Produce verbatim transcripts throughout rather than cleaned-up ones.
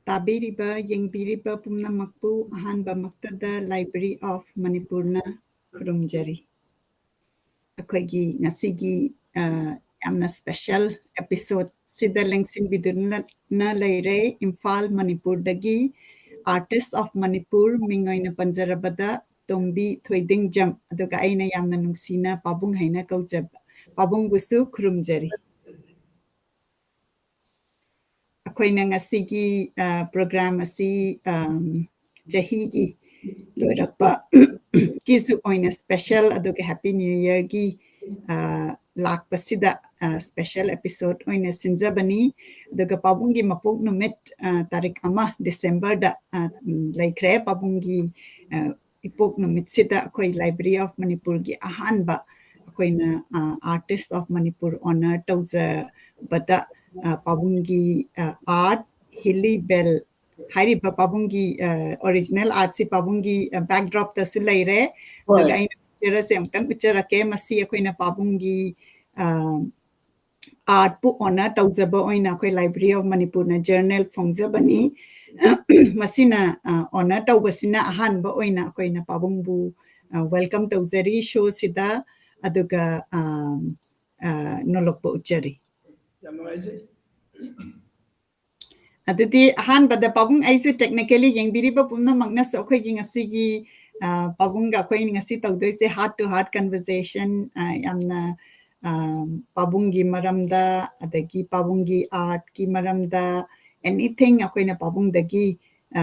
ꯇꯥꯕꯤꯔꯤꯕ, ꯌꯦꯡꯕꯤꯔꯤꯕ ꯄꯨꯝꯅꯃꯛꯄꯨ ꯑꯍꯥꯟꯕꯃꯛꯇꯗ Library of Manipurꯅ ꯈꯨꯔꯨꯝꯖꯔꯤ꯫ ꯑꯩꯈꯣꯏꯒꯤ ꯉꯁꯤꯒꯤ, ꯑ, ꯌꯥꯝꯅ special episodeꯁꯤꯗ ꯂꯦꯡꯁꯤꯟꯕꯤꯗꯨꯅ ꯂꯩꯔꯦ ꯏꯝꯐꯥꯜ, ꯃꯅꯤꯄꯨꯔꯗꯒꯤ Artist of Manipur, ꯃꯤꯡ ꯑꯣꯏꯅ ꯄꯟꯖꯔꯕꯗ ꯇꯣꯝꯕꯤ ꯊꯣꯏꯗꯤꯡꯖꯝ, ꯑꯗꯨꯒ ꯑꯩꯅ ꯌꯥꯝꯅ ꯅꯨꯡꯁꯤꯅ ꯄꯥꯕꯨꯡ ꯍꯥꯏꯅ ꯀꯧꯖꯕ ꯄꯥꯕꯨꯡꯕꯨꯁꯨ ꯈꯨꯔꯨꯝꯖꯔꯤ꯫ ꯑꯩꯈꯣꯏꯅ ꯉꯁꯤꯒꯤ, ꯑ, program ꯑꯁꯤ, ꯑꯝ, ꯆꯍꯤꯒꯤ ꯂꯣꯏꯔꯛꯄ ꯀꯤꯁꯨ ꯑꯣꯏꯅ special, ꯑꯗꯨꯒ Happy New Yearꯒꯤ, ꯑ, ꯂꯥꯛꯄꯁꯤꯗ, ꯑ, special episode ꯑꯣꯏꯅ ꯁꯤꯟꯖꯕꯅꯤ꯫ ꯑꯗꯨꯒ ꯄꯥꯕꯨꯡꯒꯤ ꯃꯄꯣꯛ ꯅꯨꯃꯤꯠ, ꯑ, ꯇꯥꯔꯤꯛ ꯑꯃ Decemberꯗ, ꯑ, ꯎꯝ, ꯂꯩꯈ꯭ꯔꯦ꯫ ꯄꯥꯕꯨꯡꯒꯤ, ꯑ, ꯏꯄꯣꯛ ꯅꯨꯃꯤꯠꯁꯤꯗ ꯑꯩꯈꯣꯏ Library of Manipurꯒꯤ ꯑꯍꯥꯟꯕ ꯑꯩꯈꯣꯏꯅ, ꯑ, Artist of Manipur honor ꯇꯧꯖꯕꯗ, ꯑ, ꯄꯥꯕꯨꯡꯒꯤ, ꯑ, art, ꯍꯤꯂꯤ ꯕꯦꯜ ꯍꯥꯏꯔꯤꯕ ꯄꯥꯕꯨꯡꯒꯤ, ꯑ, original artꯁꯤ ꯄꯥꯕꯨꯡꯒꯤ, ꯑ, backdropꯇꯁꯨ ꯂꯩꯔꯦ꯫ ꯍꯣꯏ꯫ ꯑꯗꯨꯒ ꯑꯩꯅ pictureꯁꯦ ꯑꯃꯨꯛꯇꯪ ꯎꯠꯆꯔꯛꯀꯦ꯫ ꯃꯁꯤ ꯑꯩꯈꯣꯏꯅ ꯄꯥꯕꯨꯡꯒꯤ, ꯑ, artꯄꯨ honor ꯇꯧꯖꯕ ꯑꯣꯏꯅ ꯑꯩꯈꯣꯏ Library of Manipurꯅ journal ꯐꯣꯡꯖꯕꯅꯤ꯫ ꯃꯁꯤꯅ, ꯑ, honor ꯇꯧꯕꯁꯤꯅ ꯑꯍꯥꯟꯕ ꯑꯣꯏꯅ ꯑꯩꯈꯣꯏꯅ ꯄꯥꯕꯨꯡꯕꯨ, ꯑ, welcome ꯇꯧꯖꯔꯤ showꯁꯤꯗ, ꯑꯗꯨꯒ, ꯑ, ꯑ, ꯅꯣꯂꯣꯛꯄ ꯎꯠꯆꯔꯤ꯫ ꯌꯥꯝ ꯅꯨꯡꯉꯥꯏꯖꯩ꯫ ꯑꯗꯨꯗꯤ ꯑꯍꯥꯟꯕꯗ ꯄꯥꯕꯨꯡ, ꯑꯩꯁꯨ technically ꯌꯦꯡꯕꯤꯔꯤꯕ ꯄꯨꯝꯅꯃꯛꯅꯁꯨ ꯑꯩꯈꯣꯏꯒꯤ ꯉꯁꯤꯒꯤ, ꯑ, ꯄꯥꯕꯨꯡꯒ ꯑꯩꯈꯣꯏ ꯉꯁꯤ ꯇꯧꯗꯣꯏꯁꯦ heart to heart conversation, ꯑ, ꯌꯥꯝꯅ, ꯑ, ꯄꯥꯕꯨꯡꯒꯤ ꯃꯔꯝꯗ, ꯑꯗꯒꯤ ꯄꯥꯕꯨꯡꯒꯤ artꯀꯤ ꯃꯔꯝꯗ, anything ꯑꯩꯈꯣꯏꯅ ꯄꯥꯕꯨꯡꯗꯒꯤ, ꯑ,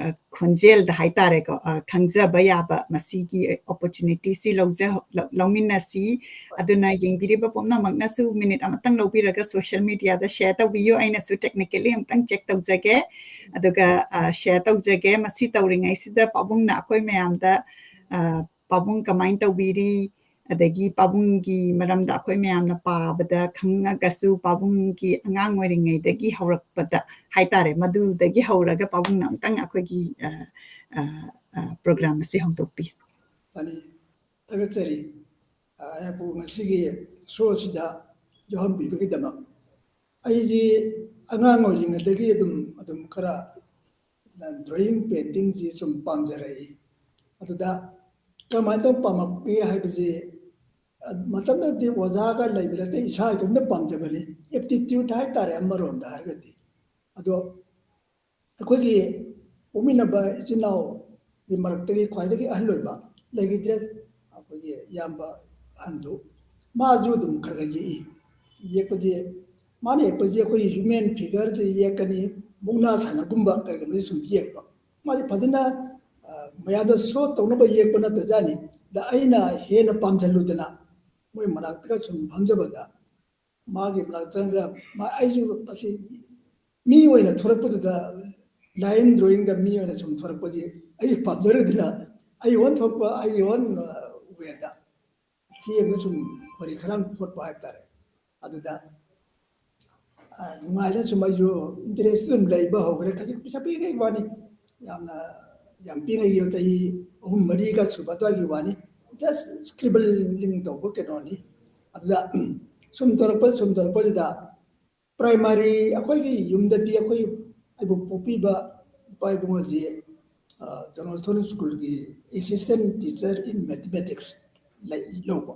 ꯑ, ꯈꯣꯟꯖꯦꯜꯗ ꯍꯥꯏꯇꯥꯔꯦꯀꯣ, ꯑ, ꯈꯪꯖꯕ ꯌꯥꯕ ꯃꯁꯤꯒꯤ opportunityꯁꯤ ꯂꯧꯖ-, ꯂꯧ-, ꯂꯧꯃꯤꯟꯅꯁꯤ꯫ ꯑꯗꯨꯅ ꯌꯦꯡꯕꯤꯔꯤꯕ ꯄꯨꯝꯅꯃꯛꯅꯁꯨ minute ꯑꯃꯇꯪ ꯂꯧꯕꯤꯔꯒ social mediaꯗ share ꯇꯧꯕꯤꯌꯨ꯫ ꯑꯩꯅꯁꯨ technically ꯑꯃꯇꯪ check ꯇꯧꯖꯒꯦ, ꯑꯗꯨꯒ, ꯑ, share ꯇꯧꯖꯒꯦ꯫ ꯃꯁꯤ ꯇꯧꯔꯤꯉꯩꯁꯤꯗ ꯄꯥꯕꯨꯡꯅ ꯑꯩꯈꯣꯏ ꯃꯌꯥꯝꯗ, ꯑ, ꯄꯥꯕꯨꯡ ꯀꯃꯥꯏꯅ ꯇꯧꯕꯤꯔꯤ, ꯑꯗꯒꯤ ꯄꯥꯕꯨꯡꯒꯤ ꯃꯔꯝꯗ ꯑꯩꯈꯣꯏ ꯃꯌꯥꯝꯅ ꯄꯥꯕꯗ ꯈꯪꯉꯒꯁꯨ ꯄꯥꯕꯨꯡꯒꯤ ꯑꯉꯥꯡ ꯑꯣꯏꯔꯤꯉꯩꯗꯒꯤ ꯍꯧꯔꯛꯄꯗ ꯍꯥꯏꯇꯥꯔꯦ, ꯃꯗꯨꯗꯒꯤ ꯍꯧꯔꯒ ꯄꯥꯕꯨꯡꯅ ꯑꯃꯨꯛꯇꯪ ꯑꯩꯈꯣꯏꯒꯤ, ꯑ, ꯑ, ꯑ, program ꯑꯁꯤ ꯍꯧꯗꯣꯛꯄꯤꯌꯨ꯫ ꯐꯅꯤ, ꯊꯥꯒꯠꯆꯔꯤ꯫ ꯑ, ꯑꯩꯍꯥꯛꯄꯨ ꯉꯁꯤꯒꯤ showꯁꯤꯗ ꯌꯥꯎꯍꯟꯕꯤꯕꯒꯤꯗꯃꯛ꯫ ꯑꯩꯁꯤ ꯑꯉꯥꯡ ꯑꯣꯏꯔꯤꯉꯩꯗꯒꯤ ꯑꯗꯨꯝ ꯑꯗꯨꯝ ꯈꯔ drawing paintingꯁꯤ ꯁꯨꯝ ꯄꯥꯝꯖꯔꯛꯏ꯫ ꯑꯗꯨꯗ ꯀꯔꯝꯍꯥꯏꯅ ꯇꯧꯔ ꯄꯥꯝꯃꯛꯀꯦ ꯍꯥꯏꯕꯁꯤ, ꯃꯇꯝꯗꯨꯗꯗꯤ ꯑꯣꯖꯥꯒ ꯂꯩꯕ ꯅꯠꯇꯦ, ꯏꯁꯥ ꯏꯇꯣꯝꯇ ꯄꯥꯝꯖꯕꯅꯤ, aptitude ꯍꯥꯏꯇꯥꯔꯦ ꯑꯃꯔꯣꯝꯗ ꯍꯥꯏꯔꯒꯗꯤ꯫ ꯑꯗꯣ ꯑꯩꯈꯣꯏꯒꯤ ꯄꯣꯛꯃꯤꯟꯅꯕ ꯏꯆꯤꯟ ꯏꯅꯥꯎꯒꯤ ꯃꯔꯛꯇꯒꯤ ꯈ꯭ꯋꯥꯏꯗꯒꯤ ꯑꯍꯜ ꯑꯣꯏꯕ ꯂꯩꯈꯤꯗ꯭ꯔꯦ, ꯑꯩꯈꯣꯏꯒꯤ ꯏꯌꯥꯝꯕ ꯑꯍꯟꯗꯨ, ꯃꯥꯁꯨ ꯑꯗꯨꯝ ꯈꯔ ꯈꯔ ꯌꯦꯛꯏ꯫ ꯌꯦꯛꯄꯁꯦ, ꯃꯥꯅ ꯌꯦꯛꯄꯁꯦ ꯑꯩꯈꯣꯏꯒꯤ human figureꯗ ꯌꯦꯛꯀꯅꯤ, ꯃꯨꯛꯅꯥ ꯁꯥꯟꯅꯒꯨꯝꯕ ꯀꯔꯤꯒꯨꯝꯕꯁꯦ ꯁꯨꯝ ꯌꯦꯛꯄ꯫ ꯃꯥꯗꯤ ꯐꯖꯅ, ꯑ, ꯃꯌꯥꯝꯗ show ꯇꯧꯅꯕ ꯌꯦꯛꯄ ꯅꯠꯇꯖꯥꯠꯅꯤ꯫ ꯑꯗ ꯑꯩꯅ ꯍꯦꯟꯅ ꯄꯥꯝꯁꯤꯜꯂꯨꯗꯅ ꯃꯣꯏ ꯃꯅꯥꯛꯇꯒ ꯁꯨꯝ ꯐꯝꯖꯕꯗ ꯃꯥꯒꯤ ꯃꯅꯥꯛ ꯆꯪꯉꯒ ꯃꯥ, ꯑꯩꯁꯨ ꯃꯁꯤ ꯃꯤ ꯑꯣꯏꯅ ꯊꯣꯔꯛꯄꯗꯨꯗ, line drawingꯗ ꯃꯤ ꯑꯣꯏꯅ ꯁꯨꯝ ꯊꯣꯔꯛꯄꯁꯦ ꯑꯩꯁꯨ ꯄꯥꯝꯖꯔꯨꯗꯅ ꯑꯩ own ꯊꯣꯛꯄ, ꯑꯩꯒꯤ own, ꯑ, wayꯗ ꯆꯦ ꯑꯃꯗ ꯁꯨꯝ ꯋꯥꯔꯤ ꯈꯔ ꯈꯣꯠꯄ ꯍꯥꯏꯕ ꯇꯥꯔꯦ꯫ ꯑꯗꯨꯗ, ꯑ, ꯅꯨꯡꯉꯥꯏꯗꯅ ꯁꯨꯝ ꯑꯩꯁꯨ interest ꯑꯗꯨꯝ ꯂꯩꯕ ꯍꯧꯈ꯭ꯔꯦ꯫ ꯈꯖꯤꯛ ꯄꯩꯁꯥ ꯄꯤꯛꯏꯉꯩ ꯋꯥꯅꯤ, ꯌꯥꯝꯅ, ꯌꯥꯝ ꯄꯤꯛꯏꯉꯩꯒꯤ ꯆꯍꯤ ꯑꯍꯨꯝ ꯃꯔꯤꯒ ꯁꯨꯕ ꯑꯗꯨꯋꯥꯏꯒꯤ ꯋꯥꯅꯤ꯫ Just scribbling ꯇꯧꯕ ꯀꯩꯅꯣꯅꯤ꯫ ꯑꯗꯨꯗ ꯁꯨꯝ ꯇꯧꯔꯛꯄ, ꯁꯨꯝ ꯇꯧꯔꯛꯄꯁꯤꯗ primary, ꯑꯩꯈꯣꯏꯒꯤ ꯌꯨꯝꯗꯗꯤ ꯑꯩꯈꯣꯏ ꯑꯩꯕꯨ ꯄꯣꯛꯄꯤꯕ ꯏꯄꯥ ꯏꯕꯨꯡ ꯑꯁꯤ, ꯑ, ꯖꯣꯟ ꯕꯣꯁꯀꯣ ꯁ꯭ꯀꯨꯜꯒꯤ assistant teacher in mathematics ꯂꯩ-, ꯂꯧꯕ꯫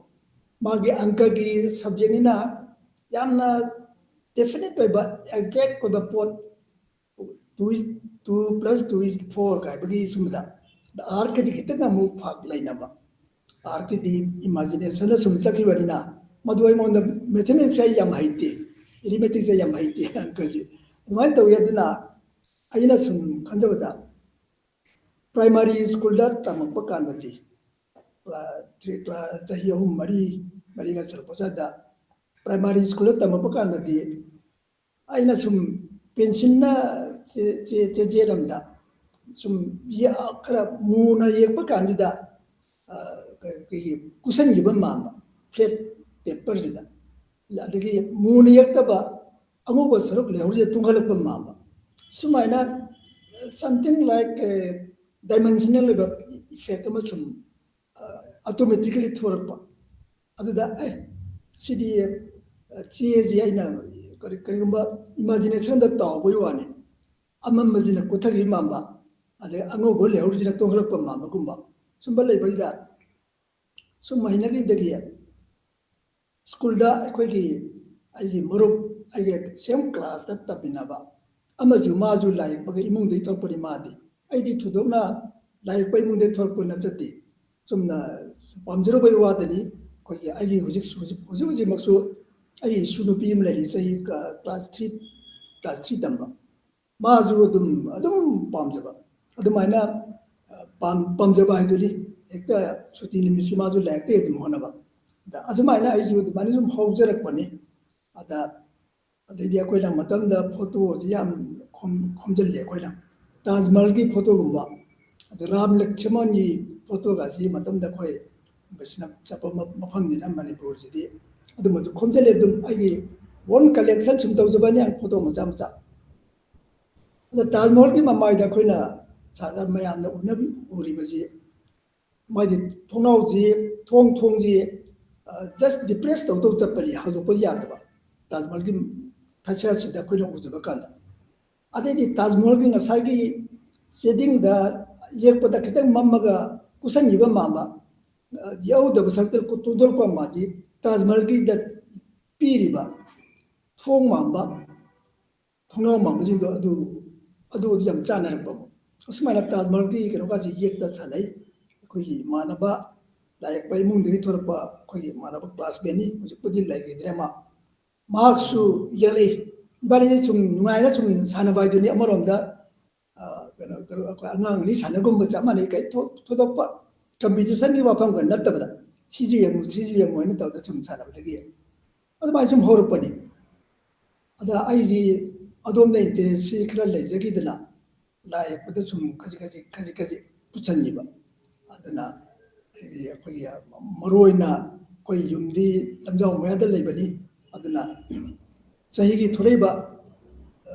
ꯃꯥꯒꯤ ꯑꯪꯀꯒꯤ subjectꯅꯤꯅ ꯌꯥꯝꯅ definite ꯑꯣꯏꯕ, exact ꯑꯣꯏꯕ ꯄꯣꯠ, two is, two plus two is four ꯀꯥꯏꯕꯒꯤ ꯁꯨꯝꯕꯗ, artꯀꯤꯗꯤ ꯈꯤꯇꯪ ꯑꯃꯨꯛ ꯐꯥꯛ ꯂꯩꯅꯕ꯫ Artꯀꯤꯗꯤ imaginationꯗ ꯁꯨꯝ ꯆꯠꯈꯤꯕꯅꯤꯅ ꯃꯗꯨ ꯑꯩꯉꯣꯟꯗ mathematicsꯁꯦ ꯑꯩ ꯌꯥꯝ ꯍꯩꯇꯦ, arithmeticꯁꯦ ꯌꯥꯝ ꯍꯩꯇꯦ, ꯑꯪꯀꯁꯦ꯫ ꯑꯗꯨꯃꯥꯏꯅ ꯇꯧꯋꯤ꯫ ꯑꯗꯨꯅ ꯑꯩꯅ ꯁꯨꯝ ꯈꯟꯖꯕꯗ primary ꯁ꯭ꯀꯨꯜꯗ ꯇꯝꯃꯛꯄ ꯀꯥꯟꯗꯗꯤ, class three, class ꯆꯍꯤ ꯑꯍꯨꯝ, ꯃꯔꯤ, ꯃꯔꯤꯒ ꯁꯨꯔꯛꯄ ꯁ꯭ꯋꯥꯏꯗ primary ꯁ꯭ꯀꯨꯜꯗ ꯇꯝꯃꯛꯄ ꯀꯥꯟꯗꯗꯤ ꯑꯩꯅ ꯁꯨꯝ pencilꯅ ꯆꯦ-, ꯆꯦ-, ꯆꯦꯖꯦꯠ ꯑꯃꯗ ꯁꯨꯝ ꯌꯦ-, ꯈꯔ ꯃꯨꯅ ꯌꯦꯛꯄ ꯀꯥꯟꯁꯤꯗ, ꯑ, ꯑꯩꯈꯣꯏꯒꯤ ꯀꯨꯁꯟꯈꯤꯕ ꯃꯥꯟꯕ, flat paperꯁꯤꯗ꯫ ꯑꯗꯒꯤ ꯃꯨꯅ ꯌꯦꯛꯇꯕ ꯑꯉꯧꯕ ꯁꯔꯨꯛ ꯂꯩꯍꯧꯔꯤꯁꯦ ꯇꯨꯡꯈꯠꯂꯛꯄ ꯃꯥꯟꯕ꯫ ꯁꯨꯃꯥꯏꯅ something like, ꯑ, dimensional ꯑꯣꯏꯕ effect ꯑꯃ ꯁꯨꯝ, ꯑ, automatically ꯊꯣꯔꯛꯄ꯫ ꯑꯗꯨꯗ, "ꯑꯦ, ꯁꯤꯗꯤ, ꯑ, ꯆꯦꯁꯤ ꯑꯩꯅ ꯀꯔꯤ-, ꯀꯔꯤꯒꯨꯝꯕ imaginationꯗ ꯇꯥꯎꯕꯒꯤ ꯋꯥꯅꯤ꯫ ꯑꯃꯝꯕꯁꯤꯅ ꯀꯨꯊꯈꯤꯕ ꯃꯥꯟꯕ, ꯑꯗꯩ ꯑꯉꯧꯕ ꯂꯩꯍꯧꯔꯤꯁꯤꯅ ꯇꯣꯡꯈꯠꯂꯛꯄ ꯃꯥꯟꯕꯒꯨꯝꯕ ꯁꯨꯝꯕ ꯂꯩꯕꯁꯤꯗ, ꯁꯨꯝ ꯍꯩꯅꯈꯤꯕꯗꯒꯤ ꯁ꯭ꯀꯨꯜꯗ ꯑꯩꯈꯣꯏꯒꯤ, ꯑꯩꯒꯤ ꯃꯔꯨꯞ, ꯑꯩꯒ ꯁꯦꯝ ꯀ꯭ꯂꯥꯁꯇ ꯇꯝꯃꯤꯟꯅꯕ ꯑꯃꯁꯨ, ꯃꯥꯁꯨ ꯂꯥꯏ ꯌꯦꯛꯄꯒꯤ ꯏꯃꯨꯡꯗꯒꯤ ꯊꯣꯛꯂꯛꯄꯅꯤ꯫ ꯃꯥꯗꯤ, ꯑꯩꯗꯤ ꯊꯣꯏꯗꯣꯛꯅ ꯂꯥꯏ ꯌꯦꯛꯄ ꯏꯃꯨꯡꯗꯒꯤ ꯊꯣꯛꯂꯛꯄ ꯅꯠꯆꯗꯦ꯫ ꯆꯨꯝꯅ ꯄꯥꯝꯖꯔꯨꯕꯒꯤ ꯋꯥꯗꯅꯤ꯫ ꯑꯩꯈꯣꯏꯒꯤ, ꯑꯩꯒꯤ ꯍꯧꯖꯤꯛ, ꯍꯧꯖꯤꯛ, ꯍꯧꯖꯤꯛ ꯍꯧꯖꯤꯛꯃꯛꯁꯨ ꯑꯩꯒꯤ ꯏꯁꯨ ꯅꯨꯄꯤ ꯑꯃ ꯂꯩꯔꯤ, ꯆꯍꯤ, ꯑ, class three, class three ꯇꯝꯕ꯫ ꯃꯥꯁꯨ ꯑꯗꯨꯝ, ꯑꯗꯨꯝ ꯄꯥꯝꯖꯕ꯫ ꯑꯗꯨꯃꯥꯏꯅ, ꯑ, ꯄꯥꯝ-, ꯄꯥꯝꯖꯕ ꯍꯥꯏꯗꯨꯅꯤ꯫ ꯍꯦꯛꯇ ꯁꯨꯇꯤ ꯅꯨꯃꯤꯠꯁꯤ ꯃꯥꯁꯨ ꯂꯥꯏꯔꯤꯛꯇ ꯑꯗꯨꯝ ꯍꯣꯠꯅꯕ꯫ ꯑꯗ ꯑꯗꯨꯃꯥꯏꯅ ꯑꯩꯁꯨ ꯑꯗꯨꯃꯥꯏꯅ ꯁꯨꯝ ꯍꯧꯖꯔꯛꯄꯅꯤ꯫ ꯑꯗ, ꯑꯗꯩꯗꯤ ꯑꯩꯈꯣꯏꯅ ꯃꯇꯝꯗ ꯐꯣꯇꯣꯁꯤ ꯌꯥꯝ ꯈꯣꯝ-, ꯈꯣꯝꯖꯤꯜꯂꯦ ꯑꯩꯈꯣꯏꯅ꯫ ꯇꯥꯖ ꯃꯍꯜꯒꯤ ꯐꯣꯇꯣꯒꯨꯝꯕ, ꯑꯗ ꯔꯥꯝ ꯂꯛꯁꯃꯟꯒꯤ ꯐꯣꯇꯣꯒꯁꯤ ꯃꯇꯝꯗ ꯑꯩꯈꯣꯏ ꯕꯩꯁꯅꯕ ꯆꯠꯄ ꯃ-, ꯃꯐꯝꯅꯤꯅ ꯃꯅꯤꯄꯨꯔꯁꯤꯗꯤ꯫ ꯑꯗꯨꯃꯁꯨ ꯈꯣꯝꯖꯤꯜꯂꯦ꯫ ꯑꯗꯨꯝ ꯑꯩꯒꯤ own collection ꯁꯨꯝ ꯇꯧꯖꯕꯅꯤ, ꯐꯣꯇꯣ ꯃꯆꯥ ꯃꯆꯥ꯫ ꯑꯗ ꯇꯥꯖ ꯃꯍꯜꯒꯤ ꯃꯃꯥꯏꯗ ꯑꯩꯈꯣꯏꯅ ꯁꯥ-, ꯃꯌꯥꯝꯅ ꯎꯅꯕꯤ-, ꯎꯔꯤꯕꯁꯤ, ꯃꯥꯒꯤ ꯊꯣꯡꯅꯥꯎꯁꯤ, ꯊꯣꯡ, ꯊꯣꯡꯁꯤ, ꯑ, just depress ꯇꯧ ꯇꯧ ꯆꯠꯄꯅꯤ, ꯍꯥꯡꯗꯣꯛꯄ ꯌꯥꯗꯕ꯫ ꯇꯥꯖ ꯃꯍꯜꯒꯤ ꯐꯦꯁꯥꯗꯁꯤꯗ ꯑꯩꯈꯣꯏꯅ ꯎꯖꯕ ꯀꯥꯟꯗ꯫ ꯑꯗꯩꯗꯤ ꯇꯥꯖ ꯃꯍꯜꯒꯤ ꯉꯁꯥꯏꯒꯤ ꯆꯦꯗꯤꯡꯗ ꯌꯦꯛꯄꯗ ꯈꯤꯇꯪ ꯃꯝꯃꯒ ꯀꯨꯁꯟꯈꯤꯕ ꯃꯥꯟꯕ, ꯑ, ꯌꯥꯎꯗꯕ ꯁꯔꯨꯛꯇ ꯇꯣꯟꯊꯣꯔꯛꯄ ꯃꯥꯟꯕꯁꯤ ꯇꯥꯖ ꯃꯍꯜꯒꯤꯗ ꯄꯤꯔꯤꯕ ꯊꯣꯡ ꯃꯥꯟꯕ, ꯊꯣꯡꯅꯥꯎ ꯃꯥꯟꯕꯁꯤꯡꯗꯣ ꯑꯗꯨ, ꯑꯗꯨ, ꯑꯗꯨ ꯌꯥꯝ ꯆꯥꯟꯅꯔꯛꯄ ꯑꯃ꯫ ꯑꯁꯨꯃꯥꯏꯅ ꯇꯥꯖ ꯃꯍꯜꯒꯤ ꯀꯩꯅꯣꯒꯁꯤ ꯌꯦꯛꯇ ꯁꯥꯟꯅꯩ꯫ ꯑꯩꯈꯣꯏꯒꯤ ꯏꯃꯥꯟꯅꯕ, ꯂꯥꯏ ꯌꯦꯛꯄ ꯏꯃꯨꯡꯗꯒꯤ ꯊꯣꯔꯛꯄ ꯑꯩꯈꯣꯏꯒꯤ ꯏꯃꯥꯟꯅꯕ classmateꯅꯤ, ꯍꯧꯖꯤꯛꯄꯨꯗꯤ ꯂꯩꯈꯤꯗ꯭ꯔꯦ ꯃꯥ꯫ ꯃꯍꯥꯛꯁꯨ ꯌꯦꯛꯂꯛꯏ꯫ ꯏꯕꯥꯅꯤꯁꯦ ꯁꯨꯝ ꯅꯨꯡꯉꯥꯏꯅ ꯁꯨꯝ ꯁꯥꯟꯅꯕ ꯍꯥꯏꯗꯨꯅꯤ꯫ ꯑꯃꯔꯣꯝꯗ, ꯑ, ꯀꯩꯅꯣ, ꯀꯩꯅꯣ, ꯑꯩꯈꯣꯏ ꯑꯉꯥꯡ ꯑꯅꯤ ꯁꯥꯟꯅꯒꯨꯝꯕ ꯆꯞ ꯃꯥꯟꯅꯩ꯫ ꯀꯔꯤ ꯊꯣ-, ꯊꯣꯏꯗꯣꯛꯄ competitionꯒꯤ ꯋꯥꯐꯝꯒ ꯅꯠꯇꯕꯗ, "ꯁꯤꯁꯤ ꯌꯦꯡꯉꯨ, ꯁꯤꯁꯤ ꯌꯦꯡꯉꯨ" ꯍꯥꯏꯅ ꯇꯧꯗꯅ ꯁꯨꯝ ꯁꯥꯟꯅꯕꯗꯒꯤ ꯑꯗꯨꯃꯥꯏꯅ ꯁꯨꯝ ꯍꯧꯔꯛꯄꯅꯤ꯫ ꯑꯗ ꯑꯩꯁꯤ ꯑꯗꯣꯝꯗ interestꯁꯤ ꯈꯔ ꯂꯩꯖꯈꯤꯗꯅ, ꯂꯥꯏ ꯌꯦꯛꯄꯗ ꯁꯨꯝ ꯈꯖꯤꯛ ꯈꯖꯤꯛ, ꯈꯖꯤꯛ ꯈꯖꯤꯛ ꯄꯨꯁꯤꯟꯈꯤꯕ꯫ ꯑꯗꯨꯅ ꯑꯩꯈꯣꯏꯒꯤ, ꯃꯔꯨ ꯑꯣꯏꯅ ꯑꯩꯈꯣꯏ ꯌꯨꯝꯗꯤ ꯂꯝꯖꯥꯎ ꯃꯌꯥꯗ ꯂꯩꯕꯅꯤ꯫ ꯑꯗꯨꯅ ꯆꯍꯤꯒꯤ ꯊꯣꯛꯂꯛꯏꯕ, ꯑ,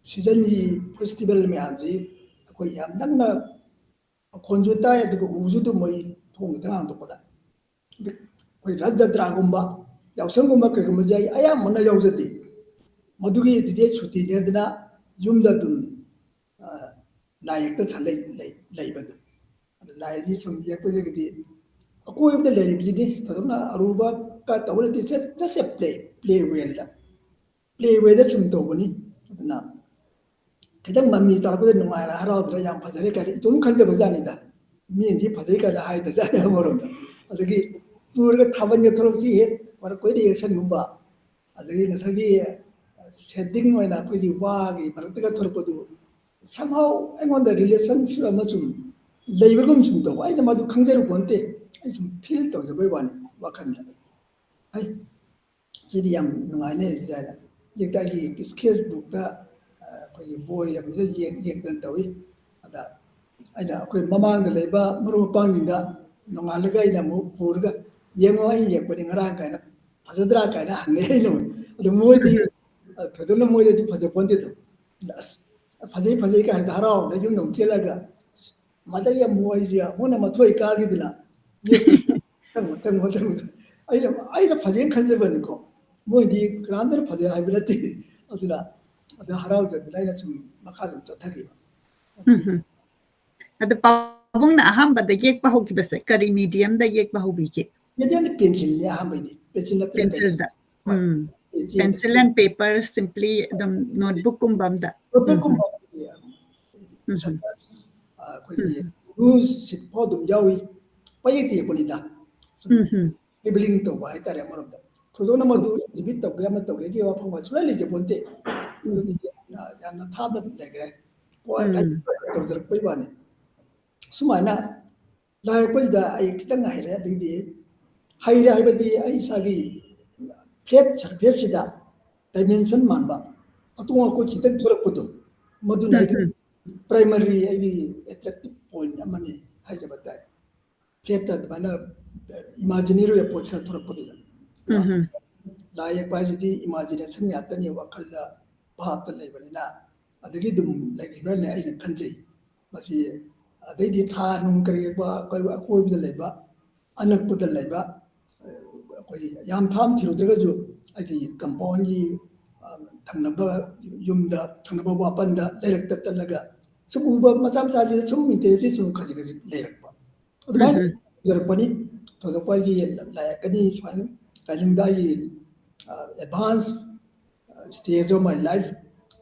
seasonꯒꯤ festival ꯃꯌꯥꯝꯁꯤ ꯑꯩꯈꯣꯏ ꯌꯥꯝ ꯅꯛꯅ ꯃꯈꯣꯟꯁꯨ ꯇꯥꯏ, ꯑꯗꯨꯒ ꯎꯁꯨ ꯑꯗꯨꯝ ꯃꯣꯏ ꯊꯣꯡ ꯈꯤꯇꯪ ꯍꯥꯡꯗꯣꯛꯄꯗ꯫ ꯑꯩꯈꯣꯏ ꯔꯊ ꯖꯇ꯭ꯔꯥꯒꯨꯝꯕ, ꯌꯥꯎꯁꯪꯒꯨꯝꯕ ꯀꯩꯒꯨꯝꯕꯁꯦ ꯑꯩ ꯑꯌꯥꯝꯕꯅ ꯌꯥꯎꯖꯗꯦ꯫ ꯃꯗꯨꯒꯤ ꯑꯗꯨꯗꯤ ꯁꯨꯇꯤꯅꯦꯗꯅ ꯌꯨꯝꯗ ꯑꯗꯨꯝ ꯂꯥꯏ ꯌꯦꯛꯇ ꯁꯥ ꯂꯩ- ꯂꯩ- ꯂꯩꯕꯗꯣ꯫ ꯑꯗꯨ ꯂꯥꯏꯁꯤ ꯁꯨꯝ ꯌꯦꯛꯄꯗꯒꯤꯗꯤ ꯑꯀꯣꯏꯕꯗ ꯂꯩꯔꯤꯕꯁꯤꯗꯤ ꯊꯣꯏꯗꯣꯛꯅ ꯑꯔꯨꯕ ꯀ ꯇꯧꯕ ꯅꯠꯇꯦ, just a play, play well the, play well ꯗ ꯁꯨꯝ ꯇꯧꯕꯅꯤ꯫ ꯑꯗꯨꯅ ꯈꯤꯇꯪ ꯃꯃꯤ ꯇꯥꯔꯛꯄꯗ ꯅꯨꯡꯉꯥꯏꯔ ꯍꯔꯥꯎꯗ꯭ꯔꯥ, ꯌꯥꯝ ꯐꯖꯔꯦ ꯀꯥꯏꯅ ꯏꯇꯣꯝ ꯈꯟꯖꯕ ꯖꯥꯠꯅꯤꯗ꯫ ꯃꯤꯅꯗꯤ ꯐꯖꯩ ꯀꯥꯏꯅ ꯍꯥꯏꯗ ꯖꯥꯠꯅꯤ ꯑꯃꯔꯣꯝꯗ꯫ ꯑꯗꯒꯤ ꯄꯨꯔꯒ ꯊꯥꯕꯜꯒ ꯊꯣꯛꯂꯛꯁꯤ ꯍꯦꯛ ꯃꯔꯛ ꯀꯣꯏꯗ ꯌꯦꯛꯁꯟꯒꯨꯝꯕ, ꯑꯗꯒꯤ ꯉꯁꯥꯏꯒꯤ ꯁꯦꯠꯇꯤꯡ ꯑꯣꯏꯅ ꯑꯩꯈꯣꯏꯒꯤ ꯋꯥꯒꯤ ꯃꯔꯛꯇꯒ ꯊꯣꯛꯂꯛꯄꯗꯨ somehow ꯑꯩꯉꯣꯟꯗ relationship ꯑꯃ ꯁꯨꯝ ꯂꯩꯕꯒꯨꯝ ꯁꯨꯝ ꯇꯧꯕ꯫ ꯑꯩꯅ ꯃꯗꯨ ꯈꯪꯖꯔꯨꯕ ꯅꯠꯇꯦ, ꯑꯩ ꯁꯨꯝ feel ꯇꯧꯖꯕꯩ ꯋꯥꯅꯤ ꯋꯥꯈꯜꯗ꯫ ꯍꯩ, ꯁꯤꯗꯤ ꯌꯥꯝ ꯅꯨꯡꯉꯥꯏꯅꯦ ꯁꯤꯗ ꯍꯥꯏꯅ꯫ ꯍꯧꯖꯤꯛꯇ ꯑꯩꯒꯤ sketch book ꯇ, ꯑ, ꯑꯩꯈꯣꯏꯒꯤ ꯕꯣꯏ ꯑꯃꯗ ꯌꯦꯛ ꯌꯦꯛꯇꯅ ꯇꯧꯏ꯫ ꯑꯗ ꯑꯩꯅ ꯑꯩꯈꯣꯏ ꯃꯃꯥꯡꯗ ꯂꯩꯕ ꯃꯔꯨꯞ ꯃꯄꯥꯡꯁꯤꯡꯗ ꯅꯣꯡꯉꯥꯜꯂꯒ ꯑꯩꯅ ꯑꯃꯨꯛ ꯄꯨꯔꯒ, "ꯌꯦꯡꯉꯣ, ꯑꯩ ꯌꯦꯛꯄꯅꯤ ꯉꯔꯥꯡ" ꯀꯥꯏꯅ, "ꯐꯖꯗ꯭ꯔꯥ?" ꯀꯥꯏꯅ ꯍꯪꯉꯦ ꯑꯩꯅ ꯑꯃꯨꯛ꯫ ꯑꯗꯨ ꯃꯣꯏꯗꯤ, ꯎꯝ꯫ ꯑ, ꯊꯣꯏꯗꯣꯛꯅ ꯃꯣꯏꯗꯗꯤ ꯐꯖ ꯄꯣꯟꯇꯦꯗꯣ꯫ ꯑꯁ, "ꯐꯖꯩ, ꯐꯖꯩ" ꯀꯥꯏꯅ ꯍꯔꯥꯎꯕꯗ ꯌꯨꯝꯗ ꯑꯃꯨꯛ ꯆꯦꯜꯂꯒ, ꯑꯁ, ꯃꯗꯩ ꯑꯃꯨꯛ ꯑꯩꯁꯦ ꯑꯃꯨꯛꯅ ꯃꯊꯣꯏ ꯀꯥꯈꯤꯗꯅ, ꯌꯦꯛ-, ꯃꯊꯪ, ꯃꯊꯪ, ꯃꯊꯪ, ꯃꯊꯪ꯫ ꯑꯩꯅ, ꯑꯩꯅ ꯐꯖꯩꯅ ꯈꯟꯖꯕꯅꯤꯀꯣ꯫ ꯃꯣꯏꯗꯤ ꯀꯅꯥꯝꯇꯅ ꯐꯖꯩ ꯍꯥꯏꯕ ꯅꯠꯇꯦ꯫ ꯑꯗꯨꯅ, ꯑꯗꯨ ꯍꯔꯥꯎꯖꯗꯅ ꯑꯩꯅ ꯁꯨꯝ ꯃꯈꯥ ꯁꯨꯝ ꯆꯠꯊꯈꯤꯕ꯫ ꯎꯝ, ꯎꯝ꯫ ꯑꯗꯣ ꯄꯥꯕꯨꯡꯅ ꯑꯍꯥꯟꯕꯗ ꯌꯦꯛꯄ ꯍꯧꯈꯤꯕꯁꯦ ꯀꯔꯤ medium ꯗ ꯌꯦꯛꯄ ꯍꯧꯕꯤꯒꯦ? Medium ꯗꯤ pencil ꯅꯤ ꯑꯍꯥꯟꯕꯩꯗꯤ꯫ Pencil ꯅꯠꯇ꯭ꯔꯒ pencil ꯗ꯫ ꯍꯣꯏ꯫ ꯎꯝ꯫ Pencil꯫ Pencil and paper, simply ꯑꯗꯨꯝ notebook ꯀꯨꯝꯕ ꯑꯝꯗ꯫ Notebook ꯎꯝ, ꯎꯝ꯫ ꯀꯨꯝꯕ ꯑꯃꯗꯤ, ꯎꯝ, ꯎꯝ꯫ ꯑ, ꯑꯩꯈꯣꯏꯒꯤ ꯎꯝ, ꯎꯝ꯫ ꯂꯨꯖ ꯁꯤꯠ ꯐꯥꯎ ꯑꯗꯨꯝ ꯌꯥꯎꯏ꯫ ꯄꯌꯦꯛꯇ ꯌꯦꯛꯄꯅꯤꯗ꯫ ꯁꯨꯝ ꯎꯝ, ꯎꯝ꯫ Scribbling ꯇꯧꯕ ꯍꯥꯏꯇꯥꯔꯦ ꯑꯃꯔꯣꯝꯗ꯫ ꯊꯣꯏꯗꯣꯛꯅ ꯃꯗꯨ exhibit ꯇꯧꯒꯦ ꯑꯃ ꯇꯧꯒꯦꯒꯤ ꯋꯥꯐꯝ ꯁꯨꯡꯂꯩ ꯂꯩꯖꯄꯣꯟꯇꯦ꯫ ꯎꯝ꯫ ꯑꯗꯨꯗꯤ ꯌꯥꯝꯅ, ꯌꯥꯝꯅ ꯊꯥꯞꯅ ꯂꯩꯈ꯭ꯔꯦ꯫ ꯀꯣ-, ꯎꯝ꯫ ꯇꯧꯖꯔꯛꯄꯩ ꯋꯥꯅꯤ꯫ ꯁꯨꯃꯥꯏꯅ ꯂꯥꯏ ꯌꯦꯛꯄꯁꯤꯗ ꯑꯩ ꯈꯤꯇꯪ ꯍꯩꯔꯦ, ꯑꯗꯩꯗꯤ ꯍꯩꯔꯦ ꯍꯥꯏꯕꯗꯤ ꯑꯩ ꯏꯁꯥꯒꯤ flat surface ꯁꯤꯗ dimension ꯃꯥꯟꯕ ꯑꯇꯣꯡ ꯑꯀꯣꯏ ꯈꯤꯇꯪ ꯊꯣꯛꯂꯛꯄꯗꯣ, ꯃꯗꯨꯅ ꯎꯝ, ꯑꯩꯒꯤ ꯎꯝ꯫ Primary ꯑꯩꯒꯤ attractive point ꯑꯃꯅꯤ ꯍꯥꯏꯖꯕ ꯇꯥꯏ꯫ Flat ꯇ ꯑꯗꯨꯃꯥꯏꯅ imaginary ꯑꯣꯏꯕ ꯄꯣꯠ ꯈꯔ ꯊꯣꯛꯂꯛꯄꯗꯨꯗ꯫ ꯎꯝ, ꯎꯝ꯫ ꯂꯥꯏ ꯌꯦꯛꯄ ꯍꯥꯏꯁꯤꯗꯤ imagination ꯉꯥꯛꯇꯅꯤ, ꯋꯥꯈꯜꯗ ꯚꯥꯞꯇ ꯂꯩꯕꯅꯤꯅ ꯑꯗꯒꯤ ꯑꯗꯨꯝ ꯂꯩꯈꯤꯕ꯭ꯔꯅꯦ ꯑꯩꯅ ꯈꯟꯖꯩ꯫ ꯃꯁꯤ ꯑꯗꯩꯗꯤ ꯊꯥ ꯅꯨꯡ ꯀꯔꯤ ꯌꯦꯛꯄ ꯑꯀꯣꯏꯕ-, ꯑꯀꯣꯏꯕꯗ ꯂꯩꯕ, ꯑꯅꯛꯄꯗ ꯂꯩꯕ, ꯑꯩꯈꯣꯏꯒꯤ ꯌꯥꯝ ꯊꯥꯞꯅ ꯊꯤꯔꯨꯗ꯭ꯔꯒꯁꯨ ꯑꯩꯒꯤ compound ꯒꯤ, ꯑ, ꯊꯪꯅꯕ ꯌꯨꯝꯗ, ꯊꯪꯅꯕ ꯋꯥꯄꯟꯗ ꯂꯩꯔꯛꯇ ꯆꯠꯂꯒ ꯁꯨꯝ ꯎꯕ ꯃꯆꯥ ꯃꯆꯥꯁꯤꯗ ꯁꯨꯝ interest ꯁꯨꯝ ꯈꯖꯤꯛ ꯈꯖꯤꯛ ꯂꯩꯔꯛꯄ꯫ ꯑꯗꯨꯃꯥꯏꯅ ꯎꯝ꯫ ꯇꯧꯖꯔꯛꯄꯅꯤ꯫ ꯊꯣꯏꯗꯣꯛꯄ ꯑꯩꯒꯤ ꯂꯥꯏꯔꯤꯛꯀꯅꯤ ꯁꯨꯃꯥꯏꯅ ꯀꯥꯏꯅꯤꯡꯗ ꯑꯩꯒꯤ, ꯑ, advance, ꯑ, stage of my life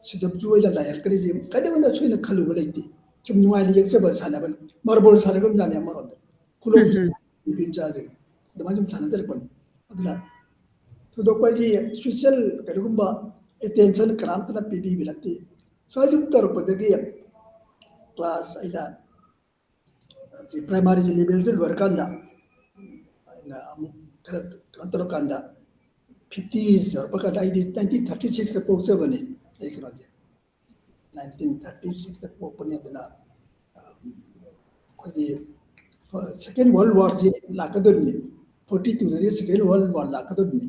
ꯁꯤꯗꯁꯨ ꯑꯩꯅ ꯂꯥꯏꯔꯤꯛꯀꯅꯤꯁꯦ ꯀꯩꯗꯧꯅ ꯁꯣꯏꯅ ꯈꯜꯂꯨꯕ ꯂꯩꯇꯦ꯫ ꯁꯨꯝ ꯅꯨꯡꯉꯥꯏꯅ ꯌꯦꯛꯆꯕ ꯁꯥꯟꯅꯕꯅꯤ꯫ Marble ꯁꯥꯟꯅꯒꯨꯝꯖꯥꯠꯅꯤ ꯑꯃꯔꯣꯝꯗ꯫ ꯈꯨꯂꯣꯛ ꯎꯝ꯫ ꯅꯨꯄꯤ ꯃꯆꯥꯁꯤꯡ ꯑꯗꯨꯃꯥꯏꯅ ꯁꯨꯝ ꯁꯥꯟꯅꯖꯔꯛꯄꯅꯤ꯫ ꯑꯗꯨꯅ ꯊꯣꯏꯗꯣꯛꯄ ꯑꯩꯒꯤ special ꯀꯩꯅꯣꯒꯨꯝꯕ attention ꯀꯅꯥꯝꯇꯅ ꯄꯤꯕꯤꯕ ꯅꯠꯇꯦ꯫ ꯁꯨꯃꯥꯏꯅ ꯁꯨꯝ ꯇꯧꯔꯛꯄꯗꯒꯤ class ꯑꯩꯅ ꯍꯧꯖꯤꯛ primary levelꯗꯨ ꯂꯣꯏꯔꯀꯥꯟꯗ ꯑꯩꯅ ꯑꯃꯨꯛ ꯈꯔ ꯀꯩꯅꯣ ꯇꯧꯔꯀꯥꯟꯗ fifties ꯌꯧꯔꯛꯄ ꯀꯥꯟꯗ ꯑꯩꯗꯤ nineteen thirty sixꯇ ꯄꯣꯛꯆꯕꯅꯤ꯫ ꯑꯩ ꯀꯩꯅꯣꯁꯦ nineteen thirty sixꯇ ꯄꯣꯛꯄꯅꯤ꯫ ꯑꯗꯨꯅ, ꯑ, ꯑꯩꯈꯣꯏꯒꯤ second world warꯁꯤ ꯂꯥꯛꯀꯗꯣꯔꯤꯕꯅꯤ꯫ Forty twoꯗꯗꯤ second world war ꯂꯥꯛꯀꯗꯣꯔꯤꯕꯅꯤ꯫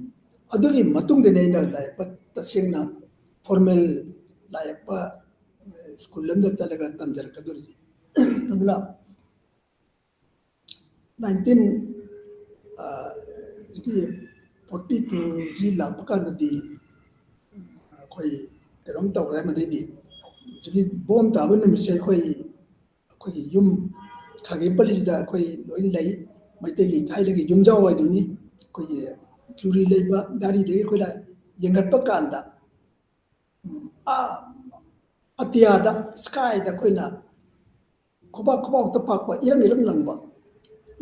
ꯑꯗꯨꯒꯤ ꯃꯇꯨꯡꯗꯅꯤ ꯑꯩꯅ ꯂꯥꯏꯔꯤꯛꯄ ꯇꯁꯦꯡꯅ formal ꯂꯥꯏꯔꯤꯛꯄ, ꯑ, school ꯑꯃꯗ ꯆꯠꯂꯒ ꯇꯝꯖꯔꯛꯀꯗꯣꯔꯤꯁꯦ꯫ ꯑꯗꯨꯅ nineteen, ꯑ, ꯍꯧꯖꯤꯛꯀꯤ forty twoꯁꯤ ꯂꯥꯛꯄ ꯀꯥꯟꯗꯗꯤ ꯑꯩꯈꯣꯏ ꯀꯩꯅꯣꯝ ꯇꯧꯈ꯭ꯔꯦ꯫ ꯃꯗꯩꯗꯤ ꯍꯧꯖꯤꯛꯀꯤ bomb ꯇꯥꯕ ꯅꯨꯃꯤꯠꯁꯦ ꯑꯩꯈꯣꯏ, ꯑꯩꯈꯣꯏꯒꯤ ꯌꯨꯝ ꯈꯥꯒꯦꯝ ꯄꯜꯂꯤꯁꯤꯗ ꯑꯩꯈꯣꯏ ꯂꯣꯏ ꯂꯩ꯫ ꯃꯩꯇꯩꯒꯤ ꯊꯥꯏꯅꯒꯤ ꯌꯨꯝꯖꯥꯎ ꯍꯥꯏꯗꯨꯅꯤ꯫ ꯑꯩꯈꯣꯏꯒꯤ ꯆꯨꯔꯤ ꯂꯩꯕ ꯗꯥꯔꯤꯗꯒꯤ ꯑꯩꯈꯣꯏꯅ ꯌꯦꯡꯈꯠꯄ ꯀꯥꯟꯗ, ꯎꯝ, ꯑꯥ ꯑꯇꯤꯌꯥꯗ, skyꯗ ꯑꯩꯈꯣꯏꯅ ꯈꯨꯕꯥꯛ ꯈꯨꯕꯥꯛꯇ ꯄꯥꯛꯄ, ꯏꯔꯪ ꯏꯔꯪ ꯂꯪꯕ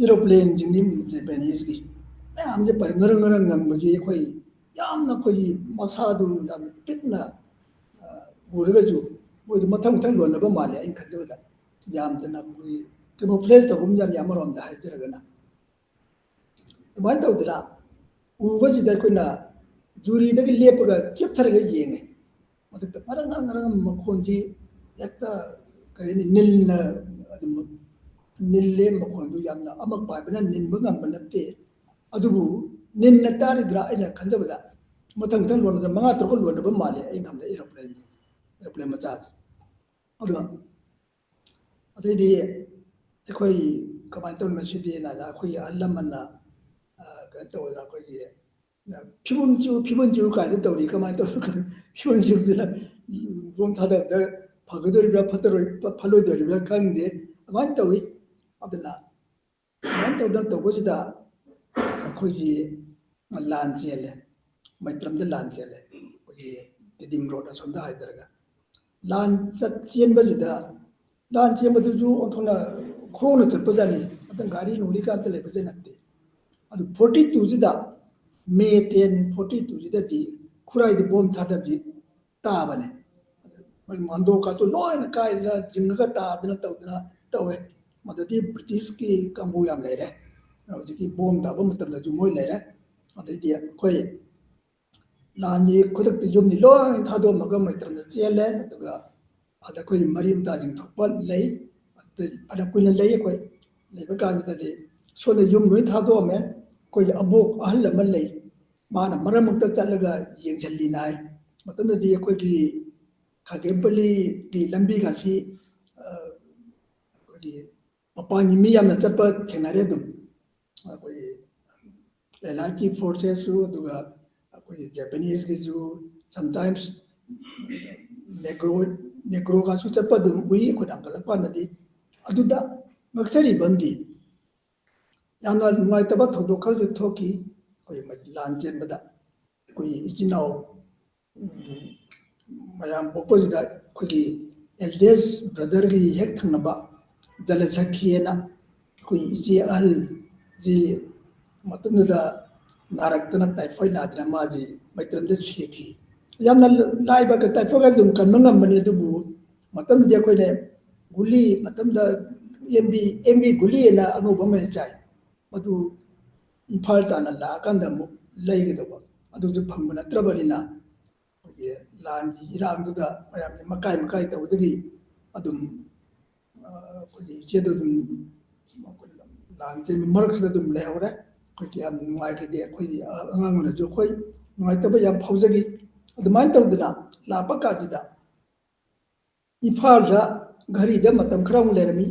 aeroplaneꯁꯤꯡꯅꯤ Japaneseꯀꯤ꯫ ꯃꯌꯥꯝꯁꯦ ꯄꯔꯦꯡ ꯉꯔꯪ ꯉꯔꯪ ꯂꯪꯕꯁꯤ ꯑꯩꯈꯣꯏ ꯌꯥꯝꯅ ꯑꯩꯈꯣꯏꯒꯤ ꯃꯁꯥꯗꯨ ꯌꯥꯝꯅ ꯄꯤꯛꯅ, ꯑ, ꯎꯔꯒꯁꯨ ꯃꯣꯏꯗꯨ ꯃꯊꯪ ꯃꯊꯪ ꯂꯣꯟꯅꯕ ꯃꯥꯜꯂꯦ ꯑꯩꯅ ꯈꯟꯖꯕꯗ꯫ ꯌꯥꯝꯗꯅ ꯑꯩꯈꯣꯏꯒꯤ camouflage ꯇꯧꯕ ꯌꯥꯅꯤ ꯑꯃꯔꯣꯝꯗ ꯍꯥꯏꯖꯔꯒꯅ꯫ ꯑꯗꯨꯃꯥꯏꯅ ꯇꯧꯗꯅ ꯎꯕꯁꯤꯗ ꯑꯩꯈꯣꯏꯅ ꯆꯨꯔꯤꯗꯒꯤ ꯂꯦꯞꯄꯒ ꯆꯦꯞꯊꯔꯒ ꯌꯦꯡꯉꯦ꯫ ꯃꯊꯛꯇ ꯉꯔꯪ ꯉꯔꯪ ꯉꯔꯪ ꯃꯈꯣꯟꯁꯤ ꯍꯦꯛꯇ ꯀꯔꯤ ꯍꯥꯏꯅꯤ, ꯅꯤꯜꯅ ꯑꯗꯨꯝ ꯅꯤꯜꯂꯦ꯫ ꯃꯈꯣꯟꯗꯨ ꯌꯥꯝꯅ ꯑꯃꯛꯄ ꯍꯥꯏꯕꯅ ꯅꯤꯟꯕ ꯉꯝꯕ ꯅꯠꯇꯦ꯫ ꯑꯗꯨꯕꯨ ꯅꯤꯟꯅ ꯇꯥꯔꯤꯗ꯭ꯔꯥ ꯑꯩꯅ ꯈꯟꯖꯕꯗ ꯃꯊꯪ ꯃꯊꯪ ꯂꯣꯟꯕꯗ ꯃꯉꯥ ꯇꯔꯨꯛ ꯂꯣꯟꯅꯕ ꯃꯥꯜꯂꯦ ꯑꯩ ꯉꯝꯗ aeroplane, aeroplane ꯃꯆꯥꯁꯦ꯫ ꯑꯗꯨꯒ ꯑꯗꯩꯗꯤ ꯑꯩꯈꯣꯏ ꯀꯃꯥꯏꯅ ꯇꯧꯔꯤꯅꯣ ꯁꯤꯗꯤꯅ ꯑꯩꯈꯣꯏꯒꯤ ꯑꯍꯜ ꯂꯃꯟꯅ, ꯑ, ꯀꯩꯅꯣ ꯇꯧꯕꯗ ꯑꯩꯈꯣꯏꯒꯤ, ꯑ, "ꯐꯤꯕꯝꯁꯤꯕꯨ, ꯐꯤꯕꯝꯁꯤꯕꯨ" ꯀꯥꯏꯗ ꯇꯧꯔꯤ, ꯀꯃꯥꯏꯅ ꯇꯧꯔꯤ? ꯐꯤꯕꯝꯁꯤꯕꯨꯗꯨꯅ bomb ꯊꯥꯗꯕꯗ ꯐꯒꯗꯧꯔꯤꯕ꯭ꯔꯥ ꯐꯠꯇꯔꯣꯏ ꯐꯠꯂꯣꯏꯗꯧꯔꯤꯕ꯭ꯔꯥ ꯈꯪꯗꯦ꯫ ꯑꯗꯨꯃꯥꯏꯅ ꯇꯧꯏ꯫ ꯑꯗꯨꯅ ꯁꯨꯃꯥꯏꯅ ꯇꯧꯗꯅ ꯇꯧꯕꯁꯤꯗ ꯑꯩꯈꯣꯏꯁꯤ ꯂꯥꯟ ꯆꯦꯜꯂꯦ꯫ ꯃꯩꯇ꯭ꯔꯝꯗ ꯂꯥꯟ ꯆꯦꯜꯂꯦ꯫ ꯑꯩꯈꯣꯏꯒꯤ ꯇꯤꯗꯤꯝ ꯔꯣꯗ ꯑꯁꯣꯝꯗ ꯍꯥꯏꯊꯔꯒ ꯂꯥꯟ ꯆꯠ ꯆꯦꯟꯕꯁꯤꯗ, ꯂꯥꯟ ꯆꯦꯟꯕꯗꯨꯁꯨ ꯑꯣꯟꯊꯣꯛꯅ ꯈꯣꯡꯅ ꯆꯠꯄꯖꯥꯠꯅꯤ꯫ ꯑꯗꯨꯝ ꯒꯥꯔꯤ ꯅꯨꯡꯂꯤ ꯀꯥ ꯑꯝꯇ ꯂꯩꯕꯁꯦ ꯅꯠꯇꯦ꯫ ꯑꯗꯨ ꯐꯣꯔꯇꯤ ꯇꯨꯁꯤꯗ, ꯃꯦ ꯇꯦꯟ ꯐꯣꯔꯇꯤ ꯇꯨꯁꯤꯗꯗꯤ ꯈꯨꯔꯥꯏꯗ ꯕꯣꯝ ꯊꯥꯗꯕꯁꯤ ꯇꯥꯕꯅꯦ꯫ ꯃꯣꯏ ꯃꯥꯟꯗꯣꯞ ꯀꯥꯇꯨ ꯂꯣꯏꯅ ꯀꯥꯏꯗꯅ ꯆꯤꯡꯉꯒ ꯇꯥꯗꯅ ꯇꯧꯗꯅ ꯇꯧꯋꯦ꯫ ꯃꯗꯨꯗꯤ ꯕ꯭ꯔꯤꯇꯤꯁꯀꯤ ꯀꯥꯡꯕꯨ ꯌꯥꯝ ꯂꯩꯔꯦ꯫ ꯍꯧꯖꯤꯛꯀꯤ ꯕꯣꯝ ꯇꯥꯕ ꯃꯇꯝꯗꯁꯨ ꯃꯣꯏ ꯂꯩꯔꯦ꯫ ꯑꯗꯩꯗꯤ ꯑꯩꯈꯣꯏ ꯂꯥꯟꯁꯤ ꯈꯨꯗꯛꯇ ꯌꯨꯝꯗꯤ ꯂꯣꯏ ꯊꯥꯗꯣꯛꯑꯝꯃꯒ ꯃꯩꯇ꯭ꯔꯝꯗ ꯆꯦꯜꯂꯦ꯫ ꯑꯗꯨꯒ ꯑꯗ ꯑꯩꯈꯣꯏ ꯃꯔꯤ ꯃꯇꯥꯁꯤꯡ ꯊꯣꯛꯄ ꯂꯩ꯫ ꯑꯗꯨ ꯐꯅ ꯀꯨꯏꯅ ꯂꯩ ꯑꯩꯈꯣꯏ꯫ ꯂꯩꯕ ꯀꯥꯟꯁꯤꯗꯗꯤ ꯁꯣꯝꯗ ꯌꯨꯝ ꯂꯣꯏ ꯊꯥꯗꯣꯛꯑꯝꯃꯦ꯫ ꯑꯩꯈꯣꯏꯒꯤ ꯑꯕꯣꯛ ꯑꯍꯜ ꯑꯃ ꯂꯩ, ꯃꯥꯅ ꯃꯔꯛ ꯃꯔꯛꯇ ꯆꯠꯂꯒ ꯌꯦꯡꯁꯤꯜꯂꯤ ꯅꯥꯏ꯫ ꯃꯇꯝꯗꯨꯗꯤ ꯑꯩꯈꯣꯏꯒꯤ ꯈꯥꯒꯦꯝꯄꯜꯂꯤꯒꯤ ꯂꯝꯕꯤꯒꯁꯤ, ꯑ, ꯑꯩꯈꯣꯏꯒꯤ ꯃꯄꯥꯟꯒꯤ ꯃꯤ ꯌꯥꯝꯅ ꯆꯠꯄ ꯊꯦꯡꯅꯔꯦ ꯑꯗꯨꯝ꯫ ꯑꯩꯈꯣꯏꯒꯤ ꯂꯩꯂꯥꯛꯀꯤ ꯐꯣꯔꯁꯦꯁꯁꯨ, ꯑꯗꯨꯒ ꯑꯩꯈꯣꯏꯒꯤ ꯖꯄꯅꯤꯁꯀꯤꯁꯨ, sometimes ꯅꯦꯒ꯭ꯔꯣ, ꯅꯦꯒ꯭ꯔꯣꯒꯁꯨ ꯆꯠꯄ ꯑꯗꯨꯝ ꯎꯏ ꯑꯩꯈꯣꯏꯅ ꯍꯟꯒꯠꯂꯛꯄ ꯀꯥꯟꯗꯗꯤ꯫ ꯑꯗꯨꯗ ꯉꯛꯆꯔꯤꯕ ꯑꯃꯗꯤ ꯌꯥꯝꯅ ꯅꯨꯡꯉꯥꯏꯇꯕ ꯊꯧꯗꯣꯛ ꯈꯔꯁꯨ ꯊꯣꯛꯈꯤ꯫ ꯑꯩꯈꯣꯏ ꯂꯥꯟ ꯆꯦꯟꯕꯗ ꯑꯩꯈꯣꯏꯒꯤ ꯏꯆꯤꯟ ꯏꯅꯥꯎ, ꯎꯝ, ꯃꯌꯥꯝ ꯄꯣꯛꯄꯁꯤꯗ ꯑꯩꯈꯣꯏꯒꯤ ꯑꯦꯜꯗꯦꯁ ꯕ꯭ꯔꯗꯔꯒꯤ ꯍꯦꯛ ꯊꯪꯅꯕ ꯖꯂꯁꯈꯤꯑꯅ ꯑꯩꯈꯣꯏ ꯏꯆꯦ ꯑꯍꯜꯁꯤ ꯃꯇꯝꯗꯨꯗ ꯅꯥꯔꯛꯇꯅ ꯇꯥꯏꯐꯣꯏꯗ ꯅꯥꯗꯅ ꯃꯥꯁꯤ ꯃꯩꯇ꯭ꯔꯝꯗ ꯁꯤꯈꯤ꯫ ꯌꯥꯝꯅ ꯂꯥꯏꯕ ꯇꯥꯏꯐꯣꯏꯗ ꯑꯗꯨꯝ ꯀꯟꯕ ꯉꯝꯕꯅꯤ, ꯑꯗꯨꯕꯨ ꯃꯇꯝꯗꯨꯗꯤ ꯑꯩꯈꯣꯏꯅ ꯒꯨꯂꯤ, ꯃꯇꯝꯗ ꯑꯦꯝ ꯕꯤ, ꯑꯦꯝ ꯕꯤ ꯒꯨꯂꯤ ꯑꯅ ꯑꯉꯧꯕ ꯑꯃ ꯍꯦꯛ ꯆꯥꯏ꯫ ꯃꯗꯨ ꯏꯝꯐꯥꯜ ꯇꯥꯟꯅ ꯂꯥꯛꯑꯀꯥꯟꯗ ꯑꯃꯨꯛ ꯂꯩꯒꯗꯧꯕ, ꯑꯗꯨꯁꯨ ꯐꯪꯕ ꯅꯠꯇ꯭ꯔꯕꯅꯤꯅ, ꯑꯩꯈꯣꯏꯒꯤ ꯂꯥꯟꯒꯤ ꯏꯔꯥꯡꯗꯨꯗ ꯃꯌꯥꯝꯁꯦ ꯃꯀꯥꯏ ꯃꯀꯥꯏ ꯇꯧꯕꯗꯒꯤ ꯑꯗꯨꯝ, ꯑ, ꯑꯩꯈꯣꯏꯒꯤ ꯏꯆꯦꯗꯣ ꯑꯗꯨꯝ ꯂꯥꯟ ꯆꯦꯟꯕ ꯃꯔꯛꯁꯤꯗ ꯑꯗꯨꯝ ꯂꯩꯍꯧꯔꯦ꯫ ꯑꯩꯈꯣꯏꯒꯤ ꯌꯥꯝ ꯅꯨꯡꯉꯥꯏꯈꯤꯗꯦ꯫ ꯑꯩꯈꯣꯏꯒꯤ, ꯑ, ꯑꯉꯥꯡ ꯑꯣꯏꯅꯁꯨ ꯑꯩꯈꯣꯏ ꯅꯨꯡꯉꯥꯏꯇꯕ ꯌꯥꯝ ꯐꯥꯎꯖꯈꯤ꯫ ꯑꯗꯨꯃꯥꯏꯅ ꯇꯧꯗꯅ ꯂꯥꯛꯄ ꯀꯥꯟꯁꯤꯗ ꯏꯝꯐꯥꯜꯗ ꯘꯔꯤꯗ ꯃꯇꯝ ꯈꯔ ꯑꯃꯨꯛ ꯂꯩꯔꯝꯃꯤ꯫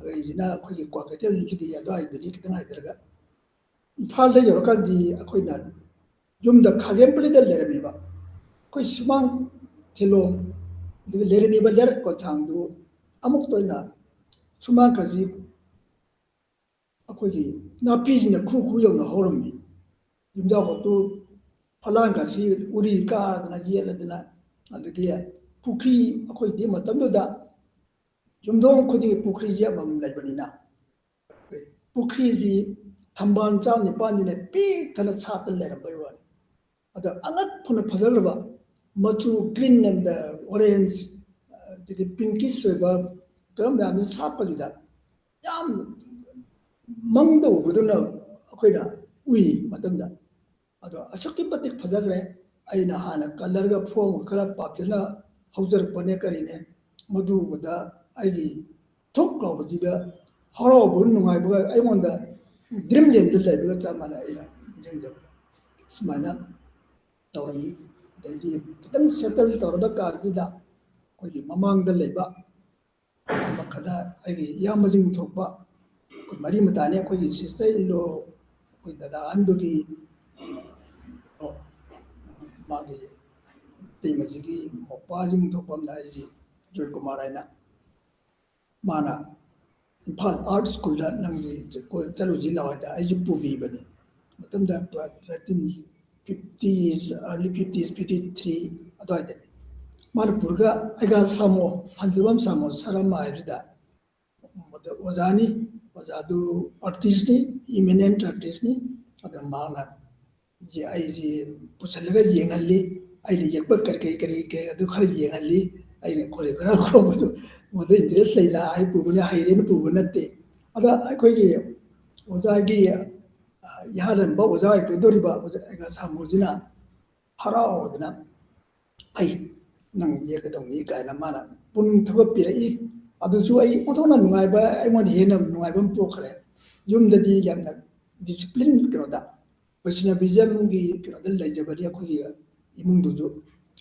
ꯘꯔꯤꯁꯤꯅ ꯑꯩꯈꯣꯏꯒꯤ ꯀ꯭ꯋꯥꯀꯩꯊꯦꯜꯒꯤ ꯑꯗꯨꯋꯥꯏꯗꯒꯤ ꯈꯤꯇꯪ ꯍꯥꯏꯊꯔꯒ ꯏꯝꯐꯥꯜꯗ ꯌꯧꯔꯀꯥꯟꯗꯤ ꯑꯩꯈꯣꯏꯅ ꯌꯨꯝꯗ ꯈꯥꯒꯦꯝꯄꯜꯂꯤꯗ ꯂꯩꯔꯝꯃꯦꯕ꯫ ꯑꯩꯈꯣꯏ ꯁꯨꯃꯥꯡ ꯊꯤꯂꯣꯡ ꯑꯗꯨꯒ ꯂꯩꯔꯝꯃꯤꯕ ꯂꯩꯔꯛꯄ ꯆꯥꯡꯗꯨ ꯑꯃꯨꯛꯇ ꯑꯣꯏꯅ ꯁꯨꯃꯥꯡ ꯈꯖꯤꯛ ꯑꯩꯈꯣꯏꯒꯤ ꯅꯥꯄꯤꯁꯤꯅ ꯈꯨ ꯈꯨ ꯌꯧꯅ ꯍꯧꯔꯝꯃꯤ꯫ ꯌꯨꯝꯖꯥꯎ ꯈꯛꯇꯨ ꯐꯂꯥꯡꯒꯁꯤ ꯎꯔꯤ ꯀꯥꯗꯅ ꯌꯦꯠꯂꯗꯅ, ꯑꯗꯒꯤ ꯄꯨꯈ꯭ꯔꯤ, ꯑꯩꯈꯣꯏꯗꯤ ꯃꯇꯝꯗꯨꯗ ꯌꯨꯝꯊꯣꯡ ꯈꯨꯗꯤꯡꯒꯤ ꯄꯨꯈ꯭ꯔꯤꯁꯤ ꯑꯃꯃꯝ ꯂꯩꯕꯅꯤꯅ, ꯄꯨꯈ꯭ꯔꯤꯁꯤ ꯊꯝꯕꯥꯜ ꯆꯥꯝ ꯅꯤꯄꯥꯟꯁꯤꯅ ꯄꯤꯛ ꯊꯟꯅ ꯁꯥꯠꯇꯅ ꯂꯩꯔꯝꯕꯩ ꯋꯥꯅꯤ꯫ ꯑꯗ ꯑꯉꯛꯄꯅ ꯐꯖꯈ꯭ꯔꯕ ꯃꯆꯨ green and orange, ꯑꯗꯒꯤ pinkish ꯑꯣꯏꯕ ꯀꯔꯝ ꯃꯌꯥꯝꯁꯤ ꯁꯥꯠꯄꯁꯤꯗ ꯌꯥꯝ ꯃꯪꯗ ꯎꯕꯗꯨꯅ ꯑꯩꯈꯣꯏꯅ ꯎꯏ ꯃꯇꯝꯗ꯫ ꯑꯗꯣ ꯑꯁꯨꯛꯀꯤ ꯃꯇꯤꯛ ꯐꯖꯈ꯭ꯔꯦ꯫ ꯑꯩꯅ ꯍꯥꯟꯅ colourꯒ ꯐꯣꯝꯒ ꯈꯔ ꯄꯥꯞꯇꯅ ꯍꯧꯖꯔꯛꯄꯅꯦ ꯀꯔꯤꯅꯦ, ꯃꯗꯨ ꯎꯕꯗ ꯑꯩꯒꯤ ꯊꯨꯛ ꯂꯥꯎꯕꯁꯤꯗ ꯍꯔꯥꯎꯕ ꯅꯨꯡꯉꯥꯏꯕꯒ ꯑꯩꯉꯣꯟꯗ dreamlandꯗ ꯂꯩꯕꯒ ꯆꯞ ꯃꯥꯟꯅꯩ꯫ ꯑꯩꯅ ꯅꯤꯡꯁꯤꯡꯖꯕ ꯁꯨꯃꯥꯏꯅ ꯇꯧꯔꯛꯏ꯫ ꯑꯗꯩꯗꯤ ꯈꯤꯇꯪ settle ꯇꯧꯔꯕ ꯀꯥꯟꯁꯤꯗ ꯑꯩꯈꯣꯏꯒꯤ ꯃꯃꯥꯡꯗ ꯂꯩꯕ ꯑꯃꯈꯛꯅ ꯑꯩꯒꯤ ꯏꯌꯥꯝꯕꯁꯤꯡ ꯊꯣꯛꯄ ꯑꯩꯈꯣꯏ ꯃꯔꯤ ꯃꯇꯥꯅꯤ꯫ ꯑꯩꯈꯣꯏꯒꯤ sister in law, ꯑꯩꯈꯣꯏ ꯗꯗꯥ ꯑꯍꯟꯗꯨꯒꯤ ꯃꯥꯒꯤ ꯏꯇꯩꯃꯁꯤꯒꯤ ꯃꯧꯄ꯭ꯋꯥꯁꯤꯡ ꯊꯣꯛꯄ ꯑꯃꯅ ꯑꯩꯁꯤ ꯖꯣꯏꯀꯨꯃꯥꯔ ꯍꯥꯏꯅ, ꯃꯥꯅ ꯏꯝꯐꯥꯜ art schoolꯗ ꯅꯪꯁꯤ ꯆꯠꯂꯨꯁꯤ ꯂꯥꯛꯑꯣ ꯍꯥꯏꯗ ꯑꯩꯁꯤ ꯄꯨꯕꯤꯕꯅꯤ꯫ ꯃꯇꯝꯗ nineteen fifties, early fifties, fifty three ꯑꯗꯨꯋꯥꯏꯗꯅꯤ꯫ ꯃꯥꯅ ꯄꯨꯔꯒ ꯑꯩꯒ ꯁꯥꯃꯣ, ꯍꯟꯖꯕꯝ ꯁꯥꯃꯣ ꯁꯔꯝ ꯍꯥꯏꯕꯁꯤꯗ ꯑꯣꯖꯥꯅꯤ, ꯑꯣꯖꯥꯗꯨ artistꯅꯤ, eminent artistꯅꯤ꯫ ꯑꯗ ꯃꯥꯅ ꯁꯤ ꯑꯩꯁꯤ ꯄꯨꯁꯤꯜꯂꯒ ꯌꯦꯡꯍꯜꯂꯤ, ꯑꯩꯅ ꯌꯦꯛꯄ ꯀꯔꯤ ꯀꯔꯤ ꯀꯔꯤ ꯀꯔꯤ ꯑꯗꯨ ꯈꯔ ꯌꯦꯡꯍꯜꯂꯤ꯫ ꯑꯩꯅ choreograph ꯈꯣꯡꯕꯗꯨ ꯃꯗꯨ interest ꯂꯩꯅ ꯑꯩ ꯄꯨꯕꯅꯤ, ꯍꯩꯔꯦꯅ ꯄꯨꯕ ꯅꯠꯇꯦ꯫ ꯑꯗ ꯑꯩꯈꯣꯏꯒꯤ ꯑꯣꯖꯥꯒꯤ, ꯑ, ꯌꯥꯍꯜꯂꯝꯕ ꯑꯣꯖꯥ ꯑꯣꯏꯒꯗꯧꯔꯤꯕ ꯑꯣꯖꯥ ꯁꯥꯃꯨꯁꯤꯅ ꯍꯔꯥꯎꯗꯅ, "ꯑꯩ ꯅꯪ ꯌꯦꯛꯀꯗꯧꯅꯤ" ꯀꯥꯏꯅ ꯃꯥꯅ ꯄꯨꯛꯅꯤꯡ ꯊꯧꯒꯠꯄꯤꯔꯛꯏ꯫ ꯑꯗꯨꯁꯨ ꯑꯩ ꯑꯣꯟꯊꯣꯛꯅ ꯅꯨꯡꯉꯥꯏꯕ, ꯑꯩꯉꯣꯟꯗ ꯍꯦꯟꯅ ꯅꯨꯡꯉꯥꯏꯕ ꯑꯃ ꯄꯣꯛꯈ꯭ꯔꯦ꯫ ꯌꯨꯝꯗꯗꯤ ꯌꯥꯝꯅ discipline, ꯀꯩꯅꯣꯗ, Vaishnavismꯒꯤ ꯀꯩꯅꯣꯗ ꯂꯩꯖꯕꯅꯤ ꯑꯩꯈꯣꯏꯒꯤ ꯏꯃꯨꯡꯗꯨꯁꯨ꯫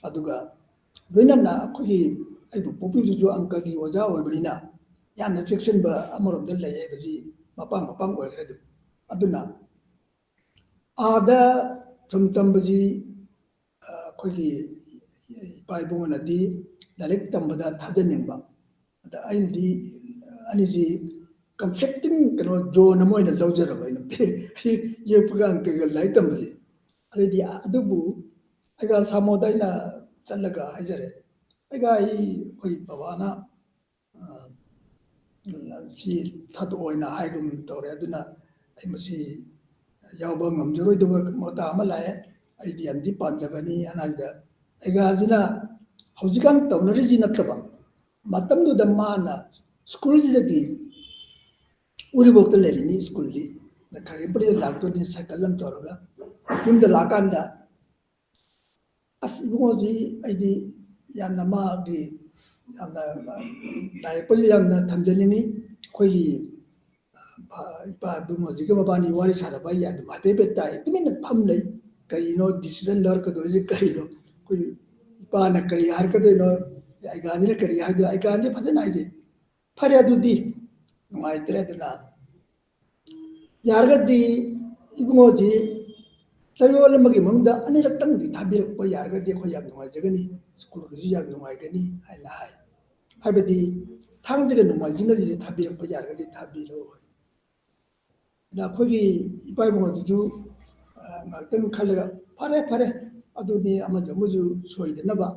ꯑꯗꯨꯒ ꯂꯣꯏꯅꯅ ꯑꯩꯈꯣꯏꯒꯤ ꯑꯩꯕꯨ ꯄꯣꯛꯄꯤꯕꯗꯨꯁꯨ ꯑꯪꯀꯒꯤ ꯑꯣꯖꯥ ꯑꯣꯏꯕꯅꯤꯅ ꯌꯥꯝꯅ ꯆꯦꯛꯁꯤꯟꯕ ꯑꯃꯔꯣꯝꯗ ꯂꯩ ꯍꯥꯏꯕꯁꯤ ꯃꯄꯥꯡ ꯃꯄꯥꯡ ꯑꯣꯏꯈ꯭ꯔꯦ꯫ ꯑꯗꯨ, ꯑꯗꯨꯅ ꯑꯥꯗ ꯁꯨꯝ ꯇꯝꯕꯁꯤ, ꯑ, ꯑꯩꯈꯣꯏꯒꯤ ꯏꯄꯥ ꯏꯕꯨꯡꯉꯣꯅꯗꯤ ꯂꯥꯏꯔꯤꯛ ꯇꯝꯕꯗ ꯊꯥꯖꯅꯤꯡꯕ꯫ ꯑꯗ ꯑꯩꯅꯗꯤ ꯑꯅꯤꯁꯤ ꯀꯟꯐ꯭ꯂꯤꯛꯇꯤꯡ ꯀꯩꯅꯣ ꯖꯣꯟ ꯑꯃ ꯑꯣꯏꯅ ꯂꯧꯖꯔꯕ ꯑꯩꯅ ꯌꯦꯛꯄꯒ ꯀꯩꯒ ꯂꯥꯏꯔꯤꯛ ꯇꯝꯕꯁꯦ꯫ ꯑꯗꯩꯗꯤ ꯑꯗꯨꯕꯨ ꯑꯩꯒ ꯁꯥꯃꯣꯗ ꯑꯩꯅ ꯆꯠꯂꯒ ꯍꯥꯏꯖꯔꯦ, "ꯑꯩꯒ ꯑꯩ ꯑꯩꯈꯣꯏ ꯕꯕꯥꯅ ꯁꯤ ꯊꯥꯗꯣꯛꯑꯣꯅ ꯍꯥꯏꯒꯨꯝ ꯇꯧꯔꯦ, ꯑꯗꯨꯅ ꯑꯩ ꯃꯁꯤ ꯌꯥꯎꯕ ꯉꯝꯖꯔꯣꯏꯗꯕ ꯃꯇꯥꯡ ꯑꯃ ꯂꯥꯛꯑꯦ꯫ ꯑꯩꯗꯤ ꯌꯥꯝꯗꯤ ꯄꯥꯝꯖꯕꯅꯤ" ꯍꯥꯏꯅ ꯍꯥꯏꯗ ꯑꯩꯒꯥꯁꯤꯅ ꯍꯧꯖꯤꯛꯀꯥꯟ ꯇꯧꯅꯔꯤꯁꯤ ꯅꯠꯇꯕ, ꯃꯇꯝꯗꯨꯗ ꯃꯥꯅ ꯁ꯭ꯀꯨꯜꯁꯤꯗꯗꯤ ꯎꯔꯤꯄꯣꯛꯇ ꯂꯩꯔꯤꯅꯤ, ꯁ꯭ꯀꯨꯜꯗꯤ ꯈꯥꯒꯦꯝꯄꯨꯔꯤꯗ ꯂꯥꯛꯇꯣꯏꯅꯤ ꯁꯥꯏꯀꯜ ꯑꯃ ꯇꯧꯔꯒ꯫ ꯌꯨꯝꯗ ꯂꯥꯛꯑꯀꯥꯟꯗ, "ꯑꯁ ꯏꯕꯨꯡꯉꯣꯁꯤ ꯑꯩꯗꯤ ꯌꯥꯝꯅ ꯃꯥꯒꯤ ꯌꯥꯝꯅ ꯂꯥꯏ ꯌꯦꯛꯄꯁꯤ ꯌꯥꯝꯅ ꯊꯝꯖꯅꯤꯡꯉꯤ, ꯑꯩꯈꯣꯏꯒꯤ ꯏꯄꯥ ꯏꯕꯨꯡꯉꯣꯁꯤꯒ ꯃꯕꯥꯅꯤ ꯋꯥꯔꯤ ꯁꯥꯟꯅꯕ ꯑꯩ ꯑꯗꯨꯝ ꯍꯥꯏꯐꯦꯠ ꯍꯥꯏꯐꯦꯠ ꯇꯥꯏ, ꯇꯨꯃꯤꯟꯅ ꯐꯝ ꯂꯩ, ꯀꯔꯤꯅꯣ ꯗꯤꯁꯤꯖꯟ ꯂꯧꯔꯛꯀꯗꯣꯏꯁꯤ ꯀꯔꯤꯅꯣ, ꯑꯩꯈꯣꯏ ꯏꯄꯥꯅ ꯀꯔꯤ ꯍꯥꯏꯔꯛꯀꯗꯣꯏꯅꯣ, ꯑꯩꯒꯥꯟꯁꯤꯅ ꯀꯔꯤ ꯍꯥꯏꯗꯣꯏꯅꯣ?" ꯑꯩꯒꯥꯟꯗꯤ ꯐꯖꯅ ꯍꯥꯏꯖꯩ꯫ ꯐꯔꯦ, ꯑꯗꯨꯗꯤ ꯅꯨꯡꯉꯥꯏꯇ꯭ꯔꯦ, ꯑꯗꯨꯅ ꯌꯥꯔꯒꯗꯤ ꯏꯕꯨꯡꯉꯣꯁꯤ ꯆꯌꯣꯜ ꯑꯃꯒꯤ ꯃꯅꯨꯡꯗ ꯑꯅꯤꯔꯛꯇꯪꯗꯤ ꯊꯥꯕꯤꯔꯛꯄ ꯌꯥꯔꯒꯗꯤ ꯑꯩꯈꯣꯏ ꯌꯥꯝ ꯅꯨꯡꯉꯥꯏꯖꯒꯅꯤ, ꯁ꯭ꯀꯨꯜꯒꯤꯁꯨ ꯌꯥꯝ ꯅꯨꯡꯉꯥꯏꯒꯅꯤ ꯍꯥꯏꯅ ꯍꯥꯏ꯫ ꯍꯥꯏꯕꯗꯤ ꯊꯥꯡꯖꯒ ꯅꯣꯡꯃꯥꯏꯖꯤꯡꯒꯁꯤꯗꯤ ꯊꯥꯕꯤꯔꯛꯄ ꯌꯥꯔꯒꯗꯤ ꯊꯥꯕꯤꯔꯛꯑꯣ꯫ ꯑꯗ ꯑꯩꯈꯣꯏꯒꯤ ꯏꯄꯥ ꯏꯕꯨꯡꯉꯣꯗꯨꯁꯨ ꯉꯥꯏꯍꯥꯛꯇꯪ ꯈꯜꯂꯒ, "ꯐꯔꯦ, ꯐꯔꯦ, ꯑꯗꯨꯗꯤ ꯑꯃꯁꯨ ꯑꯃꯁꯨ ꯁꯣꯏꯗꯅꯕ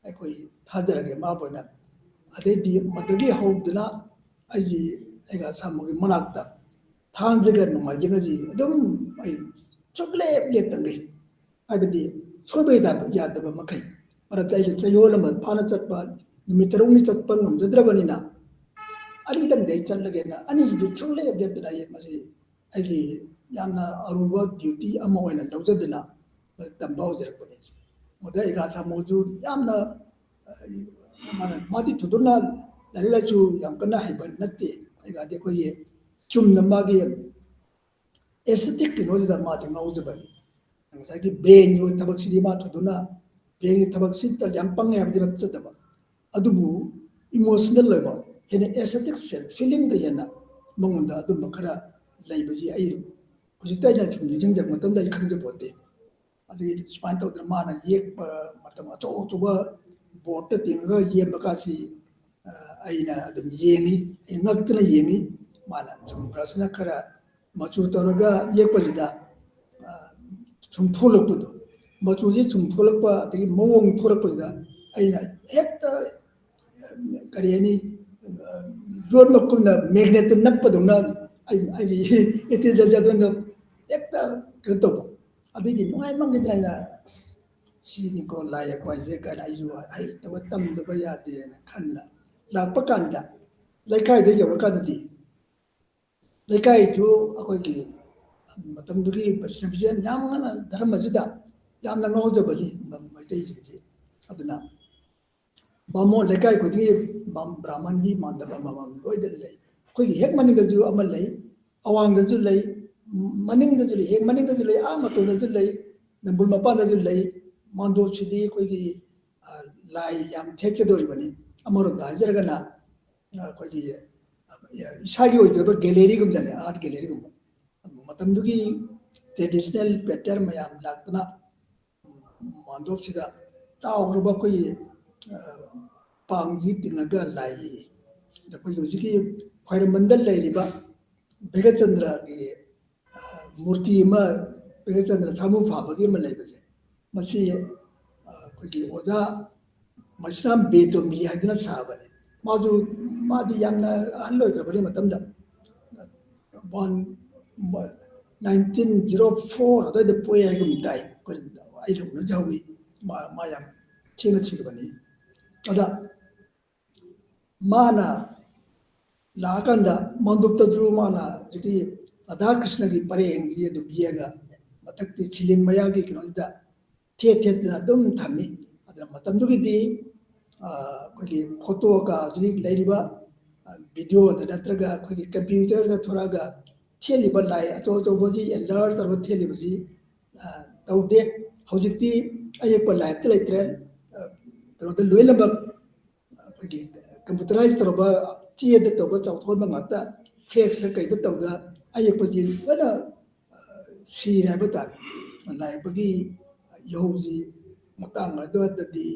ꯑꯩꯈꯣꯏ ꯊꯥꯖꯔꯒꯦ ꯃꯥꯕꯨ ꯑꯣꯏꯅ"꯫ ꯑꯗꯩꯗꯤ ꯃꯗꯨꯗꯒꯤ ꯍꯧꯗꯨꯅ ꯑꯩꯁꯤ ꯑꯩꯒ ꯁꯥꯃꯨꯒꯤ ꯃꯅꯥꯛꯇ ꯊꯥꯡꯖꯒ ꯅꯣꯡꯃꯥꯏꯖꯤꯡꯒꯁꯤ ꯑꯗꯨꯝ ꯑꯩ ꯁꯨꯛꯂꯦꯞ ꯂꯦꯞꯇꯈꯩ, ꯍꯥꯏꯕꯗꯤ ꯁꯣꯏꯕ ꯌꯥꯗꯕ ꯃꯈꯩ, ꯃꯔꯝꯗꯤ ꯑꯩꯁꯦ ꯆꯌꯣꯜ ꯑꯃ ꯐꯥꯅ ꯆꯠꯄ, ꯅꯨꯃꯤꯠ ꯇꯔꯨꯛꯅꯤ ꯆꯠꯄ ꯉꯝꯖꯗ꯭ꯔꯕꯅꯤꯅ, ꯑꯅꯤꯗꯪꯗꯤ ꯑꯩ ꯆꯠꯂꯒꯦꯅ ꯑꯅꯤꯁꯤꯗꯤ ꯁꯨꯡꯂꯦꯞ ꯂꯦꯞꯇꯅ ꯑꯩ ꯃꯁꯤ ꯑꯩꯒꯤ ꯌꯥꯝꯅ ꯑꯔꯨꯕ ꯗ꯭ꯌꯨꯇꯤ ꯑꯃ ꯑꯣꯏꯅ ꯂꯧꯖꯗꯨꯅ ꯇꯝꯕ ꯍꯧꯖꯔꯛꯄꯅꯤ꯫ ꯃꯗꯨꯗ ꯑꯩꯒ ꯁꯥꯃꯨꯁꯨ ꯌꯥꯝꯅ, ꯃꯥꯅ, ꯃꯥꯗꯤ ꯊꯣꯏꯗꯣꯛꯅ ꯂꯥꯏꯔꯤꯛ ꯂꯥꯏꯁꯨ ꯌꯥꯝ ꯀꯟꯅ ꯍꯩꯕ ꯅꯠꯇꯦ, ꯑꯩꯒꯗꯤ ꯑꯩꯈꯣꯏꯒꯤ ꯆꯨꯝꯅ ꯃꯥꯒꯤ ꯑꯦꯁꯊꯦꯇꯤꯛ ꯀꯩꯅꯣꯁꯤꯗ ꯃꯥꯗꯤ ꯉꯥꯎꯖꯕꯅꯤ꯫ ꯉꯁꯥꯏꯒꯤ ꯕ꯭ꯔꯦꯟꯒꯤ ꯑꯣꯏꯕ ꯊꯕꯛꯁꯤꯗꯤ ꯃꯥ ꯊꯣꯏꯗꯣꯛꯅ, ꯕ꯭ꯔꯦꯟꯒꯤ ꯊꯕꯛꯁꯤ ꯌꯥꯝ ꯄꯪꯉꯦ ꯍꯥꯏꯕꯗꯤ ꯅꯠꯆꯗꯕ, ꯑꯗꯨꯕꯨ ꯏꯃꯣꯁꯅꯦꯜ ꯑꯣꯏꯕ, ꯍꯦꯟꯅ ꯑꯦꯁꯊꯦꯇꯤꯛ ꯁꯦꯜꯐ ꯐꯤꯂꯤꯡꯗ ꯍꯦꯟꯅ ꯃꯉꯣꯟꯗ ꯑꯗꯨꯝꯕ ꯈꯔ ꯂꯩꯕꯁꯤ ꯑꯩ ꯍꯧꯖꯤꯛꯇ ꯑꯩꯅ ꯁꯨꯝ ꯅꯤꯡꯁꯤꯡꯖꯕ ꯃꯇꯝꯗ ꯑꯩ ꯈꯪꯖꯄꯣꯟꯇꯦ꯫ ꯑꯗꯒꯤ ꯁꯨꯃꯥꯏꯅ ꯇꯧꯗꯅ ꯃꯥꯅ ꯌꯦꯛꯄ ꯃꯇꯝ ꯑꯆꯧ ꯑꯆꯧꯕ ꯕꯣꯔꯗꯇ ꯇꯤꯡꯉꯒ ꯌꯦꯡꯕ ꯀꯥꯁꯤ, ꯑ, ꯑꯩꯅ ꯑꯗꯨꯝ ꯌꯦꯡꯉꯤ, ꯑꯩ ꯉꯛꯇꯅ ꯌꯦꯡꯉꯤ꯫ ꯃꯥꯅ ꯁꯨꯝ ꯕ꯭ꯔꯁꯅ ꯈꯔ ꯃꯆꯨ ꯇꯧꯔꯒ ꯌꯦꯛꯄꯁꯤꯗ, ꯑ, ꯁꯨꯝ ꯊꯣꯛꯂꯛꯄꯗꯣ, ꯃꯆꯨꯁꯦ ꯁꯨꯝ ꯊꯣꯛꯂꯛꯄ, ꯑꯗꯒꯤ ꯃꯑꯣꯡ ꯊꯣꯛꯂꯛꯄꯁꯤꯗ ꯑꯩꯅ ꯍꯦꯛꯇ, ꯀꯔꯤ ꯍꯥꯏꯅꯤ, ꯌꯣꯠ ꯃꯈꯨꯝꯅ ꯃꯦꯒꯅꯦꯠꯇ ꯅꯞꯄꯗꯧꯅ ꯑꯩ, ꯑꯩꯒꯤ ꯏꯇꯤꯖ ꯑꯗꯣꯝꯗ ꯍꯦꯛꯇ ꯀꯩꯅꯣ ꯇꯧꯕ꯫ ꯑꯗꯩꯗꯤ ꯅꯨꯡꯉꯥꯏꯃꯟꯈꯤꯗꯅ ꯑꯩꯅ, "ꯑꯁ, ꯁꯤꯅꯤꯀꯣ ꯂꯥꯏ ꯌꯦꯛꯄ ꯍꯥꯏꯁꯦ" ꯀꯥꯏꯅ ꯑꯩꯁꯨ ꯍꯩꯇꯕ ꯇꯝꯗꯕ ꯌꯥꯗꯦꯅ ꯈꯟꯗꯅ ꯂꯥꯛꯄ ꯀꯥꯟꯁꯤꯗ, ꯂꯩꯀꯥꯏꯗ ꯌꯧꯔꯀꯥꯟꯗꯗꯤ, ꯂꯩꯀꯥꯏꯁꯨ ꯑꯩꯈꯣꯏꯒꯤ ꯃꯇꯝꯗꯨꯒꯤ ꯕꯩꯁꯅꯕꯤꯁꯦ ꯌꯥꯝꯅ ꯙꯔꯃꯁꯤꯗ ꯌꯥꯝꯅ ꯉꯥꯎꯖꯕꯅꯤ ꯃꯩꯇꯩꯁꯤꯡꯁꯦ꯫ ꯑꯗꯨꯅ ꯕꯥꯃꯣꯟ ꯂꯩꯀꯥꯏ ꯈꯨꯗꯤꯡꯒꯤ ꯕꯥꯝ-, ꯕ꯭ꯔꯥꯍꯃꯟꯒꯤ ꯃꯥꯟꯗꯞ ꯑꯃꯃꯝ ꯂꯣꯏꯅ ꯂꯩ꯫ ꯑꯩꯈꯣꯏꯒꯤ ꯍꯦꯛ ꯃꯅꯤꯡꯗꯁꯨ ꯑꯃ ꯂꯩ, ꯑꯋꯥꯡꯗꯁꯨ ꯂꯩ, ꯃꯅꯤꯡꯗꯁꯨ ꯂꯩ, ꯍꯦꯛ ꯃꯅꯤꯡꯗꯁꯨ ꯂꯩ, ꯑꯥ ꯃꯇꯣꯟꯗꯁꯨ ꯂꯩ, ꯅꯝꯕꯨꯜ ꯃꯄꯥꯟꯗꯁꯨ ꯂꯩ꯫ ꯃꯥꯟꯗꯣꯞꯁꯤꯗꯤ ꯑꯩꯈꯣꯏꯒꯤ, ꯑ, ꯂꯥꯏ ꯌꯥꯝ ꯊꯦꯠꯀꯗꯧꯔꯤꯕꯅꯤ꯫ ꯑꯃꯔꯣꯝꯗ ꯍꯥꯏꯖꯔꯒꯅ, ꯑ, ꯑꯩꯈꯣꯏꯒꯤ, ꯑ, ꯏꯁꯥꯒꯤ ꯑꯣꯏꯖꯕ ꯒꯦꯂꯦꯔꯤꯒꯨꯝꯕꯅꯦ, ꯑꯥꯔꯠ ꯒꯦꯂꯦꯔꯤꯒꯨꯝꯕ꯫ ꯃꯇꯝꯗꯨꯒꯤ ꯇ꯭ꯔꯦꯗꯤꯁꯅꯦꯜ ꯄꯦꯇꯔꯟ ꯃꯌꯥꯝ ꯂꯥꯛꯇꯨꯅ ꯃꯥꯟꯗꯣꯞꯁꯤꯗ ꯆꯥꯎꯈ꯭ꯔꯕ ꯑꯩꯈꯣꯏꯒꯤ, ꯑ, ꯄꯥꯡꯁꯤ ꯇꯤꯡꯉꯒ ꯂꯥꯏ ꯌꯦꯛꯏ꯫ ꯑꯗ ꯑꯩꯈꯣꯏꯒꯤ ꯍꯧꯖꯤꯛꯀꯤ ꯈ꯭ꯋꯥꯏꯔꯝꯕꯟꯗ ꯂꯩꯔꯤꯕ ꯚꯦꯒꯆꯟꯗ꯭ꯔꯒꯤ, ꯑ, ꯃꯨꯔꯇꯤ ꯑꯃ, ꯚꯦꯒꯆꯟꯗ꯭ꯔ ꯁꯥꯃꯨ ꯐꯥꯕꯒꯤ ꯑꯃ ꯂꯩꯕꯁꯦ, ꯃꯁꯤ, ꯑ, ꯑꯩꯈꯣꯏꯒꯤ ꯑꯣꯖꯥ ꯃꯁꯤꯔꯥꯝ ꯕꯦꯇꯣꯃꯤ ꯍꯥꯏꯗꯨꯅ ꯁꯥꯕꯅꯤ꯫ ꯃꯥꯁꯨ, ꯃꯥꯗꯤ ꯌꯥꯝꯅ ꯑꯍꯜ ꯑꯣꯏꯈ꯭ꯔꯕꯅꯤ ꯃꯇꯝꯗ꯫ ꯋꯥꯟ, ꯅꯥꯏꯟꯇꯤꯟ ꯖꯤꯔꯣ ꯐꯣꯔ ꯑꯗꯨꯋꯥꯏꯗ ꯄꯣꯛꯑꯦ ꯍꯥꯏꯒꯨꯝ ꯇꯥꯏ꯫ ꯑꯩꯈꯣꯏ, ꯑꯩꯅ ꯎꯅꯖꯍꯧꯋꯤ꯫ ꯃꯥ, ꯃꯥ ꯌꯥꯝ ꯊꯦꯡꯅ ꯁꯤꯈꯤꯕꯅꯤ꯫ ꯑꯗ ꯃꯥꯅ ꯂꯥꯛꯑꯀꯥꯟꯗ ꯃꯥꯟꯗꯣꯞꯇꯁꯨ ꯃꯥꯅ ꯍꯧꯖꯤꯛꯀꯤ ꯔꯥꯙꯥ ꯀ꯭ꯔꯤꯁꯅꯒꯤ ꯄꯔꯦꯡꯁꯤ ꯑꯗꯨꯝ ꯌꯦꯛꯑꯒ ꯃꯊꯛꯇꯤ ꯁꯤꯂꯤꯡ ꯃꯌꯥꯒꯤ ꯀꯩꯅꯣꯁꯤꯗ ꯊꯦꯠ ꯊꯦꯠꯇꯅ ꯑꯗꯨꯝ ꯊꯝꯃꯤ꯫ ꯑꯗꯨꯅ ꯃꯇꯝꯗꯨꯒꯤꯗꯤ, ꯑ, ꯑꯩꯈꯣꯏꯒꯤ ꯐꯣꯇꯣꯒ ꯍꯧꯖꯤꯛ ꯂꯩꯔꯤꯕ, ꯑ, ꯚꯤꯗꯤꯑꯣꯗ ꯅꯠꯇ꯭ꯔꯒ ꯑꯩꯈꯣꯏꯒꯤ ꯀꯝꯄ꯭ꯌꯨꯇꯔꯗ ꯊꯣꯔꯛꯑꯒ ꯊꯦꯠꯂꯤꯕ ꯂꯥꯏ ꯑꯆꯧ ꯑꯆꯧꯕꯁꯤ, ꯑꯦꯟꯂꯥꯔꯖ ꯇꯧꯔꯒ ꯊꯦꯠꯂꯤꯕꯁꯤ, ꯑ, ꯇꯧꯗꯦ꯫ ꯍꯧꯖꯤꯛꯇꯤ ꯑꯌꯦꯛꯄ ꯂꯥꯏ ꯑꯝꯇ ꯂꯩꯇ꯭ꯔꯦ꯫ ꯑ, ꯀꯩꯅꯣꯗ ꯂꯣꯏꯅꯃꯛ ꯑꯩꯈꯣꯏꯒꯤ ꯀꯝꯄ꯭ꯌꯨꯇꯔꯥꯏꯁ ꯇꯧꯔꯕ, ꯆꯦꯗ ꯇꯧꯕ ꯆꯥꯎꯊꯣꯛꯍꯟꯕ ꯉꯥꯛꯇ, ꯐ꯭ꯂꯦꯛꯁꯇ ꯀꯩꯗ ꯇꯧꯗꯅ ꯑꯌꯦꯛꯄꯁꯤ ꯂꯣꯏꯅ, ꯑ, ꯁꯤꯔꯦ ꯍꯥꯏꯕ ꯇꯥꯔꯦ꯫ ꯂꯥꯏ ꯌꯦꯛꯄꯒꯤ ꯏꯍꯧꯁꯤ ꯃꯇꯥꯡ ꯑꯗꯨꯗꯗꯤ,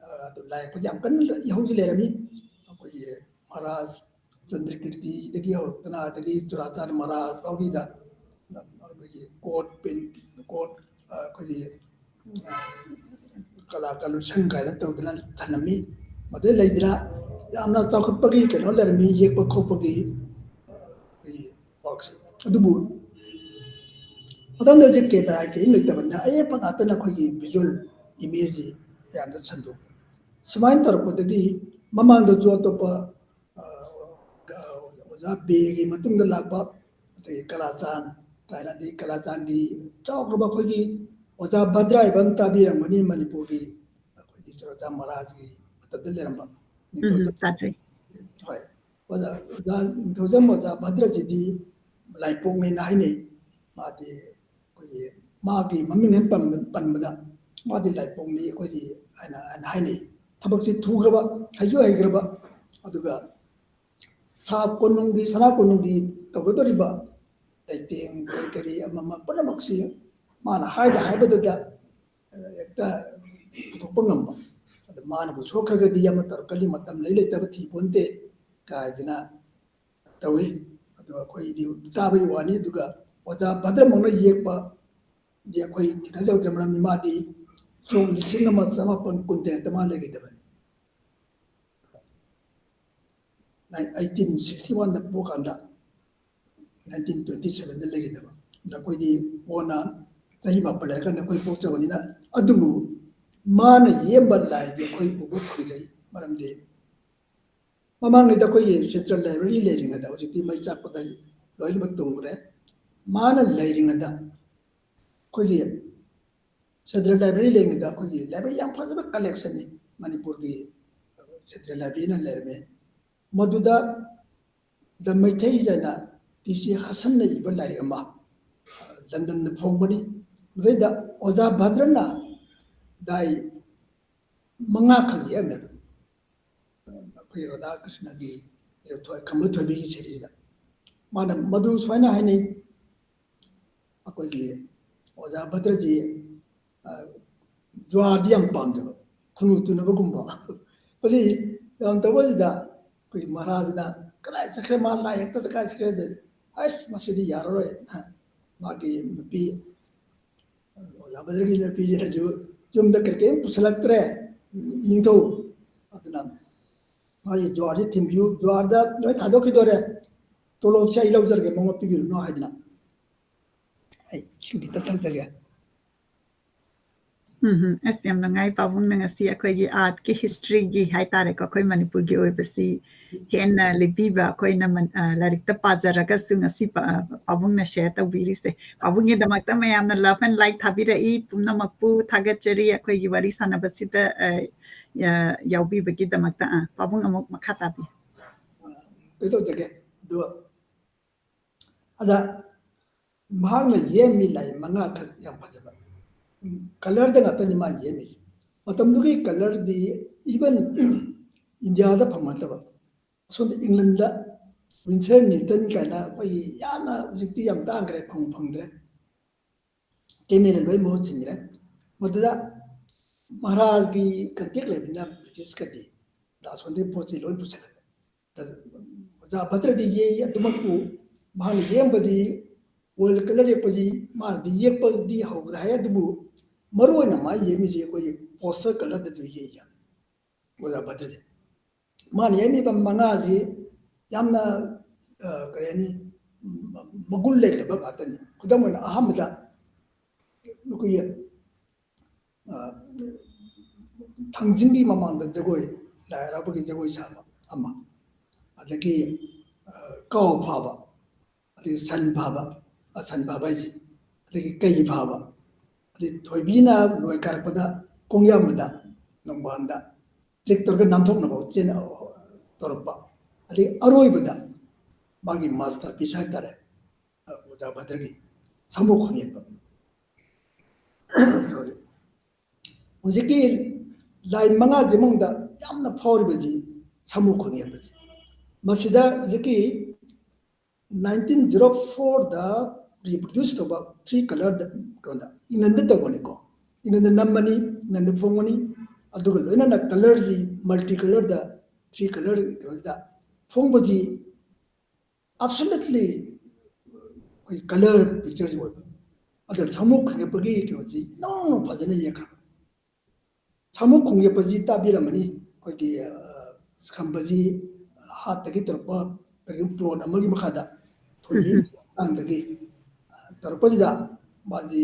ꯑ, ꯑꯗꯨ ꯂꯥꯏ ꯌꯦꯛꯄꯗꯤ ꯌꯥꯝ ꯀꯟꯅ ꯏꯍꯧꯗꯤ ꯂꯩꯔꯝꯃꯤ꯫ ꯑꯩꯈꯣꯏꯒꯤ ꯃꯍꯥꯔꯥꯖ ꯆꯟꯗ꯭ꯔꯀꯤꯔꯇꯤꯗꯒꯤ ꯍꯧꯔꯛꯇꯅ ꯑꯗꯒꯤ ꯆꯨꯔꯥꯆꯥꯟ ꯃꯍꯥꯔꯥꯖ ꯐꯥꯎꯒꯤꯗ ꯑꯩꯈꯣꯏꯒꯤ ꯀꯣꯠ ꯄꯦꯟ ꯀꯣꯠ ꯑꯩꯈꯣꯏꯒꯤ ꯀꯂꯥ ꯀꯂꯨꯁꯟ ꯀꯥꯏꯅ ꯇꯧꯗꯅ ꯊꯝꯂꯝꯃꯤ꯫ ꯃꯗꯩ ꯂꯩꯗꯅ ꯌꯥꯝꯅ ꯆꯥꯎꯈꯠꯄꯒꯤ ꯀꯩꯅꯣ ꯂꯩꯔꯝꯃꯤ, ꯌꯦꯛꯄ ꯈꯣꯠꯄꯒꯤ ꯑꯩꯈꯣꯏꯒꯤ ꯄꯥꯛꯁꯦ꯫ ꯑꯗꯨꯕꯨ ꯃꯇꯝꯗ ꯍꯧꯖꯤꯛ ꯀꯦꯃꯦꯔꯥ ꯀꯔꯤꯝ ꯂꯩꯇꯕꯅꯤꯅ ꯑꯌꯦꯛꯄ ꯉꯥꯛꯇꯅ ꯑꯩꯈꯣꯏꯒꯤ ꯚꯤꯖꯨꯋꯦꯜ ꯏꯃꯦꯖꯁꯤ ꯃꯌꯥꯝꯗ ꯁꯟꯗꯣꯛꯄ꯫ ꯁꯨꯃꯥꯏꯅ ꯇꯧꯔꯛꯄꯗꯒꯤ ꯃꯃꯥꯡꯗꯁꯨ ꯑꯇꯣꯞꯄ ꯑꯣꯖꯥ ꯕꯦꯒꯤ ꯃꯇꯨꯡꯗ ꯂꯥꯛꯄ ꯑꯗꯒꯤ ꯀꯂꯥꯆꯥꯟ ꯀꯥꯏꯅ, ꯑꯗꯩ ꯀꯂꯥꯆꯥꯟꯒꯤ ꯆꯥꯎꯈ꯭ꯔꯕ ꯑꯩꯈꯣꯏꯒꯤ ꯑꯣꯖꯥ ꯚꯗ꯭ꯔ ꯍꯥꯏꯕ ꯑꯃ ꯇꯥꯕꯤꯔꯝꯒꯅꯤ, ꯃꯅꯤꯄꯨꯔꯒꯤ ꯑꯩꯈꯣꯏꯒꯤ ꯆꯨꯔꯥꯆꯥꯟ ꯃꯍꯥꯔꯥꯖꯒꯤ ꯃꯇꯝꯗ ꯂꯩꯔꯝꯕ꯫ ꯎꯝ, ꯇꯥꯖꯩ꯫ ꯍꯣꯏ, ꯑꯣꯖꯥ, ꯑꯣꯖꯥ ꯅꯤꯡꯊꯧꯖꯝ ꯑꯣꯖꯥ ꯚꯗ꯭ꯔꯁꯤꯗꯤ ꯂꯥꯏꯄꯣꯛꯅꯦꯅ ꯍꯥꯏꯅꯩ꯫ ꯃꯥꯗꯤ ꯑꯩꯈꯣꯏꯒꯤ ꯃꯥꯒꯤ ꯃꯃꯤꯡ ꯍꯦꯛ ꯄꯟꯕ-, ꯄꯟꯕꯗ ꯃꯥꯗꯤ ꯂꯥꯏꯄꯣꯛꯅꯤ ꯑꯩꯈꯣꯏꯗꯤ ꯍꯥꯏꯅ, ꯍꯥꯏꯅ ꯍꯥꯏꯅꯩ꯫ ꯊꯕꯛꯁꯤ ꯊꯨꯈ꯭ꯔꯕ, ꯍꯩꯁꯨ ꯍꯩꯈ꯭ꯔꯕ, ꯑꯗꯨꯒ ꯁꯥ ꯀꯣꯅꯨꯡꯒꯤ, ꯁꯅꯥ ꯀꯣꯅꯨꯡꯒꯤ ꯇꯧꯒꯗꯧꯔꯤꯕ ꯂꯩꯇꯦꯡ ꯀꯔꯤ ꯀꯔꯤ ꯑꯃ ꯑꯃ ꯄꯨꯝꯅꯃꯛꯁꯤ ꯃꯥꯅ ꯍꯥꯏꯗ ꯍꯥꯏꯕꯗꯨꯗ ꯍꯦꯛꯇ ꯄꯨꯊꯣꯛꯄ ꯉꯝꯕ꯫ ꯑꯗ ꯃꯥꯅꯕꯨ ꯁꯣꯛꯈ꯭ꯔꯒꯗꯤ ꯑꯃ ꯇꯧꯔꯛꯀꯅꯤ, ꯃꯇꯝ ꯂꯩ ꯂꯩꯇꯕ ꯊꯤ ꯄꯣꯟꯇꯦ ꯀꯥꯏꯗꯅ ꯇꯧꯏ꯫ ꯑꯗꯣ ꯑꯩꯈꯣꯏꯗꯤ ꯇꯥꯕꯒꯤ ꯋꯥꯅꯤ꯫ ꯑꯗꯨꯒ ꯑꯣꯖꯥ ꯚꯗ꯭ꯔꯃꯛꯅ ꯌꯦꯛꯄ ꯗꯤ ꯑꯩꯈꯣꯏ ꯊꯦꯡꯅꯖꯍꯧꯗ꯭ꯔꯦ, ꯃꯔꯝꯗꯤ ꯃꯥꯗꯤ ꯁꯣꯛ ꯂꯤꯁꯤꯡ ꯑꯃ ꯆꯃꯥꯄꯟ ꯀꯨꯟ ꯇꯔꯦꯠꯇ ꯃꯥ ꯂꯩꯈꯤꯗꯕꯅꯤ꯫ ꯑꯩꯠꯇꯤꯟ ꯁꯤꯛꯁꯇꯤ ꯋꯥꯟꯗ ꯄꯣꯛꯀꯥꯟꯗ ꯅꯥꯏꯟꯇꯤꯟ ꯇ꯭ꯋꯦꯟꯇꯤ ꯁꯚꯦꯟꯗ ꯂꯩꯈꯤꯗꯕ꯫ ꯑꯗ ꯑꯩꯈꯣꯏꯗꯤ ꯀꯣꯟꯅ ꯆꯍꯤ ꯃꯥꯄꯟ ꯂꯩꯔꯀꯥꯟꯗ ꯑꯩꯈꯣꯏ ꯄꯣꯛꯆꯕꯅꯤꯅ, ꯑꯗꯨꯕꯨ ꯃꯥꯅ ꯌꯦꯛꯑꯝꯕ ꯂꯥꯏꯗꯤ ꯑꯩꯈꯣꯏ ꯎꯕ ꯐꯪꯖꯩ꯫ ꯃꯔꯝꯗꯤ ꯃꯃꯥꯡꯉꯩꯗ ꯑꯩꯈꯣꯏꯒꯤ central library ꯂꯩꯔꯤꯉꯩꯗ, ꯍꯧꯖꯤꯛꯇꯤ ꯃꯩ ꯆꯥꯛꯄꯗ ꯂꯣꯏꯅꯃꯛ ꯇꯨꯝꯈ꯭ꯔꯦ꯫ ꯃꯥꯅ ꯂꯩꯔꯤꯉꯩꯗ ꯑꯩꯈꯣꯏꯒꯤ central library ꯂꯩꯔꯤꯉꯩꯗ ꯑꯩꯈꯣꯏꯒꯤ library ꯌꯥꯝ ꯐꯖꯕ collectionꯅꯤ ꯃꯅꯤꯄꯨꯔꯒꯤ central libraryꯅ ꯂꯩꯔꯝꯃꯤ꯫ ꯃꯗꯨꯗ The Meitei ꯍꯥꯏꯅ ꯇꯤ ꯁꯤ ꯍꯁꯟꯅ ꯏꯕ ꯂꯥꯏꯔꯤꯛ ꯑꯃ ꯂꯟꯗꯟꯗ ꯐꯣꯡꯕꯅꯤ꯫ ꯃꯗꯩꯗ ꯑꯣꯖꯥ ꯚꯗ꯭ꯔꯅ ꯂꯥꯏ ꯃꯉꯥꯈꯛ ꯌꯦꯛꯑꯝꯃꯦꯕ꯫ ꯑꯩꯈꯣꯏ ꯔꯥꯙꯥ ꯀ꯭ꯔꯤꯁꯅꯒꯤ ꯊꯣꯏ-, ꯈꯝꯕ ꯊꯣꯏꯕꯤꯒꯤ series ꯇ꯫ ꯃꯥꯅ ꯃꯗꯨ ꯁꯨꯃꯥꯏꯅ ꯍꯥꯏꯅꯩ, ꯑꯩꯈꯣꯏꯒꯤ ꯑꯣꯖꯥ ꯚꯗ꯭ꯔꯁꯤ, ꯑ, ꯖ꯭ꯋꯥꯔꯗꯤ ꯌꯥꯝ ꯄꯥꯝꯖꯕ, ꯊꯨꯅꯨ ꯇꯨꯅꯕꯒꯨꯝꯕ꯫ ꯃꯁꯤ ꯌꯥꯝ ꯇꯧꯕꯁꯤꯗ ꯑꯩꯈꯣꯏꯒꯤ ꯃꯍꯥꯔꯥꯖꯅ "ꯀꯗꯥꯏ ꯆꯠꯈ꯭ꯔꯦ? ꯃꯥ ꯂꯥꯏ ꯍꯦꯛꯇ ꯀꯗꯥꯏ ꯆꯠꯈ꯭ꯔꯦ?" ꯑꯗ, "ꯑꯁ, ꯃꯁꯤꯗꯤ ꯌꯥꯔꯔꯣꯏ"꯫ ꯃꯥꯒꯤ ꯅꯨꯄꯤ, ꯑꯣꯖꯥ ꯕꯗ꯭ꯔꯒꯤ ꯅꯨꯄꯤꯁꯤꯅꯁꯨ ꯌꯨꯝꯗ ꯀꯔꯤ ꯀꯔꯤꯝ ꯄꯨꯁꯤꯜꯂꯛꯇ꯭ꯔꯦ, ꯏꯅꯤꯡꯊꯧ꯫ ꯑꯗꯨꯅ ꯃꯥꯒꯤ ꯖ꯭ꯋꯥꯔꯁꯤ ꯊꯤꯟꯕꯤꯌꯨ, ꯖ꯭ꯋꯥꯔꯗ ꯂꯣꯏ ꯊꯥꯗꯣꯛꯈꯤꯗꯣꯔꯦ, ꯇꯣꯂꯣꯞꯁꯦ ꯑꯩ ꯂꯧꯖꯔꯒꯦ, ꯃꯉꯣꯟꯗ ꯄꯤꯕꯤꯔꯨꯅꯨ ꯍꯥꯏꯗꯅ꯫ ꯑꯩ ꯏꯁꯤꯡ ꯈꯤꯇ ꯊꯛꯆꯒꯦ꯫ ꯎꯝ, ꯎꯝ꯫ ꯑꯁ, ꯌꯥꯝ ꯅꯨꯡꯉꯥꯏ꯫ ꯄꯥꯕꯨꯡꯅ ꯉꯁꯤ ꯑꯩꯈꯣꯏꯒꯤ ꯑꯥꯔꯠꯀꯤ ꯍꯤꯁꯇ꯭ꯔꯤꯒꯤ ꯍꯥꯏꯇꯥꯔꯦꯀꯣ, ꯑꯩꯈꯣꯏ ꯃꯅꯤꯄꯨꯔꯒꯤ ꯑꯣꯏꯕꯁꯤ ꯍꯦꯟꯅ ꯂꯤꯕꯤꯕ, ꯑꯩꯈꯣꯏꯅ ꯃꯟ-, ꯑ, ꯂꯥꯏꯔꯤꯛꯇ ꯄꯥꯖꯔꯒꯁꯨ ꯉꯁꯤ ꯄ-, ꯑ, ꯄꯥꯕꯨꯡꯅ ꯁꯦꯌꯔ ꯇꯧꯕꯤꯔꯤꯁꯦ꯫ ꯄꯥꯕꯨꯡꯒꯤꯗꯃꯛꯇ ꯃꯌꯥꯝꯅ love and like ꯊꯥꯕꯤꯔꯛꯏ꯫ ꯄꯨꯝꯅꯃꯛꯄꯨ ꯊꯥꯒꯠꯆꯔꯤ꯫ ꯑꯩꯈꯣꯏꯒꯤ ꯋꯥꯔꯤ ꯁꯥꯟꯅꯕꯁꯤꯗ, ꯑ, ꯌ-, ꯌꯥꯎꯕꯤꯕꯒꯤꯗꯃꯛꯇ꯫ ꯑ, ꯄꯥꯕꯨꯡ ꯑꯃꯨꯛ ꯃꯈꯥ ꯇꯥꯕꯤꯌꯨ꯫ ꯀꯩꯅꯣ ꯇꯧꯖꯒꯦ꯫ ꯑꯗꯨꯒ ꯑꯗ ꯃꯍꯥꯛꯅ ꯌꯦꯛꯑꯝꯃꯤ ꯂꯥꯏ ꯃꯉꯥꯈꯛ ꯌꯥꯝ ꯐꯖꯕ꯫ ꯎꯝ, ꯀꯂꯔꯗ ꯉꯥꯛꯇꯅꯤ ꯃꯥ ꯌꯦꯛꯑꯝꯃꯤꯁꯦ꯫ ꯃꯇꯝꯗꯨꯒꯤ ꯀꯂꯔꯗꯤ even ꯏꯟꯗꯤꯌꯥꯗ ꯐꯪꯕ ꯅꯠꯇꯕ, ꯑꯁꯣꯝꯗ ꯏꯪꯂꯟꯗ ꯋꯤꯟꯁꯔ ꯅꯤꯇꯟ ꯀꯥꯏꯅ ꯑꯩꯈꯣꯏꯒꯤ ꯌꯥꯝꯅ ꯍꯧꯖꯤꯛꯇꯤ ꯌꯥꯝ ꯇꯥꯡꯈ꯭ꯔꯦ, ꯐꯪ ꯐꯪꯗ꯭ꯔꯦ꯫ ꯀꯦꯃꯦꯜꯅ ꯂꯣꯏ ꯃꯍꯨꯠ ꯁꯤꯟꯈ꯭ꯔꯦ꯫ ꯃꯗꯨꯗ ꯃꯍꯥꯔꯥꯖꯒꯤ ꯀꯟꯇꯦꯛ ꯂꯩꯕꯅꯤꯅ ꯕ꯭ꯔꯤꯇꯤꯁꯀꯗꯤ ꯑꯁꯣꯝꯗꯒꯤ ꯄꯣꯠ ꯆꯩ ꯂꯣꯏ ꯄꯨꯁꯜꯂꯛꯄ꯫ ꯑꯣꯖꯥ ꯚꯗ꯭ꯔꯗꯤ ꯌꯦꯛꯏ, ꯑꯗꯨꯃꯛꯄꯨ ꯃꯍꯥꯛꯅ ꯌꯦꯛꯑꯝꯕꯗꯤ ꯑꯣꯏꯜ ꯀꯂꯔ ꯌꯦꯛꯄꯁꯤ ꯃꯥꯅꯗꯤ ꯌꯦꯛꯄꯗꯤ ꯍꯧꯈ꯭ꯔꯦ ꯍꯥꯏ, ꯑꯗꯨꯕꯨ ꯃꯔꯨ ꯑꯣꯏꯅ ꯃꯥ ꯌꯦꯛꯑꯝꯃꯤꯁꯤ ꯑꯩꯈꯣꯏꯒꯤ ꯄꯣꯁꯇꯔ ꯀꯂꯔꯗꯁꯨ ꯌꯦꯛꯏ꯫ ꯑꯣꯖꯥ ꯚꯗ꯭ꯔꯁꯦ ꯃꯥꯅ ꯌꯦꯛꯂꯤꯕ ꯃꯉꯥꯁꯤ ꯌꯥꯝꯅ, ꯑ, ꯀꯔꯤ ꯍꯥꯏꯅꯤ, ꯃ-, ꯃꯒꯨꯟ ꯂꯩꯈ꯭ꯔꯕ ꯉꯥꯛꯇꯅꯤ꯫ ꯈꯨꯗꯝ ꯑꯣꯏꯅ ꯑꯍꯥꯟꯕꯗ ꯑꯩꯈꯣꯏꯒꯤ, ꯑ, ꯊꯥꯡꯖꯤꯡꯒꯤ ꯃꯃꯥꯡꯗ ꯖꯒꯣꯏ, ꯂꯥꯏ ꯍꯔꯥꯎꯕꯒꯤ ꯖꯒꯣꯏ ꯁꯥꯕ ꯑꯃ, ꯑꯗꯒꯤ, ꯑ, ꯀꯥꯎ ꯐꯥꯕ, ꯑꯗꯒꯤ ꯁꯟ ꯐꯥꯕ, ꯑ, ꯁꯟ ꯐꯥꯕ ꯍꯥꯏꯁꯦ, ꯑꯗꯒꯤ ꯀꯩ ꯐꯥꯕ, ꯑꯗꯩ ꯊꯣꯏꯕꯤꯅ ꯂꯣꯏ ꯀꯥꯔꯛꯄꯗ ꯀꯣꯡꯌꯥꯝꯕꯗ ꯅꯣꯡꯕꯥꯟꯗ ꯇ꯭ꯔꯤꯛ ꯇꯧꯔꯒ ꯅꯥꯟꯊꯣꯛꯅꯕ ꯆꯦꯟ-, ꯇꯧꯔꯛꯄ, ꯑꯗꯩ ꯑꯔꯣꯏꯕꯗ ꯃꯥꯒꯤ masterpiece ꯍꯥꯏꯇꯥꯔꯦ, ꯑ, ꯑꯣꯖꯥ ꯚꯗ꯭ꯔꯒꯤ ꯁꯥꯃꯨ ꯈꯣꯡꯌꯦꯠꯄ꯫ Sorry꯫ ꯍꯧꯖꯤꯛꯀꯤ ꯂꯥꯏ ꯃꯉꯥꯁꯤ ꯃꯅꯨꯡꯗ ꯌꯥꯝꯅ ꯐꯥꯎꯔꯤꯕꯁꯤ ꯁꯥꯃꯨ ꯈꯣꯡꯌꯦꯠꯄꯁꯤ꯫ ꯃꯁꯤꯗ ꯍꯧꯖꯤꯛꯀꯤ nineteen zero fourꯗ reproduce ꯇꯧꯕ three colourꯗ ꯀꯩꯅꯣꯗ ꯏꯪꯂꯟꯗ ꯇꯧꯕꯅꯤꯀꯣ꯫ England ꯅꯝꯕꯅꯤ, England ꯐꯣꯡꯕꯅꯤ꯫ ꯑꯗꯨꯒ ꯂꯣꯏꯅꯅ ꯀꯂꯔꯁꯤ ꯃꯜꯇꯤ ꯀꯂꯔꯗ, ꯊ꯭ꯔꯤ ꯀꯂꯔ ꯀꯩꯅꯣꯁꯤꯗ ꯐꯣꯡꯕꯁꯤ ꯑꯦꯕꯁꯣꯂꯨꯠꯂꯤ ꯑꯩꯈꯣꯏ ꯀꯂꯔ ꯄꯤꯛꯆꯔꯁꯤ ꯑꯣꯏꯕ꯫ ꯑꯗꯨꯅ ꯁꯥꯃꯨ ꯈꯣꯡꯌꯦꯛꯄꯒꯤ ꯀꯩꯅꯣꯁꯤ ꯏꯅꯧꯅ ꯐꯖꯅ ꯌꯦꯛꯈ꯭ꯔꯕ꯫ ꯁꯥꯃꯨ ꯈꯣꯡꯌꯦꯛꯄꯁꯤ ꯇꯥꯕꯤꯔꯝꯃꯅꯤ꯫ ꯑꯩꯈꯣꯏꯒꯤ, ꯑ, ꯈꯝꯕꯁꯤ ꯍꯥꯠꯇꯒꯤ ꯇꯧꯔꯛꯄ ꯀꯔꯤꯒꯨꯝꯕ ꯄ꯭ꯂꯣꯠ ꯑꯃꯒꯤ ꯃꯈꯥꯗ ꯊꯣꯏꯕꯤ ꯎꯝ꯫ ꯃꯇꯥꯡꯗꯒꯤ, ꯑ, ꯇꯧꯔꯛꯄꯁꯤꯗ ꯃꯥꯁꯤ,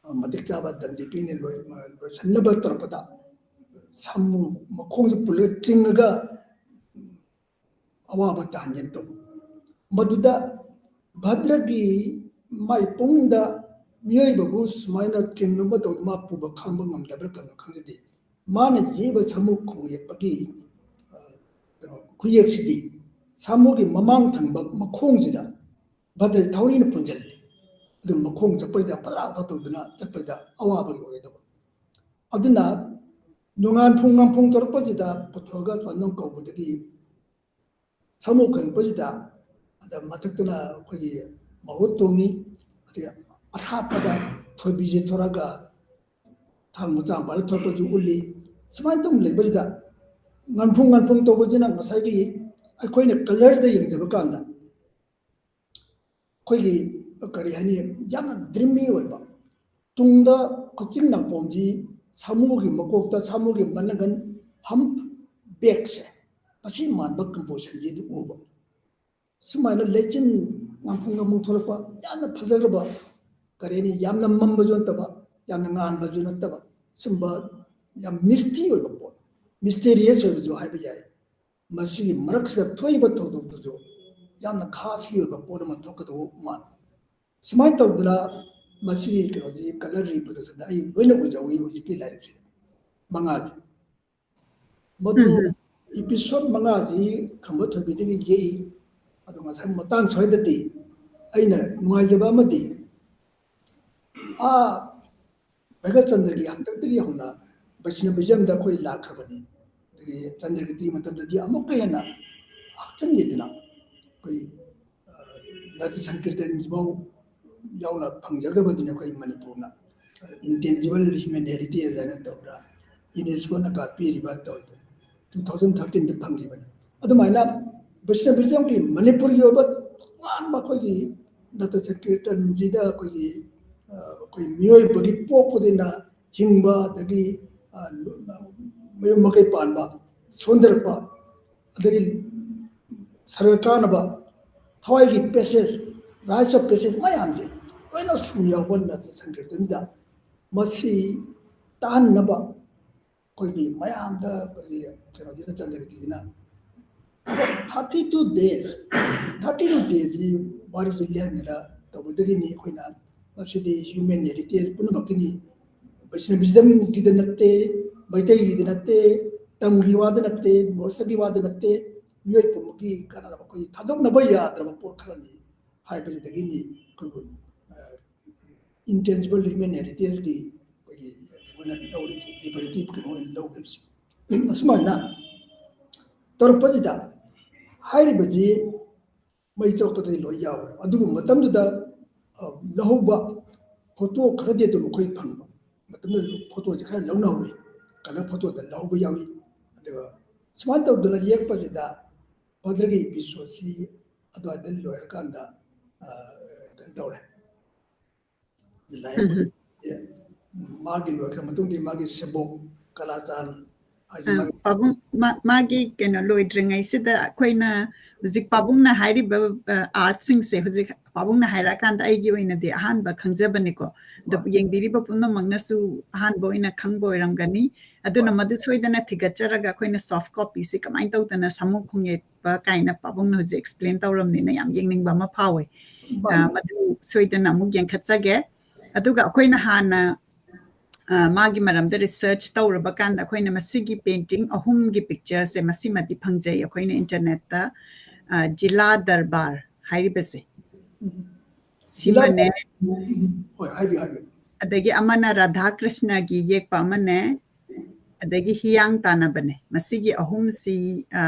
ꯑ, ꯃꯇꯤꯛ ꯆꯥꯕ ꯗꯟꯗꯤ ꯄꯤꯅ ꯂꯣꯏ-, ꯑ, ꯂꯣꯏꯁꯤꯟꯅꯕ ꯇꯧꯔꯛꯄꯗ ꯁꯥꯃꯨ ꯃꯈꯣꯡꯁꯤ ꯄꯨꯜꯂꯒ ꯆꯤꯡꯉꯒ ꯑꯋꯥꯕ ꯇꯥꯍꯟꯒꯦ ꯇꯧꯕ꯫ ꯃꯗꯨꯗ ꯚꯗ꯭ꯔꯒꯤ ꯃꯥꯏ ꯄꯨꯛꯅꯤꯡꯗ ꯃꯤꯑꯣꯏꯕꯕꯨ ꯁꯨꯃꯥꯏꯅ ꯆꯤꯡꯅꯕ ꯇꯧꯗꯨꯅ ꯃꯥ ꯄꯨꯕ ꯈꯥꯡꯕ ꯉꯝꯗꯕ꯭ꯔꯥ ꯀꯩꯅꯣ ꯈꯪꯖꯗꯦ꯫ ꯃꯥꯅ ꯌꯦꯛꯏꯕ ꯁꯥꯃꯨ ꯈꯣꯡꯌꯦꯛꯄꯒꯤ, ꯑ, ꯀꯩꯅꯣ, ꯈꯨꯌꯦꯛꯁꯤꯗꯤ ꯁꯥꯃꯨꯒꯤ ꯃꯃꯥꯡ ꯊꯪꯕ ꯃꯈꯣꯡꯁꯤꯗ ꯚꯗ꯭ꯔ ꯊꯧꯔꯤꯅ ꯄꯨꯟꯁꯤꯜꯂꯤ꯫ ꯑꯗꯨ ꯃꯈꯣꯡ ꯆꯠꯄꯁꯤꯗ ꯄꯗ꯭ꯔꯥꯛ ꯄꯗ꯭ꯔꯥꯛ ꯇꯧꯗꯨꯅ ꯆꯠꯄꯁꯤꯗ ꯑꯋꯥꯕ ꯑꯣꯏꯒꯗꯕ꯫ ꯑꯗꯨꯅ ꯅꯣꯡꯉꯥꯟ ꯄꯨꯡ ꯉꯥꯟꯐꯣꯡ ꯇꯧꯔꯛꯄꯁꯤꯗ ꯄꯨꯊꯣꯛꯑꯒ ꯁꯨꯃꯥꯏꯅ ꯀꯧꯕꯗꯒꯤ ꯁꯥꯃꯨ ꯈꯣꯡꯌꯦꯛꯄꯁꯤꯗ ꯑꯗ ꯃꯊꯛꯇꯅ ꯑꯩꯈꯣꯏꯒꯤ ꯃꯍꯨꯠ ꯇꯣꯡꯉꯤ, ꯑꯗꯒꯤ ꯑꯊꯥꯞꯄꯗ ꯊꯣꯏꯕꯤꯁꯦ ꯊꯣꯔꯛꯑꯒ ꯊꯥꯡ ꯃꯆꯥ ꯑꯃ ꯄꯥꯏꯔꯒ ꯊꯣꯔꯛꯄꯁꯨ ꯎꯠꯂꯤ꯫ ꯁꯨꯃꯥꯏꯅ ꯇꯧꯅ ꯂꯩꯕꯁꯤꯗ ꯉꯥꯟꯐꯣꯡ ꯉꯥꯟꯐꯣꯡ ꯇꯧꯕꯁꯤꯅ ꯉꯁꯥꯏꯒꯤ ꯑꯩꯈꯣꯏꯅ ꯀꯂꯔꯗ ꯌꯦꯡꯖꯕ ꯀꯥꯟꯗ ꯑꯩꯈꯣꯏꯒꯤ ꯀꯔꯤ ꯍꯥꯏꯅꯤ, ꯌꯥꯝꯅ ꯗ꯭ꯔꯤꯃꯤ ꯑꯣꯏꯕ, ꯇꯨꯡꯗ ꯀꯛꯆꯤꯡ ꯅꯥꯄꯣꯝꯁꯤ ꯁꯥꯃꯨꯒꯤ ꯃꯀꯣꯛꯇ ꯁꯥꯃꯨꯒꯤ ꯃꯅꯒꯟ ꯍꯝ ꯕꯦꯛꯁꯦ ꯃꯁꯤ ꯃꯥꯟꯕ ꯀꯝꯄꯣꯖꯤꯁꯟꯁꯤ ꯑꯗꯨ ꯎꯕ꯫ ꯁꯨꯃꯥꯏꯅ ꯂꯩꯆꯤꯟ ꯉꯥꯡꯐꯣꯡ ꯉꯥꯡꯐꯣꯡ ꯊꯣꯛꯂꯛꯄ ꯌꯥꯝꯅ ꯐꯖꯈ꯭ꯔꯕ, ꯀꯔꯤ ꯍꯥꯏꯅꯤ, ꯌꯥꯝꯅ ꯃꯝꯕꯁꯨ ꯅꯠꯇꯕ, ꯌꯥꯝꯅ ꯉꯥꯟꯕꯁꯨ ꯅꯠꯇꯕ, ꯁꯨꯝꯕ ꯌꯥꯝ ꯃꯤꯁꯇꯤ ꯑꯣꯏꯕ ꯄꯣꯠ, ꯃꯤꯁꯇꯦꯔꯤꯌꯁ ꯑꯣꯏꯕꯁꯨ ꯍꯥꯏꯕ ꯌꯥꯏ꯫ ꯃꯁꯤꯒꯤ ꯃꯔꯛꯁꯤꯗ ꯊꯣꯛꯏꯕ ꯊꯧꯗꯣꯛꯇꯨꯁꯨ ꯌꯥꯝꯅ ꯈꯥꯁꯤ ꯑꯣꯏꯕ ꯄꯣꯠ ꯑꯃ ꯊꯣꯛꯀꯗꯧꯕ ꯃꯥꯜꯂꯤ꯫ ꯁꯨꯃꯥꯏꯅ ꯇꯧꯗꯅ ꯃꯁꯤꯒꯤ ꯀꯩꯅꯣꯁꯤ ꯀꯂꯔ ꯔꯤꯄ꯭ꯔꯗꯛꯁꯟꯗ ꯑꯩ ꯂꯣꯏꯅ ꯎꯖꯍꯧꯏ ꯍꯧꯖꯤꯛꯀꯤ ꯂꯥꯏꯔꯤꯛꯁꯤꯗ꯫ ꯃꯉꯥꯁꯦ꯫ ꯃꯗꯨ ꯎꯝ, ꯎꯝ꯫ ꯏꯄꯤꯁꯣꯠ ꯃꯉꯥꯁꯤ ꯈꯝꯕ ꯊꯣꯏꯕꯤꯗꯒꯤ ꯌꯦꯛꯏ꯫ ꯑꯗꯣ ꯉꯁꯥꯏ ꯃꯇꯥꯡ ꯁ꯭ꯋꯥꯏꯗꯗꯤ ꯑꯩꯅ ꯅꯨꯡꯉꯥꯏꯖꯕ ꯑꯃꯗꯤ, ꯑꯥ, ꯚꯒꯠ ꯆꯟꯗ꯭ꯔꯒꯤ ꯍꯥꯛꯇꯛꯇꯒꯤ ꯍꯧꯅ ꯕꯩꯁꯅꯕꯤꯖꯝꯗ ꯑꯩꯈꯣꯏ ꯂꯥꯛꯈ꯭ꯔꯕꯅꯤ꯫ ꯑꯗꯒꯤ ꯆꯟꯗ꯭ꯔꯒꯤꯇꯤ ꯃꯇꯝꯗꯗꯤ ꯑꯃꯨꯛꯀ ꯍꯦꯟꯅ ꯍꯥꯞꯆꯤꯟꯈꯤꯗꯅ ꯑꯩꯈꯣꯏ, ꯑ, ꯅꯠꯇ ꯁꯪꯀꯤꯔꯇꯟꯁꯤꯐꯥꯎ ꯌꯥꯎꯅ ꯐꯪꯖꯈ꯭ꯔꯕꯗꯨꯅꯤ ꯑꯩꯈꯣꯏ ꯃꯅꯤꯄꯨꯔꯅ꯫ Intangible human heritage ꯍꯥꯏꯅ ꯇꯧꯕ꯭ꯔꯥ, ꯌꯨꯅꯦꯁꯀꯣꯅꯒ ꯄꯤꯔꯤꯕ ꯇꯧꯔꯤꯗꯣ ꯇꯨ ꯊꯥꯎꯖꯟ ꯊꯥꯔꯇꯤꯟꯗ ꯐꯪꯈꯤꯕꯅꯤ꯫ ꯑꯗꯨꯃꯥꯏꯅ ꯕꯩꯁꯅꯕꯤꯖꯝꯒꯤ ꯃꯅꯤꯄꯨꯔꯒꯤ ꯑꯣꯏꯕ ꯇꯣꯉꯥꯟꯕ ꯑꯩꯈꯣꯏꯒꯤ ꯅꯠꯇ ꯁꯪꯀꯤꯔꯇꯟꯁꯤꯗ ꯑꯩꯈꯣꯏꯒꯤ ꯑ, ꯑꯩꯈꯣꯏ ꯃꯤꯑꯣꯏꯕꯒꯤ ꯄꯣꯛꯄꯗꯩꯅ ꯍꯤꯡꯕ, ꯑꯗꯒꯤ ꯑ, ꯃꯌꯨꯝ ꯃꯀꯩ ꯄꯥꯟꯕ, ꯁꯣꯟꯊꯔꯛꯄ, ꯑꯗꯒꯤ ꯁꯔꯒ ꯀꯥꯅꯕ ꯊꯋꯥꯏꯒꯤ ꯄꯦꯁꯦꯖ, ꯔꯥꯏꯠꯁ ꯑꯣꯐ ꯄꯦꯁꯦꯖ ꯃꯌꯥꯝꯁꯦ ꯂꯣꯏꯅ ꯁꯨꯝ ꯌꯥꯎꯕ ꯅꯠꯇ ꯁꯪꯀꯤꯔꯇꯟꯁꯤꯗ ꯃꯁꯤ ꯇꯥꯍꯟꯅꯕ ꯑꯩꯈꯣꯏꯒꯤ ꯃꯌꯥꯝꯗ ꯑꯩꯈꯣꯏꯒꯤ ꯀꯩꯅꯣꯁꯤꯅ ꯆꯠꯅꯕꯤꯁꯤꯅ thirty two days, thirty two ꯗꯦꯖꯁꯤ ꯋꯥꯔꯤꯁꯤ ꯂꯦꯡꯗꯅ ꯇꯧꯕꯗꯒꯤꯅꯤ ꯑꯩꯈꯣꯏꯅ ꯃꯁꯤꯗꯤ ꯍ꯭ꯌꯨꯃꯦꯟ ꯍꯦꯔꯤꯇꯦꯖ ꯄꯨꯝꯅꯃꯛꯀꯤꯅꯤ꯫ ꯕꯩꯁꯅꯕꯤꯖꯝꯒꯤꯗ ꯅꯠꯇꯦ, ꯃꯩꯇꯩꯒꯤꯗ ꯅꯠꯇꯦ, ꯇꯝꯒꯤ ꯋꯥꯗ ꯅꯠꯇꯦ, ꯃꯣꯔꯁꯒꯤ ꯋꯥꯗ ꯅꯠꯇꯦ, ꯃꯤꯑꯣꯏ ꯄꯨꯝꯕꯒꯤ ꯀꯥꯟꯅꯅꯕ ꯑꯩꯈꯣꯏ ꯊꯥꯗꯣꯛꯅꯕ ꯌꯥꯗ꯭ꯔꯕ ꯄꯣꯠ ꯈꯔꯅꯤ ꯍꯥꯏꯕꯁꯤꯗꯒꯤꯅꯤ ꯑꯩꯈꯣꯏꯕꯨ ꯑ, ꯏꯟꯇꯦꯟꯖꯤꯕꯜ ꯍ꯭ꯌꯨꯃꯦꯟ ꯍꯦꯔꯤꯇꯦꯖꯀꯤ ꯑꯩꯈꯣꯏꯒꯤ ꯑꯩꯈꯣꯏꯅ ꯂꯧꯔꯤꯕꯁꯤ ꯂꯤꯕꯔꯦꯇꯤꯚ ꯀꯩꯅꯣ ꯑꯣꯏꯅ ꯂꯧꯈꯤꯕꯁꯤ꯫ ꯑꯁꯨꯃꯥꯏꯅ ꯇꯧꯔꯛꯄꯁꯤꯗ ꯍꯥꯏꯔꯤꯕꯁꯤ ꯃꯩ ꯆꯥꯛꯄꯗꯗꯤ ꯂꯣꯏ ꯌꯥꯎꯔꯦ꯫ ꯑꯗꯨꯕꯨ ꯃꯇꯝꯗꯨꯗ ꯑ, ꯂꯧꯍꯧꯕ ꯐꯣꯇꯣ ꯈꯔꯗꯤ ꯑꯗꯨꯝ ꯑꯩꯈꯣꯏ ꯐꯪꯕ꯫ ꯃꯇꯝꯗꯨꯗ ꯐꯣꯇꯣꯁꯦ ꯈꯔ ꯂꯧꯅꯍꯧꯋꯤ꯫ ꯀꯂꯔ ꯐꯣꯇꯣꯗ ꯂꯧꯍꯧꯕ ꯌꯥꯎꯏ꯫ ꯑꯗꯨꯒ ꯁꯨꯃꯥꯏꯅ ꯇꯧꯗꯅ ꯌꯦꯛꯄꯁꯤꯗ ꯕꯗ꯭ꯔꯒꯤ ꯏꯄꯤꯁꯣꯠꯁꯤ ꯑꯗꯨꯋꯥꯏꯗ ꯂꯣꯏꯔꯀꯥꯟꯗ ꯑ, ꯀꯩꯅꯣ ꯇꯧꯔꯦ꯫ ꯂꯥꯏ ꯎꯝ, ꯎꯝ꯫ ꯃꯥꯒꯤ ꯂꯣꯏꯈ꯭ꯔ ꯃꯇꯨꯡꯗ ꯃꯥꯒꯤ ꯁꯦꯕꯣꯛ ꯀꯂꯥꯆꯥꯟ ꯍꯥꯏꯁꯦ ꯑ, ꯃꯥꯒꯤ ꯄꯥꯕꯨꯡ, ꯃꯥ-, ꯃꯥꯒꯤ ꯀꯩꯅꯣ ꯂꯣꯏꯗ꯭ꯔꯤꯉꯩꯁꯤꯗ ꯑꯩꯈꯣꯏꯅ ꯍꯧꯖꯤꯛ ꯄꯥꯕꯨꯡꯅ ꯍꯥꯏꯔꯤꯕ, ꯑ, ꯑꯥꯔꯠꯁꯤꯡꯁꯦ ꯍꯧꯖꯤꯛ ꯄꯥꯕꯨꯡꯅ ꯍꯥꯏꯔꯛꯑꯀꯥꯟꯗ ꯑꯩꯒꯤ ꯑꯣꯏꯅꯗꯤ ꯑꯍꯥꯟꯕ ꯈꯪꯖꯕꯅꯤꯀꯣ꯫ ꯑꯗꯣ ꯍꯣꯏ꯫ ꯌꯦꯡꯕꯤꯔꯤꯕ ꯄꯨꯝꯅꯃꯛꯅꯁꯨ ꯑꯍꯥꯟꯕ ꯑꯣꯏꯅ ꯈꯪꯕ ꯑꯣꯏꯔꯝꯒꯅꯤ꯫ ꯑꯗꯨꯅ ꯍꯣꯏ꯫ ꯃꯗꯨ ꯁꯣꯏꯗꯅ ꯊꯤꯒꯠꯆꯔꯒ ꯑꯩꯈꯣꯏꯅ ꯁꯣꯐ ꯀꯣꯄꯤꯁꯤ ꯀꯃꯥꯏꯅ ꯇꯧꯗꯅ ꯁꯥꯃꯨ ꯈꯣꯡꯌꯦꯠꯄ ꯀꯥꯏꯅ ꯄꯥꯕꯨꯡꯅ ꯍꯧꯖꯤꯛ ꯑꯦꯛꯁꯄ꯭ꯂꯦꯟ ꯇꯧꯔꯝꯅꯤꯅ ꯌꯥꯝ ꯌꯦꯡꯅꯤꯡꯕ ꯑꯃ ꯐꯥꯎꯋꯦ꯫ ꯑ, ꯃꯥꯅꯤ꯫ ꯃꯗꯨ ꯁꯣꯏꯗꯅ ꯑꯃꯨꯛ ꯌꯦꯡꯈꯠꯆꯒꯦ꯫ ꯑꯗꯨꯒ ꯑꯩꯈꯣꯏꯅ ꯍꯥꯟꯅ, ꯑ, ꯃꯥꯒꯤ ꯃꯔꯝꯗ ꯔꯤꯁꯔꯆ ꯇꯧꯔꯕ ꯀꯥꯟꯗ ꯑꯩꯈꯣꯏꯅ ꯃꯁꯤꯒꯤ ꯄꯦꯟꯇꯤꯡ ꯑꯍꯨꯝꯒꯤ ꯄꯤꯛꯆꯔꯁꯦ ꯃꯁꯤꯃꯗꯤ ꯐꯪꯖꯩ ꯑꯩꯈꯣꯏꯅ ꯏꯟꯇꯔꯅꯦꯠꯇ, ꯑ, ꯖꯤꯂꯥ ꯗꯔꯕꯥꯔ ꯍꯥꯏꯔꯤꯕꯁꯦ꯫ ꯎꯝ꯫ ꯁꯤꯃꯅꯦ꯫ ꯍꯣꯏ, ꯍꯥꯏꯕꯤꯌꯨ, ꯍꯥꯏꯕꯤꯌꯨ꯫ ꯑꯗꯒꯤ ꯑꯃꯅ ꯔꯥꯙꯥ ꯀ꯭ꯔꯤꯁꯅꯒꯤ ꯌꯦꯛꯄ ꯑꯃꯅꯦ, ꯑꯗꯒꯤ ꯍꯤꯌꯥꯡ ꯇꯥꯟꯅꯕꯅꯦ꯫ ꯃꯁꯤꯒꯤ ꯑꯍꯨꯝꯁꯤ, ꯑ,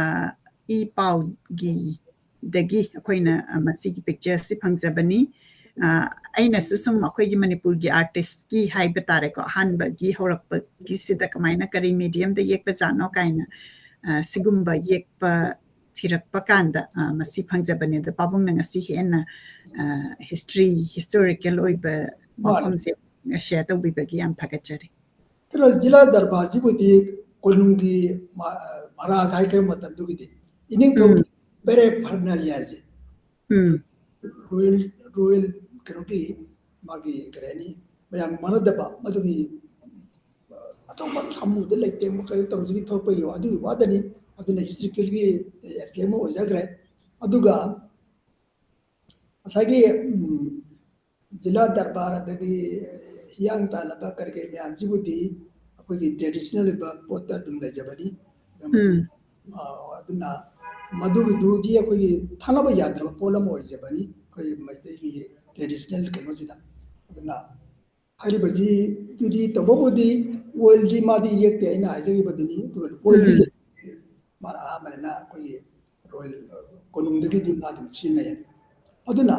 ꯏ ꯄꯥꯎꯒꯤꯗꯒꯤ ꯑꯩꯈꯣꯏꯅ, ꯑ, ꯃꯁꯤꯒꯤ ꯄꯤꯛꯆꯔꯁꯤ ꯐꯪꯖꯕꯅꯤ꯫ ꯑ, ꯑꯩꯅꯁꯨ ꯁꯨꯝ ꯑꯩꯈꯣꯏꯒꯤ ꯃꯅꯤꯄꯨꯔꯒꯤ ꯑꯥꯔꯇꯤꯁꯀꯤ ꯍꯥꯏꯕ ꯇꯥꯔꯦꯀꯣ, ꯑꯍꯥꯟꯕꯒꯤ ꯍꯧꯔꯛꯄꯒꯤꯁꯤꯗ ꯀꯃꯥꯏꯅ ꯀꯔꯤ ꯃꯦꯗꯤꯌꯝꯗ ꯌꯦꯛꯄꯖꯥꯠꯅꯣ ꯀꯥꯏꯅ, ꯑ, ꯁꯤꯒꯨꯝꯕ ꯌꯦꯛꯄ ꯊꯤꯔꯛꯄ ꯀꯥꯟꯗ, ꯑ, ꯃꯁꯤ ꯐꯪꯖꯕꯅꯦ꯫ ꯑꯗꯣ ꯄꯥꯕꯨꯡꯅ ꯉꯁꯤ ꯍꯦꯟꯅ, ꯑ, ꯍꯤꯁꯇ꯭ꯔꯤ, ꯍꯤꯁꯇꯣꯔꯤꯀꯦꯜ ꯑꯣꯏꯕ ꯃꯥꯅꯦ꯫ ꯋꯥꯐꯝꯁꯦ ꯁꯤꯌꯔ ꯇꯧꯕꯤꯕꯒꯤ ꯌꯥꯝ ꯊꯥꯒꯠꯆꯔꯤ꯫ ꯀꯩꯅꯣ, ꯖꯤꯂꯥ ꯗꯔꯕꯥꯔꯁꯤꯕꯨꯗꯤ ꯀꯣꯅꯨꯡꯒꯤ ꯃ-, ꯃꯍꯥꯔꯥꯖ ꯍꯥꯏꯈ꯭ꯔ ꯃꯇꯝꯗꯨꯒꯤꯗꯤ ꯏꯅꯤꯡꯊꯧ ꯎꯝ꯫ ꯄꯦꯔꯦ ꯐꯔꯅꯥꯂꯤꯌꯥꯁꯦ ꯎꯝ꯫ ꯔꯣꯌꯦꯜ, ꯔꯣꯌꯦꯜ ꯀꯩꯅꯣꯒꯤ ꯃꯥꯒꯤ ꯀꯔꯤ ꯍꯥꯏꯅꯤ, ꯃꯌꯥꯝ ꯃꯥꯟꯅꯗꯕ ꯃꯗꯨꯒꯤ, ꯑ, ꯑꯆꯧꯕ ꯁꯥꯃꯨꯗ ꯂꯩꯇꯦꯡꯕ ꯀꯔꯤ ꯇꯧꯕꯁꯤꯒꯤ ꯊꯣꯛꯂꯛꯄꯒꯤ ꯑꯗꯨꯒꯤ ꯋꯥꯗꯅꯤ꯫ ꯑꯗꯨꯅ ꯍꯤꯁꯇꯣꯔꯤꯀꯦꯜꯒꯤ ꯑꯦꯁꯄꯦꯛ ꯑꯃ ꯑꯣꯏꯖꯈ꯭ꯔꯦ꯫ ꯑꯗꯨꯒ ꯉꯁꯥꯏꯒꯤ, ꯎꯝ, ꯖꯤꯂꯥ ꯗꯔꯕꯥꯔ ꯑꯗꯒꯤ ꯍꯤꯌꯥꯡ ꯇꯥꯟꯅꯕ ꯀꯔꯤ ꯀꯔꯤ ꯃꯌꯥꯝꯁꯤꯕꯨꯗꯤ ꯑꯩꯈꯣꯏꯒꯤ ꯇ꯭ꯔꯦꯗꯤꯁꯅꯦꯜ ꯑꯣꯏꯕ ꯄꯣꯠꯇ ꯑꯗꯨꯝ ꯂꯩꯖꯕꯅꯤ꯫ ꯎꯝ꯫ ꯑ, ꯑꯗꯨꯅ ꯃꯗꯨꯒꯤꯗꯨꯗꯤ ꯑꯩꯈꯣꯏꯒꯤ ꯊꯥꯅꯕ ꯌꯥꯗ꯭ꯔꯕ ꯄꯣꯠ ꯑꯃ ꯑꯣꯏꯖꯕꯅꯤ, ꯑꯩꯈꯣꯏ ꯃꯩꯇꯩꯒꯤ ꯇ꯭ꯔꯦꯗꯤꯁꯅꯦꯜ ꯀꯩꯅꯣꯁꯤꯗ꯫ ꯑꯗꯨꯅ ꯍꯥꯏꯔꯤꯕꯁꯤꯗꯨꯗꯤ ꯇꯧꯕꯕꯨꯗꯤ ꯑꯣꯏꯜꯗꯤ ꯃꯥꯗꯤ ꯌꯦꯛꯇꯦ, ꯑꯩꯅ ꯍꯥꯏꯖꯈꯤꯕꯗꯨꯅꯤ꯫ ꯑꯗꯨꯒ ꯑꯣꯏꯜꯗꯤ ꯎꯝ꯫ ꯃꯥꯅ ꯑꯍꯥꯟꯕꯅꯤꯅ ꯑꯩꯈꯣꯏꯒꯤ ꯔꯣꯌꯦꯜ ꯀꯣꯅꯨꯡꯗꯒꯤꯗꯤ ꯃꯥ ꯑꯗꯨꯝ ꯁꯤꯖꯤꯟꯅꯩ꯫ ꯑꯗꯨꯅ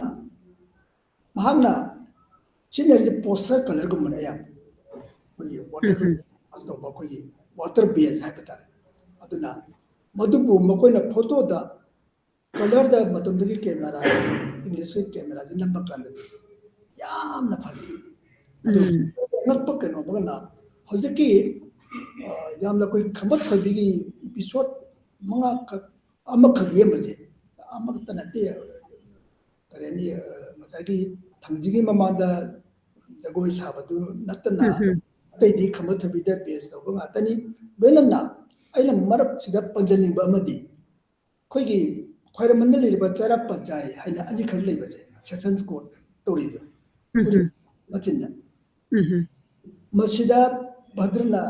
ꯃꯍꯥꯛꯅ ꯁꯤꯖꯤꯟꯅꯔꯤꯁꯦ ꯄꯣꯁꯇꯔ ꯀꯂꯔꯒꯨꯝꯕꯅꯦ ꯑꯌꯥꯝꯕ꯫ ꯑꯩꯈꯣꯏꯒꯤ ꯋꯥꯇꯔ ꯎꯝ꯫ ꯇꯧꯕ, ꯑꯩꯈꯣꯏꯒꯤ ꯋꯥꯇꯔ ꯕꯦꯖ ꯍꯥꯏꯕ ꯇꯥꯔꯦ꯫ ꯑꯗꯨꯅ ꯃꯗꯨꯕꯨ ꯃꯈꯣꯏꯅ ꯐꯣꯇꯣꯗ ꯀꯂꯔꯗ ꯃꯇꯝꯗꯨꯒꯤ ꯀꯦꯃꯦꯔꯥ, ꯏꯪꯂꯤꯁꯀꯤ ꯀꯦꯃꯦꯔꯥꯁꯤ ꯅꯝꯕ ꯀꯥꯟꯗꯗꯤ ꯌꯥꯝꯅ ꯐꯖꯩ꯫ ꯑꯗꯨ ꯎꯝ꯫ ꯑꯉꯛꯄ ꯀꯩꯅꯣ ꯑꯃꯅ ꯍꯧꯖꯤꯛꯀꯤ, ꯑ, ꯌꯥꯝꯅ ꯑꯩꯈꯣꯏ ꯈꯝꯕ ꯊꯣꯏꯕꯤꯒꯤ ꯏꯄꯤꯁꯣꯠ ꯃꯉꯥꯈꯛ, ꯑꯃꯈꯛ ꯌꯦꯡꯕꯁꯦ, ꯑꯃꯈꯛꯇ ꯅꯠꯇꯦ, ꯀꯔꯤ ꯍꯥꯏꯅꯤ, ꯑ, ꯉꯁꯥꯏꯒꯤ ꯊꯥꯡꯖꯤꯡꯒꯤ ꯃꯃꯥꯡꯗ ꯖꯒꯣꯏ ꯁꯥꯕꯗꯨ ꯅꯠꯇꯅ ꯎꯝ, ꯎꯝ꯫ ꯑꯇꯩꯗꯤ ꯈꯝꯕ ꯊꯣꯏꯕꯤꯗ ꯕꯦꯖ ꯇꯧꯕ ꯉꯥꯛꯇꯅꯤ꯫ ꯂꯣꯏꯅꯅ ꯑꯩꯅ ꯃꯔꯛꯁꯤꯗ ꯄꯟꯖꯅꯤꯡꯕ ꯑꯃꯗꯤ ꯑꯩꯈꯣꯏꯒꯤ ꯈ꯭ꯋꯥꯏꯔꯝꯕꯟꯗ ꯂꯩꯔꯤꯕ ꯆꯩꯔꯥꯛ ꯄꯟꯆꯥꯏ ꯍꯥꯏꯅ ꯑꯅꯤꯈꯛ ꯂꯩꯕꯁꯦ, ꯁꯦꯁꯟꯁ ꯀꯣꯔꯠ ꯇꯧꯔꯤꯕ ꯎꯝ, ꯎꯔꯤꯕ ꯎꯝ꯫ ꯃꯆꯤꯟꯗ꯫ ꯎꯝ, ꯎꯝ꯫ ꯃꯁꯤꯗ ꯚꯗ꯭ꯔꯅ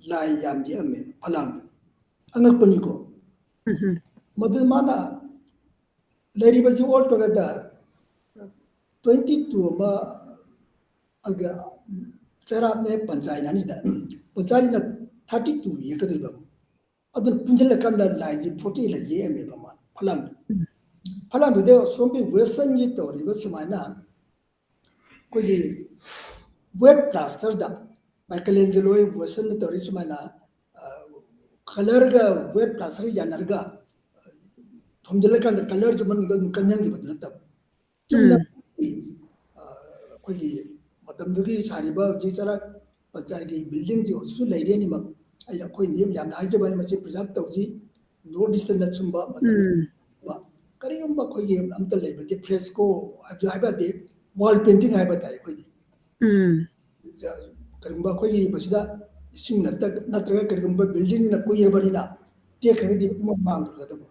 ꯂꯥꯏ ꯌꯥꯝ ꯌꯦꯛꯑꯝꯃꯦ ꯐꯂꯥꯡꯗ꯫ ꯑꯉꯛꯄꯅꯤꯀꯣ꯫ ꯎꯝ, ꯎꯝ꯫ ꯃꯗꯨ ꯃꯥꯅ ꯂꯩꯔꯤꯕꯁꯤ ꯑꯣꯜ ꯇꯣꯒꯦꯗꯔ ꯇ꯭ꯋꯦꯟꯇꯤ ꯇꯨ ꯑꯃ, ꯑꯗꯨꯒ ꯆꯩꯔꯥꯛꯅꯦ ꯄꯟꯆꯥꯏꯅ ꯑꯅꯤꯁꯤꯗ, ꯄꯟꯆꯥꯏꯁꯤꯅ ꯊꯥꯔꯇꯤ ꯇꯨ ꯌꯦꯛꯀꯗꯧꯔꯤꯕ꯫ ꯑꯗꯨ ꯄꯨꯟꯁꯤꯜꯂꯀꯥꯟꯗ ꯂꯥꯏꯁꯤ ꯐꯣꯔꯇꯤ ꯑꯦꯠ ꯌꯦꯛꯑꯝꯃꯦꯕ ꯃꯥ ꯐꯂꯥꯡꯗ꯫ ꯎꯝ꯫ ꯐꯂꯥꯡꯗꯨꯗ ꯁꯣꯝꯒꯤ ꯋꯦꯁꯇꯔꯟꯒꯤ ꯇꯧꯔꯤꯕ ꯁꯨꯃꯥꯏꯅ ꯑꯩꯈꯣꯏꯒꯤ ꯋꯦꯠ ꯄ꯭ꯂꯥꯁꯇꯔꯗ ꯃꯥꯏꯀꯦꯂꯦꯟꯖꯦꯂꯣ ꯋꯦꯁꯇꯔꯟꯗ ꯇꯧꯔꯤ ꯁꯨꯃꯥꯏꯅ ꯀꯂꯔꯒ ꯋꯦꯠ ꯄ꯭ꯂꯥꯁꯇꯔꯒ ꯌꯥꯅꯔꯒ ꯊꯣꯝꯖꯤꯜꯂꯀꯥꯟꯗ ꯀꯂꯔꯁꯨ ꯃꯅꯨꯡꯗ ꯑꯗꯨꯝ ꯀꯟꯁꯤꯟꯈꯤꯕꯗꯨ ꯅꯠꯇꯕ ꯆꯨꯝꯅ ꯑꯩꯈꯣꯏꯒꯤ ꯃꯇꯝꯗꯨꯒꯤ ꯁꯥꯔꯤꯕ ꯍꯧꯖꯤꯛ ꯆꯔꯥ ꯄꯟꯆꯥꯌꯠꯀꯤ ꯕꯤꯜꯗꯤꯡꯁꯤ ꯍꯧꯖꯤꯛꯁꯨ ꯂꯩꯔꯤ ꯑꯅꯤꯃꯛ꯫ ꯑꯩꯅ ꯑꯩꯈꯣꯏ ꯃꯌꯥꯝꯅ ꯍꯥꯏꯖꯕꯅꯤ, ꯃꯁꯤ ꯄ꯭ꯔꯤꯖꯥꯕ ꯇꯧꯁꯤ꯫ ꯅꯣꯔꯠ ꯏꯁꯇꯅ ꯁꯨꯝꯕ ꯃꯇꯝ ꯀꯔꯤꯒꯨꯝꯕ ꯑꯩꯈꯣꯏꯒꯤ ꯑꯝꯇ ꯂꯩꯕꯗꯤ ꯐ꯭ꯔꯦꯁꯀꯣ ꯍꯥꯏꯕꯁꯨ ꯍꯥꯏꯕ ꯌꯥꯗꯦ, ꯋꯥꯜ ꯄꯦꯟꯇꯤꯡ ꯍꯥꯏꯕ ꯇꯥꯏ ꯑꯩꯈꯣꯏꯗꯤ꯫ ꯎꯝ꯫ ꯀꯔꯤꯒꯨꯝꯕ ꯑꯩꯈꯣꯏꯒꯤ ꯃꯁꯤꯗ ꯏꯁꯤꯡ ꯅꯠꯇ-, ꯅꯠꯇ꯭ꯔꯒ ꯀꯔꯤꯒꯨꯝꯕ ꯕꯤꯜꯗꯤꯡꯁꯤꯅ ꯀꯨꯏꯔꯕꯅꯤꯅ ꯇꯦꯛꯈ꯭ꯔꯒꯗꯤ ꯄꯨꯝꯃꯛ ꯃꯥꯡꯗ꯭ꯔꯒꯗꯕ꯫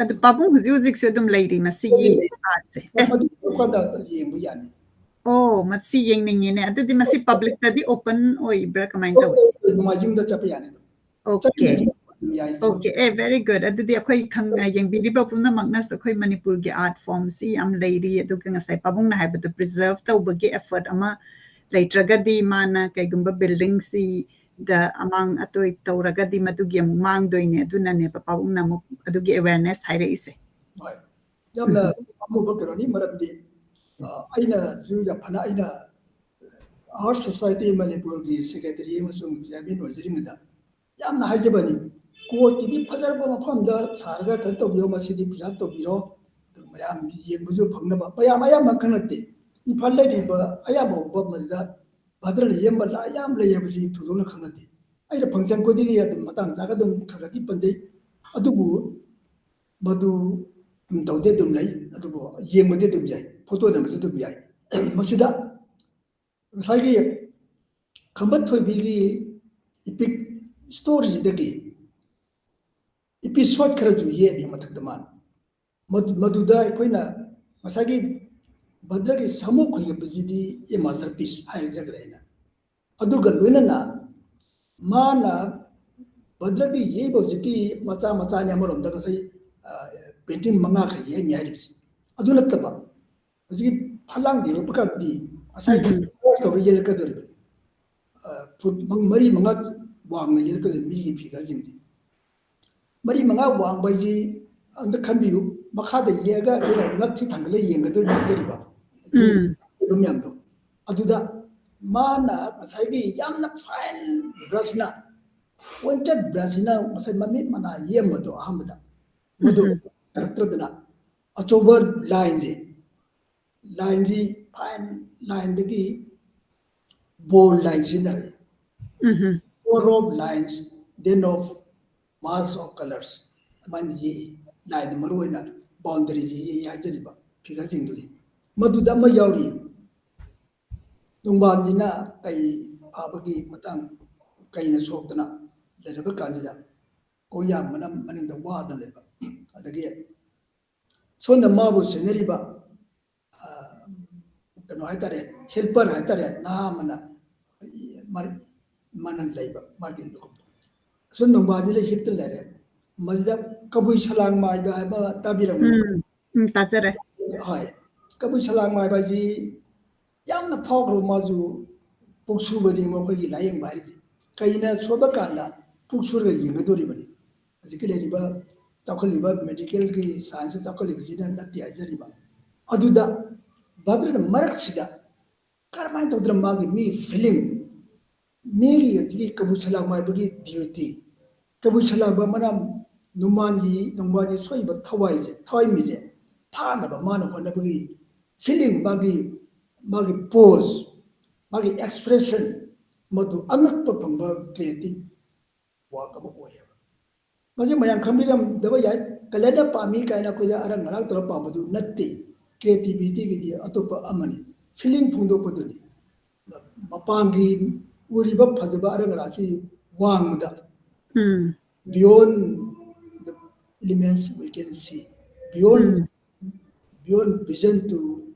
ꯑꯗꯨ ꯄꯥꯕꯨꯡ ꯍꯧꯖꯤꯛ ꯍꯧꯖꯤꯛꯁꯨ ꯑꯗꯨꯝ ꯂꯩꯔꯤ ꯃꯁꯤꯒꯤ ꯑꯥꯔꯠꯁꯦ? ꯃꯗꯨ ꯇꯧꯔꯀꯥꯟꯗ ꯌꯦꯡꯕ ꯌꯥꯅꯤ꯫ ꯑꯣ, ꯃꯁꯤ ꯌꯦꯡꯅꯤꯡꯉꯤꯅꯦ꯫ ꯑꯗꯨꯗꯤ ꯃꯁꯤ ꯄꯕ꯭ꯂꯤꯛꯇꯗꯤ ꯑꯣꯄꯟ ꯑꯣꯏꯕ꯭ꯔꯥ, ꯀꯃꯥꯏꯅ ꯇꯧꯏ? ꯅꯣꯡꯃꯥꯏꯖꯤꯡꯗ ꯆꯠꯄ ꯌꯥꯅꯤ ꯑꯗꯨꯝ꯫ Okay. ꯆꯠꯃꯤꯟꯅꯁꯤ ꯑꯗꯨꯝ ꯌꯥꯏ꯫ Okay, ꯑꯦ, very good. ꯑꯗꯨꯗꯤ ꯑꯩꯈꯣꯏ ꯈꯪ-, ꯌꯦꯡꯕꯤꯔꯤꯕ ꯄꯨꯝꯅꯃꯛꯅꯁꯨ ꯑꯩꯈꯣꯏ ꯃꯅꯤꯄꯨꯔꯒꯤ ꯑꯥꯔꯠ ꯐꯣꯝꯁꯤ ꯌꯥꯝ ꯂꯩꯔꯤ, ꯑꯗꯨꯒ ꯉꯁꯥꯏ ꯄꯥꯕꯨꯡꯅ ꯍꯥꯏꯕꯗꯣ ꯄ꯭ꯔꯤꯖꯔꯚ ꯇꯧꯕꯒꯤ ꯑꯦꯐꯔꯠ ꯑꯃ ꯂꯩꯇ꯭ꯔꯒꯗꯤ ꯃꯥꯅ ꯀꯩꯒꯨꯝꯕ ꯕꯤꯜꯗꯤꯡꯁꯤꯗ ꯑꯃꯥꯡ ꯑꯇꯣꯏ ꯇꯧꯔꯒꯗꯤ ꯃꯗꯨꯒꯤ ꯑꯃꯨꯛ ꯃꯥꯡꯗꯣꯏꯅꯦ꯫ ꯑꯗꯨꯅꯅꯦꯕ ꯄꯥꯕꯨꯡꯅ ꯑꯃꯨꯛ ꯑꯗꯨꯒꯤ ꯑꯦꯋꯦꯔꯅꯦꯁ ꯍꯥꯏꯔꯛꯏꯁꯦ꯫ ꯍꯣꯏ, ꯌꯥꯝꯅ ꯑꯄꯥꯝꯕ ꯀꯩꯅꯣꯅꯤ꯫ ꯃꯔꯝꯗꯤ ꯑ, ꯑꯩꯅꯁꯨ ꯌꯥꯝ ꯐꯅ, ꯑꯩꯅ ꯑꯥꯔꯠ ꯁꯣꯁꯥꯏꯇꯤ ꯃꯅꯤꯄꯨꯔꯒꯤ ꯁꯦꯀ꯭ꯔꯦꯇꯔꯤ ꯑꯃꯁꯨꯡ ꯆꯤꯌꯔꯃꯦꯟ ꯑꯣꯏꯖꯔꯤꯉꯩꯗ ꯌꯥꯝꯅ ꯍꯥꯏꯖꯕꯅꯤ, ꯀꯣꯔꯠꯀꯤꯗꯤ ꯐꯖꯔꯕ ꯃꯐꯝꯗ ꯁꯥꯔꯒ ꯀꯩꯅꯣ ꯇꯧꯕꯤꯔꯣ, ꯃꯁꯤꯗꯤ ꯄ꯭ꯔꯤꯖꯥꯕ ꯇꯧꯕꯤꯔꯣ, ꯑꯗꯨ ꯃꯌꯥꯝ ꯌꯦꯡꯕꯁꯨ ꯐꯪꯅꯕ꯫ ꯃꯌꯥꯝ ꯑꯌꯥꯝꯕ ꯈꯪ ꯅꯠꯇꯦ, ꯏꯝꯐꯥꯜ ꯂꯩꯔꯤꯕ ꯑꯌꯥꯝꯕ ꯃꯐꯝ ꯑꯁꯤꯗ ꯚꯗ꯭ꯔꯅ ꯌꯦꯡꯕ ꯂꯥꯏ ꯌꯥꯝ ꯂꯩ ꯍꯥꯏꯕꯁꯤ ꯊꯣꯏꯗꯣꯛꯅ ꯈꯪꯅꯗꯦ꯫ ꯑꯩꯅ ꯐꯪꯁꯟ ꯈꯨꯗꯤꯡꯒꯤ ꯑꯗꯨꯝ ꯃꯇꯥꯡ ꯆꯥꯒ ꯑꯗꯨꯝ ꯈꯔ ꯈꯔꯗꯤ ꯄꯟꯖꯩ, ꯑꯗꯨꯕꯨ ꯃꯗꯨ ꯑꯗꯨꯝ ꯇꯧꯗꯦ ꯑꯗꯨꯝ ꯂꯩ, ꯑꯗꯨꯕꯨ ꯌꯦꯡꯕꯗꯤ ꯑꯗꯨꯝ ꯌꯥꯏ, ꯐꯣꯇꯣ ꯅꯝꯕꯁꯨ ꯑꯗꯨꯝ ꯌꯥꯏ꯫ ꯃꯁꯤꯗ ꯉꯁꯥꯏꯒꯤ ꯈꯝꯕ ꯊꯣꯏꯕꯤꯒꯤ ꯏꯄꯤꯛ ꯁ꯭ꯇꯣꯔꯤꯁꯤꯗꯒꯤ ꯏꯄꯤꯁꯣꯠ ꯈꯔꯁꯨ ꯌꯦꯛꯑꯦ ꯃꯊꯛꯇ ꯃꯥꯅ꯫ ꯃꯗꯨ-, ꯃꯗꯨꯗ ꯑꯩꯈꯣꯏꯅ ꯉꯁꯥꯏꯒꯤ ꯚꯗ꯭ꯔꯒꯤ ꯁꯥꯃꯨ ꯈꯣꯏꯒꯠꯄꯁꯤꯗꯤ ꯑꯦ ꯃꯥꯁꯇꯔ ꯄꯤꯁ ꯍꯥꯏꯔꯖꯈ꯭ꯔꯦ ꯑꯩꯅ꯫ ꯑꯗꯨꯒ ꯂꯣꯏꯅꯅ ꯃꯥꯅ ꯚꯗ꯭ꯔꯒꯤ ꯌꯦꯛꯏꯕ ꯍꯧꯖꯤꯛꯀꯤ ꯃꯆꯥ ꯃꯆꯥꯅꯤ ꯑꯃꯔꯣꯝꯗ ꯉꯁꯥꯏ, ꯑ, ꯄꯦꯟꯇꯤꯡ ꯃꯉꯥ ꯈꯛ ꯌꯦꯛꯑꯝꯃꯤ ꯍꯥꯏꯔꯤꯕꯁꯤ꯫ ꯑꯗꯨ ꯅꯠꯇꯕ ꯍꯧꯖꯤꯛꯀꯤ ꯐꯂꯥꯡꯗ ꯌꯦꯛꯄ ꯀꯥꯟꯗꯤ ꯉꯁꯥꯏꯒꯤ ꯎꯝ, ꯎꯝ꯫ ꯀ꯭ꯔꯣꯁ ꯇꯧꯔ ꯌꯦꯛꯂꯛꯀꯗꯧꯔꯤꯕꯅꯤ꯫ ꯑ, ꯐꯨꯠ ꯃ-, ꯃꯔꯤ ꯃꯉꯥ ꯋꯥꯡꯅ ꯌꯦꯛꯂꯛꯀꯗꯧꯔꯤꯕ ꯃꯤꯒꯤ ꯐꯤꯒꯔꯁꯤꯡꯁꯤ꯫ ꯃꯔꯤ ꯃꯉꯥ ꯋꯥꯡꯕ ꯍꯥꯏꯁꯤ ꯑꯝꯇ ꯈꯟꯕꯤꯌꯨ, ꯃꯈꯥꯗ ꯌꯦꯛꯑꯒ ꯑꯩꯈꯣꯏꯅ ꯉꯛꯁꯤ ꯊꯥꯡꯒꯠꯂ ꯌꯦꯡꯒꯗꯣꯏꯅꯤ ꯍꯥꯏꯖꯔꯤꯕ꯫ ꯎꯝ꯫ ꯃꯌꯥꯝꯗꯣ꯫ ꯑꯗꯨꯗ ꯃꯥꯅ ꯉꯁꯥꯏꯒꯤ ꯌꯥꯝꯅ fine brushꯅ, pointed brushꯁꯤꯅ ꯉꯁꯥꯏ ꯃꯃꯤꯠ ꯃꯅꯥ ꯌꯦꯛꯑꯝꯕꯗꯣ ꯑꯍꯥꯟꯕꯗ, ꯃꯗꯨ ꯎꯝ꯫ ꯌꯥꯔꯛꯇ꯭ꯔꯗꯅ ꯑꯆꯧꯕ lineꯁꯦ, lineꯁꯤ fine lineꯗꯒꯤ bold line ꯁꯤꯖꯤꯟꯅꯔꯛꯏ꯫ Um. Four of lines, then of mass of colours, ꯑꯗꯨꯃꯥꯏꯅ ꯌꯦꯛꯏ꯫ Lineꯗ ꯃꯔꯨ ꯑꯣꯏꯅ boundaryꯁꯤ ꯌꯦꯛꯏ ꯍꯥꯏꯖꯔꯤꯕ figureꯁꯤꯡꯗꯨꯅꯤ꯫ ꯃꯗꯨꯗ ꯑꯃ ꯌꯥꯎꯔꯤ, ꯅꯣꯡꯕꯥꯟꯁꯤꯅ ꯀꯩ ꯐꯥꯕꯒꯤ ꯃꯇꯥꯡ, ꯀꯩꯅ ꯁꯣꯛꯇꯅ ꯂꯩꯔꯕ ꯀꯥꯟꯁꯤꯗ, ꯀꯣꯡꯌꯥꯝꯕꯅ ꯃꯅꯤꯡꯗ ꯋꯥꯗꯅ ꯂꯩꯕ, ꯑꯗꯒꯤ ꯁꯣꯝꯗ ꯃꯥꯕꯨ ꯁꯦꯟꯅꯔꯤꯕ, ꯑ, ꯀꯩꯅꯣ ꯍꯥꯏꯇꯥꯔꯦ, helper ꯍꯥꯏꯇꯥꯔꯦ, ꯅꯍꯥ ꯑꯃꯅ ꯃꯥ-, ꯃꯥꯅ ꯂꯩꯕ ꯃꯥꯒꯤ ꯂꯨꯈꯨꯝꯗ꯫ ꯑꯁꯣꯝ ꯅꯣꯡꯕꯥꯟꯁꯤꯗ ꯍꯤꯞꯇ ꯂꯩꯔꯦ꯫ ꯃꯁꯤꯗ ꯀꯕꯨꯏ ꯁꯂꯥꯡ ꯃꯥꯏꯕ ꯍꯥꯏꯕ ꯇꯥꯕꯤꯔꯝꯒꯅꯤ꯫ ꯎꯝ, ꯎꯝ, ꯇꯥꯖꯔꯦ꯫ ꯍꯣꯏ꯫ ꯀꯕꯨꯏ ꯁꯂꯥꯡ ꯃꯥꯏꯕ ꯍꯥꯏꯁꯤ ꯌꯥꯝꯅ ꯐꯥꯎꯈ꯭ꯔꯕ, ꯃꯥꯁꯨ ꯄꯨꯛ ꯁꯨꯕꯗꯤ ꯃꯈꯣꯏꯒꯤ ꯂꯥꯏꯌꯦꯡꯕ ꯍꯥꯏꯔꯤꯁꯦ꯫ ꯀꯩꯅ ꯁꯣꯏꯕ ꯀꯥꯟꯗ ꯄꯨꯛ ꯁꯨꯔꯒ ꯌꯦꯡꯒꯗꯧꯔꯤꯕꯅꯤ꯫ ꯍꯧꯖꯤꯛꯀꯤ ꯂꯩꯔꯤꯕ ꯆꯥꯎꯈꯠꯂꯤꯕ medicalꯒꯤ scienceꯇ ꯆꯥꯎꯈꯠꯂꯤꯕꯁꯤꯅ ꯅꯠꯇꯦ ꯍꯥꯏꯖꯔꯤꯕ꯫ ꯑꯗꯨꯗ ꯚꯥꯗ꯭ꯔꯅ ꯃꯔꯛꯁꯤꯗ ꯀꯔꯝꯍꯥꯏꯅ ꯇꯧꯗꯅ ꯃꯥꯒꯤ ꯃꯤ feeling, ꯃꯤꯒꯤ ꯍꯧꯖꯤꯛꯀꯤ ꯀꯕꯨꯏ ꯁꯂꯥꯡ ꯃꯥꯏꯕꯒꯤ duty, ꯀꯕꯨꯏ ꯁꯂꯥꯡꯕ ꯑꯃꯅ ꯅꯣꯡꯃꯥꯟꯒꯤ, ꯅꯣꯡꯃꯥꯟꯒꯤ ꯁꯣꯛꯏꯕ ꯊꯋꯥꯏꯁꯦ, ꯊꯋꯥꯏꯃꯤꯁꯦ ꯐꯥꯅꯕ ꯃꯥꯅ ꯍꯣꯠꯅꯕꯒꯤ feeling, ꯃꯥꯒꯤ, ꯃꯥꯒꯤ pose, ꯃꯥꯒꯤ expression, ꯃꯗꯨ ꯑꯉꯛꯄ ꯐꯪꯕ creative work ꯑꯃ ꯑꯣꯏꯌꯦꯕ꯫ ꯃꯁꯤ ꯃꯌꯥꯝ ꯈꯪꯕꯤꯔꯝꯗꯕ ꯌꯥꯏ, colourꯅ ꯄꯥꯝꯃꯤ ꯀꯥꯏꯅ ꯑꯩꯈꯣꯏꯗ ꯑꯔꯪ ꯑꯔꯥꯛ ꯇꯧꯔ ꯄꯥꯝꯕꯗꯨ ꯅꯠꯇꯦ꯫ Creativityꯒꯤꯗꯤ ꯑꯇꯣꯞꯄ ꯑꯃꯅꯤ, feeling ꯐꯣꯡꯗꯣꯛꯄꯗꯨꯅꯤ꯫ ꯃꯄꯥꯟꯒꯤ ꯎꯔꯤꯕ ꯐꯖꯕ ꯑꯔꯪ ꯑꯔꯥꯛꯁꯤ ꯋꯥꯡꯃꯗ, ꯎꯝ꯫ Beyond the elements we can see, beyond, um. Beyond vision to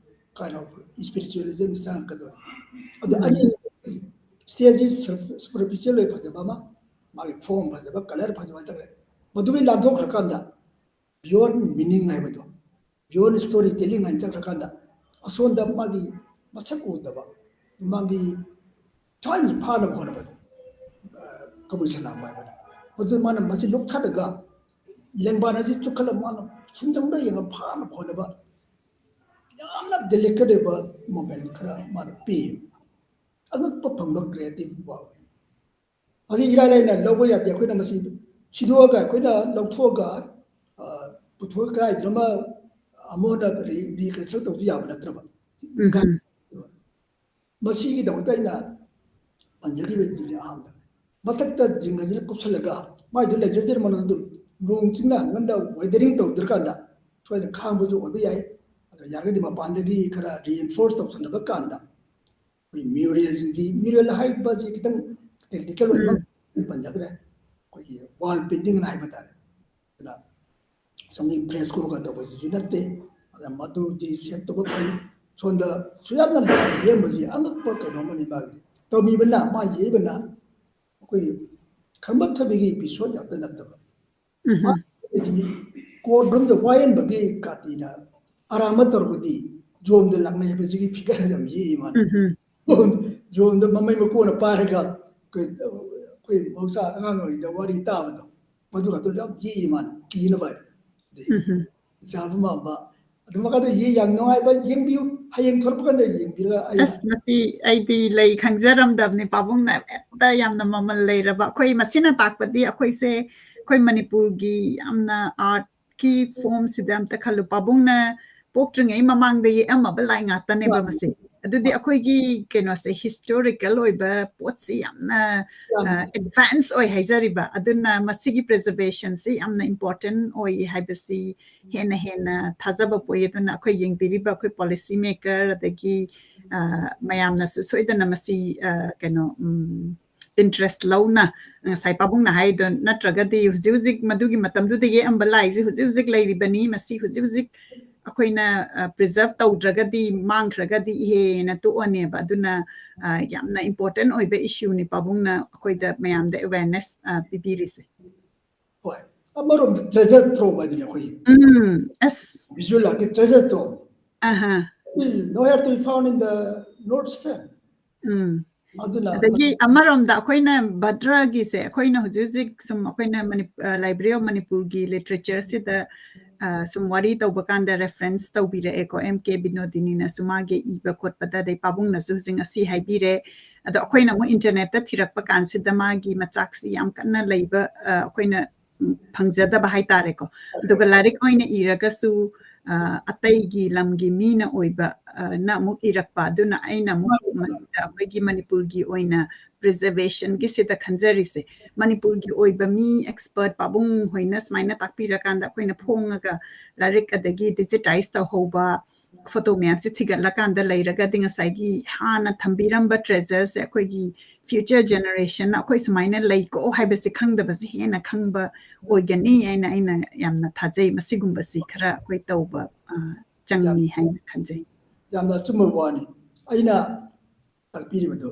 kind of spiritualism ꯆꯪꯉꯛꯀꯗꯧꯔꯦ꯫ ꯑꯗꯣ ꯎꯝ꯫ ꯑꯅꯤ, stageꯁꯤ superficial ꯑꯣꯏ ꯐꯖꯕ ꯑꯃ, ꯃꯥꯒꯤ form ꯐꯖꯕ, colour ꯐꯖꯕ ꯆꯪꯉꯛꯑꯦ꯫ ꯃꯗꯨꯒꯤ ꯂꯥꯟꯊꯣꯛꯈ꯭ꯔꯀꯥꯟꯗ beyond meaning ꯍꯥꯏꯕꯗꯣ, beyond storytelling ꯍꯥꯏꯅ ꯆꯠꯈ꯭ꯔꯀꯥꯟꯗ ꯑꯁꯣꯝꯗ ꯃꯥꯒꯤ ꯃꯁꯛ ꯎꯗꯕ, ꯃꯥꯒꯤ ꯊꯋꯥꯏꯒꯤ ꯐꯥꯅꯕ ꯍꯣꯠꯅꯕꯗꯣ, ꯑ, ꯀꯕꯨꯏ ꯁꯂꯥꯡ ꯍꯥꯏꯕꯅꯤ꯫ ꯃꯗꯨ ꯃꯥꯅ ꯃꯁꯤ ꯂꯨꯞꯊꯔꯒ ꯂꯦꯡꯕꯥꯟ ꯑꯁꯤ ꯆꯨꯞꯈꯠꯂ ꯃꯥꯅ ꯁꯨꯝꯗꯪꯗ ꯌꯦꯡꯉ ꯐꯥꯅ ꯐꯅꯕ ꯌꯥꯝꯅ ꯗꯦꯂꯤꯀꯦꯠ ꯑꯣꯏꯕ ꯃꯣꯃꯦꯟ ꯈꯔ ꯃꯥꯅ ꯄꯤ꯫ ꯑꯉꯛꯄ ꯐꯪꯕ ꯀ꯭ꯔꯤꯌꯦꯇꯤꯕ ꯋꯥ꯫ ꯃꯁꯤ ꯏꯔꯥꯏ ꯂꯥꯏꯅ ꯂꯧꯕ ꯌꯥꯗꯦ꯫ ꯑꯩꯈꯣꯏꯅ ꯃꯁꯤ ꯁꯤꯗꯣꯛꯑꯒ, ꯑꯩꯈꯣꯏꯅ ꯂꯧꯊꯣꯛꯑꯒ, ꯑ, ꯄꯨꯊꯣꯛꯑꯒ ꯀꯗꯥꯏꯗꯅꯣꯃ ꯑꯃꯨꯛ ꯍꯟꯅ ꯔꯤ-, ꯔꯤꯀꯟꯁꯇ꯭ꯔꯛ ꯇꯧꯕꯁꯨ ꯌꯥꯕ ꯅꯠꯇ꯭ꯔꯕ꯫ ꯎꯝ꯫ ꯃꯁꯤꯒꯤꯗꯃꯛꯇ ꯑꯩꯅ ꯄꯟꯖꯈꯤꯕꯗꯨꯅꯤ ꯑꯍꯥꯟꯕꯗ꯫ ꯃꯊꯛꯇ ꯖꯤꯡ ꯑꯁꯤꯅ ꯀꯨꯞꯁꯜꯂꯒ ꯃꯥꯏꯗꯨ ꯂꯩꯖꯖꯔꯝꯃꯅ ꯑꯗꯨꯝ ꯅꯣꯡ ꯆꯤꯡꯅ ꯉꯟꯗ ꯋꯦꯗꯔꯤꯡ ꯇꯧꯗ꯭ꯔꯀꯥꯟꯗ ꯁꯣꯏꯗꯅ ꯈꯥꯡꯕꯁꯨ ꯑꯣꯏꯕ ꯌꯥꯏ꯫ ꯑꯗ ꯌꯥꯔꯒꯗꯤ ꯃꯄꯥꯟꯗꯒꯤ ꯈꯔ ꯔꯤꯏꯟꯐꯣꯔꯁ ꯇꯧꯁꯜꯂꯕ ꯀꯥꯟꯗ ꯑꯩꯈꯣꯏ ꯃ꯭ꯌꯨꯔꯦꯜꯁꯤꯡꯁꯤ, ꯃ꯭ꯌꯨꯔꯦꯜ ꯍꯥꯏꯕꯁꯤ ꯈꯤꯇꯪ ꯇꯦꯛꯅꯤꯀꯦꯜ ꯑꯣꯏꯕ ꯎꯝ꯫ ꯄꯟꯖꯈ꯭ꯔꯦ꯫ ꯑꯩꯈꯣꯏꯒꯤ ꯋꯥꯜ ꯄꯦꯟꯇꯤꯡ ꯑꯅ ꯍꯥꯏꯕ ꯇꯥꯔꯦ꯫ ꯑꯗꯨꯅ ꯁꯣꯝꯒꯤ ꯐ꯭ꯔꯦꯁꯀꯣꯒ ꯇꯧꯕꯁꯤꯁꯨ ꯅꯠꯇꯦ꯫ ꯑꯗ ꯃꯗꯨꯗꯤ ꯁꯦꯞ ꯇꯧꯕ ꯐꯩ꯫ ꯁꯣꯝꯗ ꯁꯨꯌꯥꯝꯅ ꯂꯥꯏ ꯌꯦꯛꯑꯝꯕꯁꯤ ꯑꯉꯛꯄ ꯀꯩꯅꯣꯝꯃꯅꯤ ꯃꯥꯒꯤ꯫ ꯇꯧꯕꯤꯕꯅ, ꯃꯥ ꯌꯦꯛꯏꯕꯅ ꯑꯩꯈꯣꯏꯒꯤ ꯈꯝꯕ ꯊꯣꯏꯕꯤꯒꯤ ꯏꯄꯤꯁꯣꯠ ꯉꯥꯛꯇ ꯅꯠꯇꯕ꯫ ꯎꯝꯍꯨꯝ꯫ ꯃꯥꯒꯤ ꯀꯣꯔꯠ ꯔꯨꯝꯗ ꯋꯥꯌꯦꯟꯕꯒꯤ ꯀꯥꯇꯤꯅ ꯑꯔꯥꯟꯕ ꯇꯧꯔꯕꯗꯤ ꯖꯣꯝꯗ ꯂꯥꯛꯅꯩ ꯍꯥꯏꯕꯁꯤꯒꯤ ꯐꯤꯒꯔ ꯌꯥꯝ ꯌꯦꯛꯏ ꯃꯥꯅ꯫ ꯎꯝꯍꯨꯝ꯫ ꯖꯣꯝꯗ ꯃꯃꯩ ꯃꯀꯣꯟꯅ ꯄꯥꯏꯔꯒ ꯑꯩꯈꯣꯏ, ꯑꯩꯈꯣꯏ ꯃꯍꯧꯁꯥ ꯑꯉꯥꯡ ꯑꯣꯏꯔꯤꯉꯩꯗ ꯋꯥꯔꯤ ꯇꯥꯕꯗꯣ, ꯃꯗꯨ ꯈꯛꯇ ꯌꯥꯝ ꯌꯦꯛꯏ ꯃꯥꯅ, ꯀꯤꯅꯕ ꯍꯥꯏ꯫ ꯑꯗꯩ ꯎꯝꯍꯨꯝ꯫ ꯆꯥꯕ ꯃꯥꯟꯕ, ꯑꯗꯨꯝ ꯃꯈꯥꯗ ꯌꯦ-, ꯌꯥꯝ ꯅꯨꯡꯉꯥꯏꯕ, ꯌꯦꯡꯕꯤꯌꯨ꯫ ꯍꯌꯦꯡ ꯊꯣꯔꯛꯄ ꯀꯥꯟꯗ ꯌꯦꯡꯕꯤꯔꯒ ꯑꯩ ꯑꯁ, ꯃꯁꯤ ꯑꯩꯗꯤ ꯂꯩ ꯈꯪꯖꯔꯝꯗꯕꯅꯤ꯫ ꯄꯥꯕꯨꯡꯅ ꯍꯦꯛꯇ ꯌꯥꯝꯅ ꯃꯃꯜ ꯂꯩꯔꯕ꯫ ꯑꯩꯈꯣꯏ ꯃꯁꯤꯅ ꯇꯥꯛꯄꯗꯤ ꯑꯩꯈꯣꯏꯁꯦ, ꯑꯩꯈꯣꯏ ꯃꯅꯤꯄꯨꯔꯒꯤ ꯌꯥꯝꯅ ꯑꯥꯔꯠꯀꯤ ꯐꯣꯝꯁꯤꯗ ꯑꯝꯇ ꯈꯜꯂꯨ꯫ ꯄꯥꯕꯨꯡꯅ ꯄꯣꯛꯇ꯭ꯔꯤꯉꯩ ꯃꯃꯥꯡꯗ ꯌꯦꯛꯑꯝꯃꯕ ꯂꯥꯏ ꯉꯥꯛꯇꯅꯦꯕ ꯃꯥꯅꯤ꯫ ꯃꯁꯤ꯫ ꯑꯗꯨꯗꯤ ꯃꯥꯅꯤ꯫ ꯑꯩꯈꯣꯏꯒꯤ ꯀꯩꯅꯣꯁꯦ, ꯍꯤꯁꯇꯣꯔꯤꯀꯦꯜ ꯑꯣꯏꯕ ꯄꯣꯠꯁꯤ ꯌꯥꯝꯅ, ꯌꯥꯝ ꯑ, ꯑꯦꯗꯚꯥꯟꯁ ꯑꯣꯏ ꯍꯥꯏꯖꯔꯤꯕ꯫ ꯑꯗꯨꯅ ꯃꯁꯤꯒꯤ ꯄ꯭ꯔꯤꯖꯔꯕꯦꯁꯟꯁꯤ ꯌꯥꯝꯅ ꯏꯝꯄꯣꯔꯇꯦꯟ ꯑꯣꯏ ꯍꯥꯏꯕꯁꯤ ꯍꯦꯟꯅ ꯍꯦꯟꯅ ꯊꯥꯖꯕ ꯄꯣꯛꯏ꯫ ꯑꯗꯨꯅ ꯑꯩꯈꯣꯏ ꯌꯦꯡꯕꯤꯔꯤꯕ ꯑꯩꯈꯣꯏ ꯄꯣꯂꯤꯁꯤ ꯃꯦꯀꯔ, ꯑꯗꯒꯤ, ꯑ, ꯃꯌꯥꯝꯅꯁꯨ ꯁꯣꯏꯗꯅ ꯃꯁꯤ, ꯑ, ꯀꯩꯅꯣ, ꯎꯝ, ꯏꯟꯇꯔꯦꯁ ꯂꯧꯅ, ꯉꯁꯥꯏ ꯄꯥꯕꯨꯡꯅ ꯍꯥꯏꯗꯣ, ꯅꯠꯇ꯭ꯔꯒꯗꯤ ꯍꯧꯖꯤꯛ ꯍꯧꯖꯤꯛ ꯃꯗꯨꯒꯤ ꯃꯇꯝꯗꯨꯗ ꯌꯦꯛꯑꯝꯕ ꯂꯥꯏꯁꯦ ꯍꯧꯖꯤꯛ ꯍꯧꯖꯤꯛ ꯂꯩꯔꯤꯕꯅꯤ, ꯃꯁꯤ ꯍꯧꯖꯤꯛ ꯍꯧꯖꯤꯛ ꯑꯩꯈꯣꯏꯅ, ꯑ, ꯄ꯭ꯔꯤꯖꯔꯚ ꯇꯧꯗ꯭ꯔꯒꯗꯤ, ꯃꯥꯡꯈ꯭ꯔꯒꯗꯤ ꯏꯍꯦꯅ ꯇꯣꯛꯑꯅꯦꯕ꯫ ꯑꯗꯨꯅ, ꯑ, ꯌꯥꯝꯅ ꯏꯝꯄꯣꯔꯇꯦꯟ ꯑꯣꯏꯕ ꯏꯁꯨꯅꯤ꯫ ꯄꯥꯕꯨꯡꯅ ꯑꯩꯈꯣꯏꯗ ꯃꯌꯥꯝꯗ ꯑꯦꯋꯦꯔꯅꯦꯁ, ꯑ, ꯄꯤꯕꯤꯔꯤꯁꯦ꯫ ꯍꯣꯏ, ꯑꯃꯔꯣꯝꯗ ꯇ꯭ꯔꯦꯖꯔ ꯇ꯭ꯔꯣꯞ ꯍꯥꯏꯗꯨꯅꯤ ꯑꯩꯈꯣꯏꯒꯤ꯫ ꯎꯝ, ꯑꯁ꯫ ꯚꯤꯖꯨꯋꯦꯜ ꯑꯥꯔꯠꯀꯤ ꯇ꯭ꯔꯦꯖꯔ ꯇ꯭ꯔꯣꯞ꯫ ꯑꯍꯥ꯫ It is nowhere to be found in the North Eastern. ꯎꯝ꯫ ꯑꯗꯨꯅ ꯑꯗꯒꯤ ꯑꯃꯔꯣꯝꯗ ꯑꯩꯈꯣꯏꯅ ꯚꯗ꯭ꯔꯒꯤꯁꯦ, ꯑꯩꯈꯣꯏꯅ ꯍꯧꯖꯤꯛ ꯍꯧꯖꯤꯛ ꯁꯨꯝ ꯑꯩꯈꯣꯏꯅ ꯃꯅꯤ-, ꯑ, Library of ꯃꯅꯤꯄꯨꯔꯒꯤ ꯂꯤꯇꯔꯦꯆꯔꯁꯤꯗ, ꯑ, ꯁꯨꯝ ꯋꯥꯔꯤ ꯇꯧꯕ ꯀꯥꯟꯗ reference ꯇꯧꯕꯤꯔꯛꯑꯦꯀꯣ, ꯑꯦꯝ ꯀꯦ ꯕꯤꯅꯣꯗꯤꯅꯤꯅꯁꯨ ꯃꯥꯒꯤ ꯏꯕ ꯈꯣꯠꯄꯗ, ꯑꯗꯩ ꯄꯥꯕꯨꯡꯅꯁꯨ ꯍꯧꯖꯤꯛ ꯉꯁꯤ ꯍꯥꯏꯕꯤꯔꯦ꯫ ꯑꯗꯣ ꯑꯩꯈꯣꯏꯅ ꯑꯃꯨꯛ internetꯇ ꯊꯤꯔꯛꯄ ꯀꯥꯟꯁꯤꯗ ꯃꯥꯒꯤ ꯃꯆꯥꯛꯁꯤ ꯌꯥꯝ ꯀꯟꯅ ꯂꯩꯕ, ꯑ, ꯑꯩꯈꯣꯏꯅ, ꯎꯝ, ꯐꯪꯖꯗꯕ ꯍꯥꯏꯇꯥꯔꯦꯀꯣ꯫ ꯑꯗꯨꯒ ꯂꯥꯏꯔꯤꯛ ꯑꯣꯏꯅ ꯏꯔꯒꯁꯨ, ꯑ, ꯑꯇꯩꯒꯤ ꯂꯝꯒꯤ ꯃꯤꯅ ꯑꯣꯏꯕ, ꯑ, ꯅ ꯑꯃꯨꯛ ꯏꯔꯛꯄ, ꯑꯗꯨꯅ ꯑꯩꯅ ꯑꯃꯨꯛ ꯃꯁꯤꯗ ꯑꯩꯈꯣꯏꯒꯤ ꯃꯅꯤꯄꯨꯔꯒꯤ ꯑꯣꯏꯅ preservationꯒꯤꯁꯤꯗ ꯈꯟꯖꯔꯤꯁꯦ꯫ ꯃꯅꯤꯄꯨꯔꯒꯤ ꯑꯣꯏꯕ ꯃꯤ expert ꯄꯥꯕꯨꯡ ꯍꯣꯏꯅ ꯁꯨꯃꯥꯏꯅ ꯇꯥꯛꯄꯤꯔꯀꯥꯟꯗ ꯑꯩꯈꯣꯏꯅ ꯐꯣꯡꯉꯒ ꯂꯥꯏꯔꯤꯛ ꯑꯗꯒꯤ digitize ꯇꯧꯍꯧꯕ, photo ꯃꯌꯥꯝꯁꯦ ꯊꯤꯒꯠꯂꯀꯥꯟꯗ ꯂꯩꯔꯒꯗꯤ ꯉꯁꯥꯏꯒꯤ ꯍꯥꯟꯅ ꯊꯝꯕꯤꯔꯝꯕ treasureꯁꯦ ꯑꯩꯈꯣꯏꯒꯤ future generationꯅ ꯑꯩꯈꯣꯏ ꯁꯨꯃꯥꯏꯅ ꯂꯩꯀꯣ ꯍꯥꯏꯕꯁꯦ ꯈꯪꯗꯕꯁꯦ ꯍꯦꯟꯅ ꯈꯪꯕ ꯑꯣꯏꯒꯅꯤ ꯍꯥꯏꯅ ꯑꯩꯅ ꯌꯥꯝꯅ ꯊꯥꯖꯩ꯫ ꯃꯁꯤꯒꯨꯝꯕꯁꯤ ꯈꯔ ꯑꯩꯈꯣꯏ ꯇꯧꯕ, ꯑ, ꯆꯪꯉꯤ ꯍꯥꯏꯅ ꯈꯟꯖꯩ꯫ ꯌꯥꯝꯅ ꯑꯆꯨꯝꯕ ꯋꯥꯅꯤ꯫ ꯑꯩꯅ ꯇꯥꯛꯄꯤꯔꯤꯕꯗꯨ꯫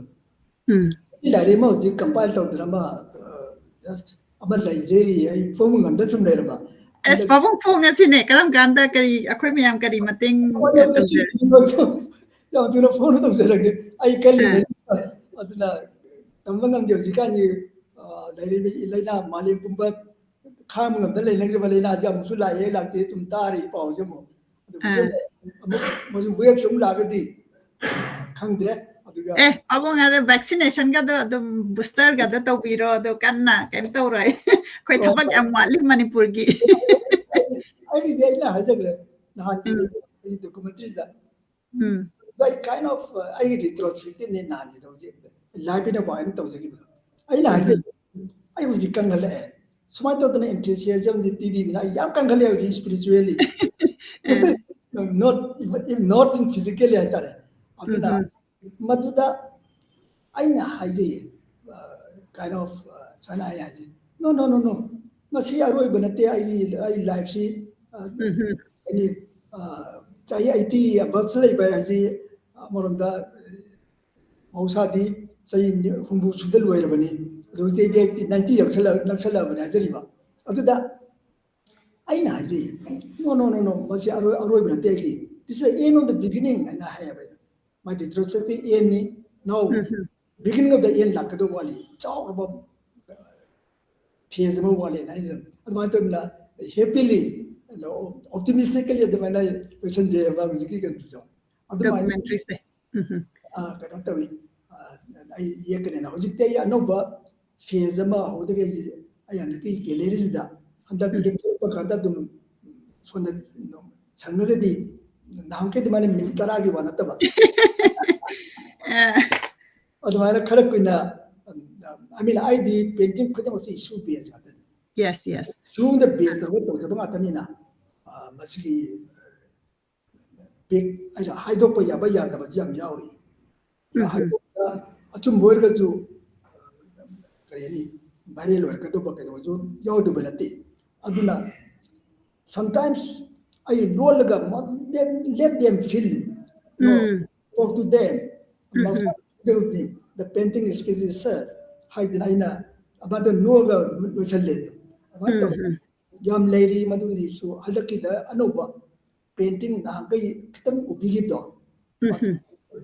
ꯎꯝ꯫ ꯑꯩ ꯂꯥꯏꯔꯤꯛ ꯑꯃ ꯍꯧꯖꯤꯛ compile ꯇꯧꯗꯅ ꯑꯃ, ꯑ, just ꯑꯃ ꯂꯩꯖꯔꯤ, ꯑꯩ ꯐꯣꯡꯕ ꯉꯝꯗ ꯁꯨꯝ ꯂꯩꯔꯕ꯫ ꯑꯁ, ꯄꯥꯕꯨꯡ ꯐꯣꯡꯉꯁꯤꯅꯦ, ꯀꯔꯝ ꯀꯥꯟꯗ ꯀꯔꯤ, ꯑꯩꯈꯣꯏ ꯃꯌꯥꯝ ꯀꯔꯤ ꯃꯇꯦꯡ, ꯑ, ꯇꯧꯖꯔꯛꯀꯦ? ꯌꯥꯝ ꯊꯨꯅ ꯐꯣꯟ ꯇꯧꯖꯔꯛꯀꯦ꯫ ꯑꯩ ꯀꯜꯂꯤꯉꯩ, ꯑ꯫ ꯑꯗꯨꯅ ꯇꯝꯕ ꯉꯝꯗꯦ ꯍꯧꯖꯤꯛꯀꯥꯟꯒꯤ, ꯑ, ꯂꯩꯔꯤꯕ ꯂꯩꯅꯥ ꯃꯥꯂꯦꯝ ꯄꯨꯝꯕ ꯈꯥꯡꯕ ꯉꯝꯗ ꯂꯩꯅꯈ꯭ꯔꯤꯕ ꯂꯩꯅꯥꯁꯦ ꯑꯃꯨꯛꯁꯨ ꯂꯥꯛꯑꯦ ꯂꯥꯛꯇꯦ ꯁꯨꯝ ꯇꯥꯔꯤ ꯄꯥꯎꯁꯦ ꯑꯃꯨꯛ꯫ ꯑꯗꯨ ꯑꯥ꯫ ꯑꯃꯨꯛ, ꯑꯃꯨꯛ ꯃꯁꯤ wave ꯁꯨꯝ ꯂꯥꯛꯑꯒꯗꯤ ꯈꯪꯗ꯭ꯔꯦ꯫ ꯑꯗꯨꯒ ꯑꯦ, ꯄꯥꯕꯨꯡ, ꯑꯗꯣ vaccinationꯒꯗꯣ ꯑꯗꯨꯝ boosterꯒꯗꯣ ꯇꯧꯕꯤꯔꯣ, ꯑꯗꯣ ꯀꯟꯅ ꯀꯩꯅꯣ ꯇꯧꯔꯣꯏ꯫ ꯑꯩꯈꯣꯏ ꯍꯣꯏ, ꯊꯕꯛ ꯍꯣꯏ꯫ ꯌꯥꯝ ꯋꯥꯠꯂꯤ ꯃꯅꯤꯄꯨꯔꯒꯤ꯫ ꯑꯩ, ꯑꯩꯒꯤꯗꯤ ꯑꯩꯅ ꯍꯥꯏꯖꯈ꯭ꯔꯦ ꯅꯍꯥꯟꯒꯤ ꯎꯝ꯫ ꯑꯩꯒꯤ documentaryꯗ꯫ ꯎꯝ꯫ ꯑꯩ kind of, ꯑ, ꯑꯩꯒꯤ retrospectiveꯅꯦ ꯅꯍꯥꯟꯒꯤꯗꯣ ꯍꯧꯖꯤꯛ live ꯏꯅ ꯀꯃꯥꯏꯅ ꯇꯧꯖꯈꯤꯕꯗꯣ꯫ ꯑꯩꯅ ꯍꯥꯏꯖꯩ, ꯎꯝ꯫ ꯑꯩ ꯍꯧꯖꯤꯛ ꯀꯟꯈꯠꯂꯛꯑꯦ꯫ ꯁꯨꯃꯥꯏꯅ ꯇꯧꯗꯅ enthusiasmꯁꯦ ꯄꯤꯕꯤꯕꯅ ꯑꯩ ꯌꯥꯝ ꯀꯟꯈꯠꯂꯛꯑꯦ ꯍꯧꯖꯤꯛ spiritually꯫ Um. Not, if not in physically ꯍꯥꯏꯇꯥꯔꯦ꯫ ꯑꯗꯨꯅ ꯎꯝ꯫ ꯃꯗꯨꯗ ꯑꯩꯅ ꯍꯥꯏꯖꯩꯌꯦ, ꯑ, kind of, ꯑ, ꯁꯨꯃꯥꯏꯅ ꯑꯩ ꯍꯥꯏꯖꯩ, "No, no, no, no. ꯃꯁꯤ ꯑꯔꯣꯏꯕ ꯅꯠꯇꯦ ꯑꯩꯒꯤ, ꯑꯩ lifeꯁꯤ, ꯑ, ꯎꯝ꯫ ꯑꯩꯒꯤ, ꯑ, ꯆꯍꯤ eighty aboveꯁꯨ ꯂꯩꯕ ꯍꯥꯏꯁꯤ ꯑꯃꯔꯣꯝꯗ, ꯑ, ꯃꯍꯧꯁꯥꯗꯤ ꯆꯍꯤ ꯍꯨꯝꯐꯨ ꯁꯨꯗ ꯂꯣꯏꯔꯕꯅꯤ꯫ ꯑꯗꯨ ꯍꯧꯖꯤꯛ ꯑꯩꯗꯤ ninety ꯌꯧꯁꯜꯂꯛ-, ꯅꯛꯁꯜꯂꯛꯑꯕꯅꯤ ꯍꯥꯏꯖꯔꯤꯕ꯫ ꯑꯗꯨꯗ ꯑꯩꯅ ꯍꯥꯏꯖꯩ, "No, no, no, no, ꯃꯁꯤ ꯑꯔꯣꯏ-, ꯑꯔꯣꯏꯕ ꯅꯠꯇꯦ ꯑꯩꯒꯤ. This is the end of the beginning," ꯍꯥꯏꯅ ꯍꯥꯏꯌꯦꯕ ꯑꯩꯅ꯫ My retrospective endꯅꯤ꯫ Now, um. Beginning of the end ꯂꯥꯛꯀꯗꯧꯕ ꯋꯥꯠꯂꯤ꯫ ꯆꯥꯎꯔꯕ phase ꯑꯃ ꯋꯥꯠꯂꯦꯅ ꯑꯩꯅ ꯑꯗꯨꯃꯥꯏꯅ ꯇꯧꯗꯅ happily, ꯑꯣꯞꯇꯤꯃꯤꯁꯇꯤꯀꯦꯂꯤ ꯑꯗꯨꯃꯥꯏꯅ ꯂꯣꯏꯁꯤꯟꯖꯩꯑꯕ ꯍꯧꯖꯤꯛꯀꯤ ꯀꯩꯅꯣꯗꯨꯁꯨ꯫ ꯑꯗꯨꯃꯥꯏꯅ ꯗꯣꯀꯨꯃꯦꯟꯇꯔꯤꯁꯦ꯫ ꯑ, ꯀꯩꯅꯣ ꯇꯧꯏ꯫ ꯑ, ꯑꯩ ꯌꯦꯛꯀꯅꯦꯅ ꯍꯧꯖꯤꯛꯇꯤ ꯑꯩ ꯑꯅꯧꯕ ꯐꯦꯁ ꯑꯃ ꯍꯧꯗꯒꯦ ꯍꯥꯏꯁꯦ꯫ ꯑꯩ ꯍꯟꯗꯛꯀꯤ ꯒꯦꯂꯔꯤꯁꯤꯗ ꯍꯟꯗꯛ ꯂꯦꯞꯊꯣꯛꯄ ꯀꯥꯟꯗ ꯑꯗꯨꯝ ꯁꯣꯝꯗ ꯁꯪꯉꯒꯗꯤ ꯅꯍꯥꯟꯈꯩ ꯑꯗꯨꯃꯥꯏꯅ ꯃꯤꯅꯤꯠ ꯇꯔꯥꯒꯤ ꯋꯥ ꯅꯠꯇꯕ ꯑꯗꯨꯃꯥꯏꯅ ꯈꯔ ꯀꯨꯏꯅ, I mean, ꯑꯩꯗꯤ ꯄꯦꯟꯇꯤꯡ ꯈꯨꯗꯤꯡꯃꯛꯁꯦ ꯏꯁꯨ ꯕꯦꯁ ꯉꯥꯛꯇꯅꯤ꯫ ꯌꯦꯁ ꯌꯦꯁ ꯏꯁꯨꯗ ꯕꯦꯁ ꯇꯧꯔꯒ ꯇꯧꯖꯕ ꯉꯥꯛꯇꯅꯤꯅ, ꯑ, ꯃꯁꯤꯒꯤ ꯕꯦꯛ ꯍꯥꯏꯗꯣꯛꯄ ꯌꯥꯕ ꯌꯥꯗꯕꯁꯨ ꯌꯥꯝ ꯌꯥꯎꯔꯤ꯫ ꯍꯥꯏꯗꯣꯛꯄꯗ ꯑꯆꯨꯝꯕ ꯑꯣꯏꯔꯒꯁꯨ, ꯀꯔꯤ ꯍꯥꯏꯅꯤ, ꯚꯥꯏꯔꯦꯜ ꯑꯣꯏꯔꯛꯀꯗꯧꯕ ꯀꯩꯗꯧꯕꯁꯨ ꯌꯥꯎꯗꯕ ꯅꯠꯇꯦ꯫ ꯑꯗꯨꯅ sometimes ꯑꯩ ꯂꯣꯜꯂꯒ let them feel, talk to them, the painting is, ꯍꯥꯏꯗꯅ ꯑꯩꯅ ꯑꯃꯗ ꯅꯣꯛꯑꯒ ꯂꯣꯏꯁꯜꯂꯦ꯫ ꯑꯗꯨꯃꯥꯏꯅ ꯇꯧ ꯌꯥꯝ ꯂꯩꯔꯤ꯫ ꯃꯗꯨꯒꯤꯁꯨ ꯍꯟꯗꯛꯀꯤꯗ ꯑꯅꯧꯕ ꯄꯦꯟꯇꯤꯡ ꯅꯍꯥꯟꯈꯩ ꯈꯤꯇꯪ ꯎꯕꯤꯈꯤꯕꯗꯣ,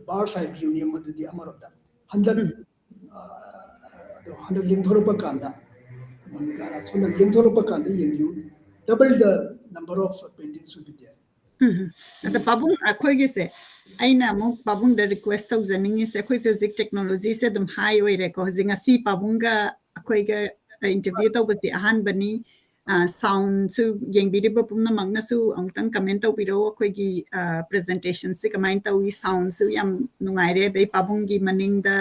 ꯕꯥꯔꯁ ꯑꯥꯏ ꯚꯤꯌꯨꯅꯤ꯫ ꯃꯗꯨꯗꯤ ꯑꯃꯔꯣꯝꯗ ꯍꯟꯗꯛ, ꯑ, ꯑꯗꯣ ꯍꯟꯗꯛ ꯂꯦꯡꯊꯣꯔꯛꯄ ꯀꯥꯟꯗ, ꯃꯣꯅꯤꯀꯥꯅ ꯁꯣꯝꯗ ꯂꯦꯡꯊꯣꯔꯛꯄ ꯀꯥꯟꯗ ꯌꯦꯡꯕꯤꯌꯨ, double the number of paintings will be there꯫ ꯑꯗ ꯄꯥꯕꯨꯡ ꯑꯩꯈꯣꯏꯒꯤꯁꯦ, ꯑꯩꯅ ꯑꯃꯨꯛ ꯄꯥꯕꯨꯡꯗ ꯔꯤꯀ꯭ꯋꯦꯁ ꯇꯧꯖꯅꯤꯡꯉꯤꯁꯦ, ꯑꯩꯈꯣꯏꯁꯦ ꯍꯧꯖꯤꯛ ꯇꯦꯛꯅꯣꯂꯣꯖꯤꯁꯦ ꯑꯗꯨꯝ ꯍꯥꯏ ꯑꯣꯏꯔꯦꯀꯣ꯫ ꯍꯧꯖꯤꯛ ꯉꯁꯤ ꯄꯥꯕꯨꯡꯒ ꯑꯩꯈꯣꯏꯒ ꯏꯟꯇꯔꯚ꯭ꯌꯨ ꯇꯧꯕꯁꯦ ꯑꯍꯥꯟꯕꯅꯤ꯫ ꯁꯥꯎꯟꯁꯨ ꯌꯦꯡꯕꯤꯔꯤꯕ ꯄꯨꯝꯅꯃꯛꯅꯁꯨ ꯑꯃꯨꯛꯇꯪ ꯀꯃꯦꯟ ꯇꯧꯕꯤꯔꯛꯑꯣ꯫ ꯑꯩꯈꯣꯏꯒꯤ ꯄ꯭ꯔꯖꯦꯟꯇꯦꯁꯟꯁꯦ ꯀꯃꯥꯏꯅ ꯇꯧꯏ, ꯁꯥꯎꯟꯁꯨ ꯌꯥꯝ ꯅꯨꯡꯉꯥꯏꯔꯦ, ꯑꯗꯩ ꯄꯥꯕꯨꯡꯒꯤ ꯃꯅꯤꯡꯗ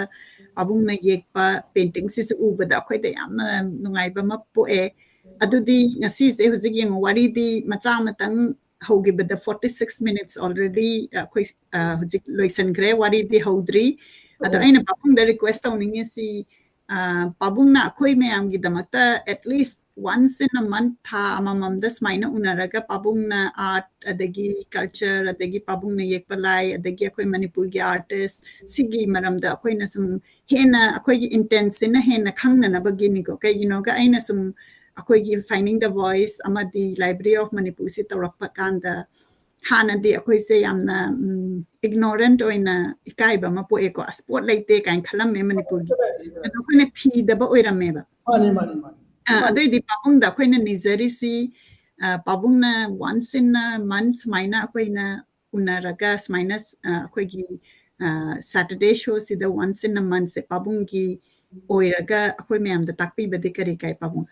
ꯄꯥꯕꯨꯡꯅ ꯌꯦꯛꯄ ꯄꯦꯟꯇꯤꯡꯁꯤꯁꯨ ꯎꯕꯗ ꯑꯩꯈꯣꯏꯗ ꯌꯥꯝꯅ ꯅꯨꯡꯉꯥꯏꯕ ꯑꯃ ꯄꯣꯛꯑꯦ꯫ ꯑꯗꯨꯗꯤ ꯉꯁꯤꯁꯦ ꯍꯧꯖꯤꯛ ꯌꯦꯡꯉꯣ, ꯋꯥꯔꯤꯗꯤ ꯃꯆꯥ ꯑꯃꯇꯪ ꯍꯧꯈꯤꯕꯗ forty six minutes already ꯑꯩꯈꯣꯏ ꯍꯧꯖꯤꯛ ꯂꯣꯏꯁꯤꯟꯈ꯭ꯔꯦ, ꯋꯥꯔꯤꯗꯤ ꯍꯧꯗ꯭ꯔꯤ꯫ ꯑꯗꯣ ꯑꯩꯅ ꯄꯥꯕꯨꯡꯗ ꯔꯤꯀ꯭ꯋꯦꯁ ꯇꯧꯅꯤꯡꯉꯤꯁꯤ, ꯄꯥꯕꯨꯡꯅ ꯑꯩꯈꯣꯏ ꯃꯌꯥꯝꯒꯤꯗꯃꯛꯇ at least once in a month, ꯊꯥ ꯑꯃꯃꯝꯗ ꯁꯨꯃꯥꯏꯅ ꯎꯅꯔꯒ ꯄꯥꯕꯨꯡꯅ ꯑꯥꯔꯠ, ꯑꯗꯒꯤ ꯀꯜꯆꯔ, ꯑꯗꯒꯤ ꯄꯥꯕꯨꯡꯅ ꯌꯦꯛꯄ ꯂꯥꯏ, ꯑꯗꯒꯤ ꯑꯩꯈꯣꯏ ꯃꯅꯤꯄꯨꯔꯒꯤ ꯑꯥꯔꯇꯤꯁ, ꯁꯤꯒꯤ ꯃꯔꯝꯗ ꯑꯩꯈꯣꯏꯅ ꯁꯨꯝ ꯍꯦꯟꯅ ꯑꯩꯈꯣꯏꯒꯤ ꯏꯟꯇꯦꯟꯁꯤꯅ ꯍꯦꯟꯅ ꯈꯪꯅꯅꯕꯒꯤꯅꯤꯀꯣ꯫ ꯀꯩꯒꯤꯅꯣꯒ ꯑꯩꯅ ꯁꯨꯝ ꯑꯩꯈꯣꯏꯒꯤ Finding the Voice ꯑꯃꯗꯤ Library of Manipur ꯁꯤ ꯇꯧꯔꯛꯄ ꯀꯥꯟꯗ ꯍꯥꯟꯅꯗꯤ ꯑꯩꯈꯣꯏꯁꯦ ꯌꯥꯝꯅ ꯏꯒꯅꯣꯔꯦꯟꯠ ꯑꯣꯏꯅ ꯏꯀꯥꯏꯕ ꯑꯃ ꯄꯣꯛꯑꯦꯀꯣ꯫ ꯑꯁ, ꯄꯣꯠ ꯂꯩꯇꯦ ꯀꯥꯏꯅ ꯈꯜꯂꯝꯃꯦ ꯃꯅꯤꯄꯨꯔꯒꯤ꯫ ꯑꯗꯣ ꯑꯩꯈꯣꯏꯅ ꯊꯤꯗꯕ ꯑꯣꯏꯔꯝꯃꯦꯕ꯫ ꯃꯥꯅꯤ, ꯃꯥꯅꯤ, ꯃꯥꯅꯤ꯫ ꯑ, ꯑꯗꯨꯏꯗꯤ ꯄꯥꯕꯨꯡꯗ ꯑꯩꯈꯣꯏꯅ ꯅꯤꯖꯔꯤꯁꯤ, ꯑ, ꯄꯥꯕꯨꯡꯅ once in a month ꯁꯨꯃꯥꯏꯅ ꯑꯩꯈꯣꯏꯅ ꯎꯅꯔꯒ ꯁꯨꯃꯥꯏꯅ, ꯑ, ꯑꯩꯈꯣꯏꯒꯤ, ꯑ, Saturday show ꯁꯤꯗ once in a month ꯁꯦ ꯄꯥꯕꯨꯡꯒꯤ ꯑꯣꯏꯔꯒ ꯑꯩꯈꯣꯏ ꯃꯌꯥꯝꯗ ꯇꯥꯛꯄꯤꯕꯗꯤ ꯀꯔꯤ ꯀꯥꯏ, ꯄꯥꯕꯨꯡ?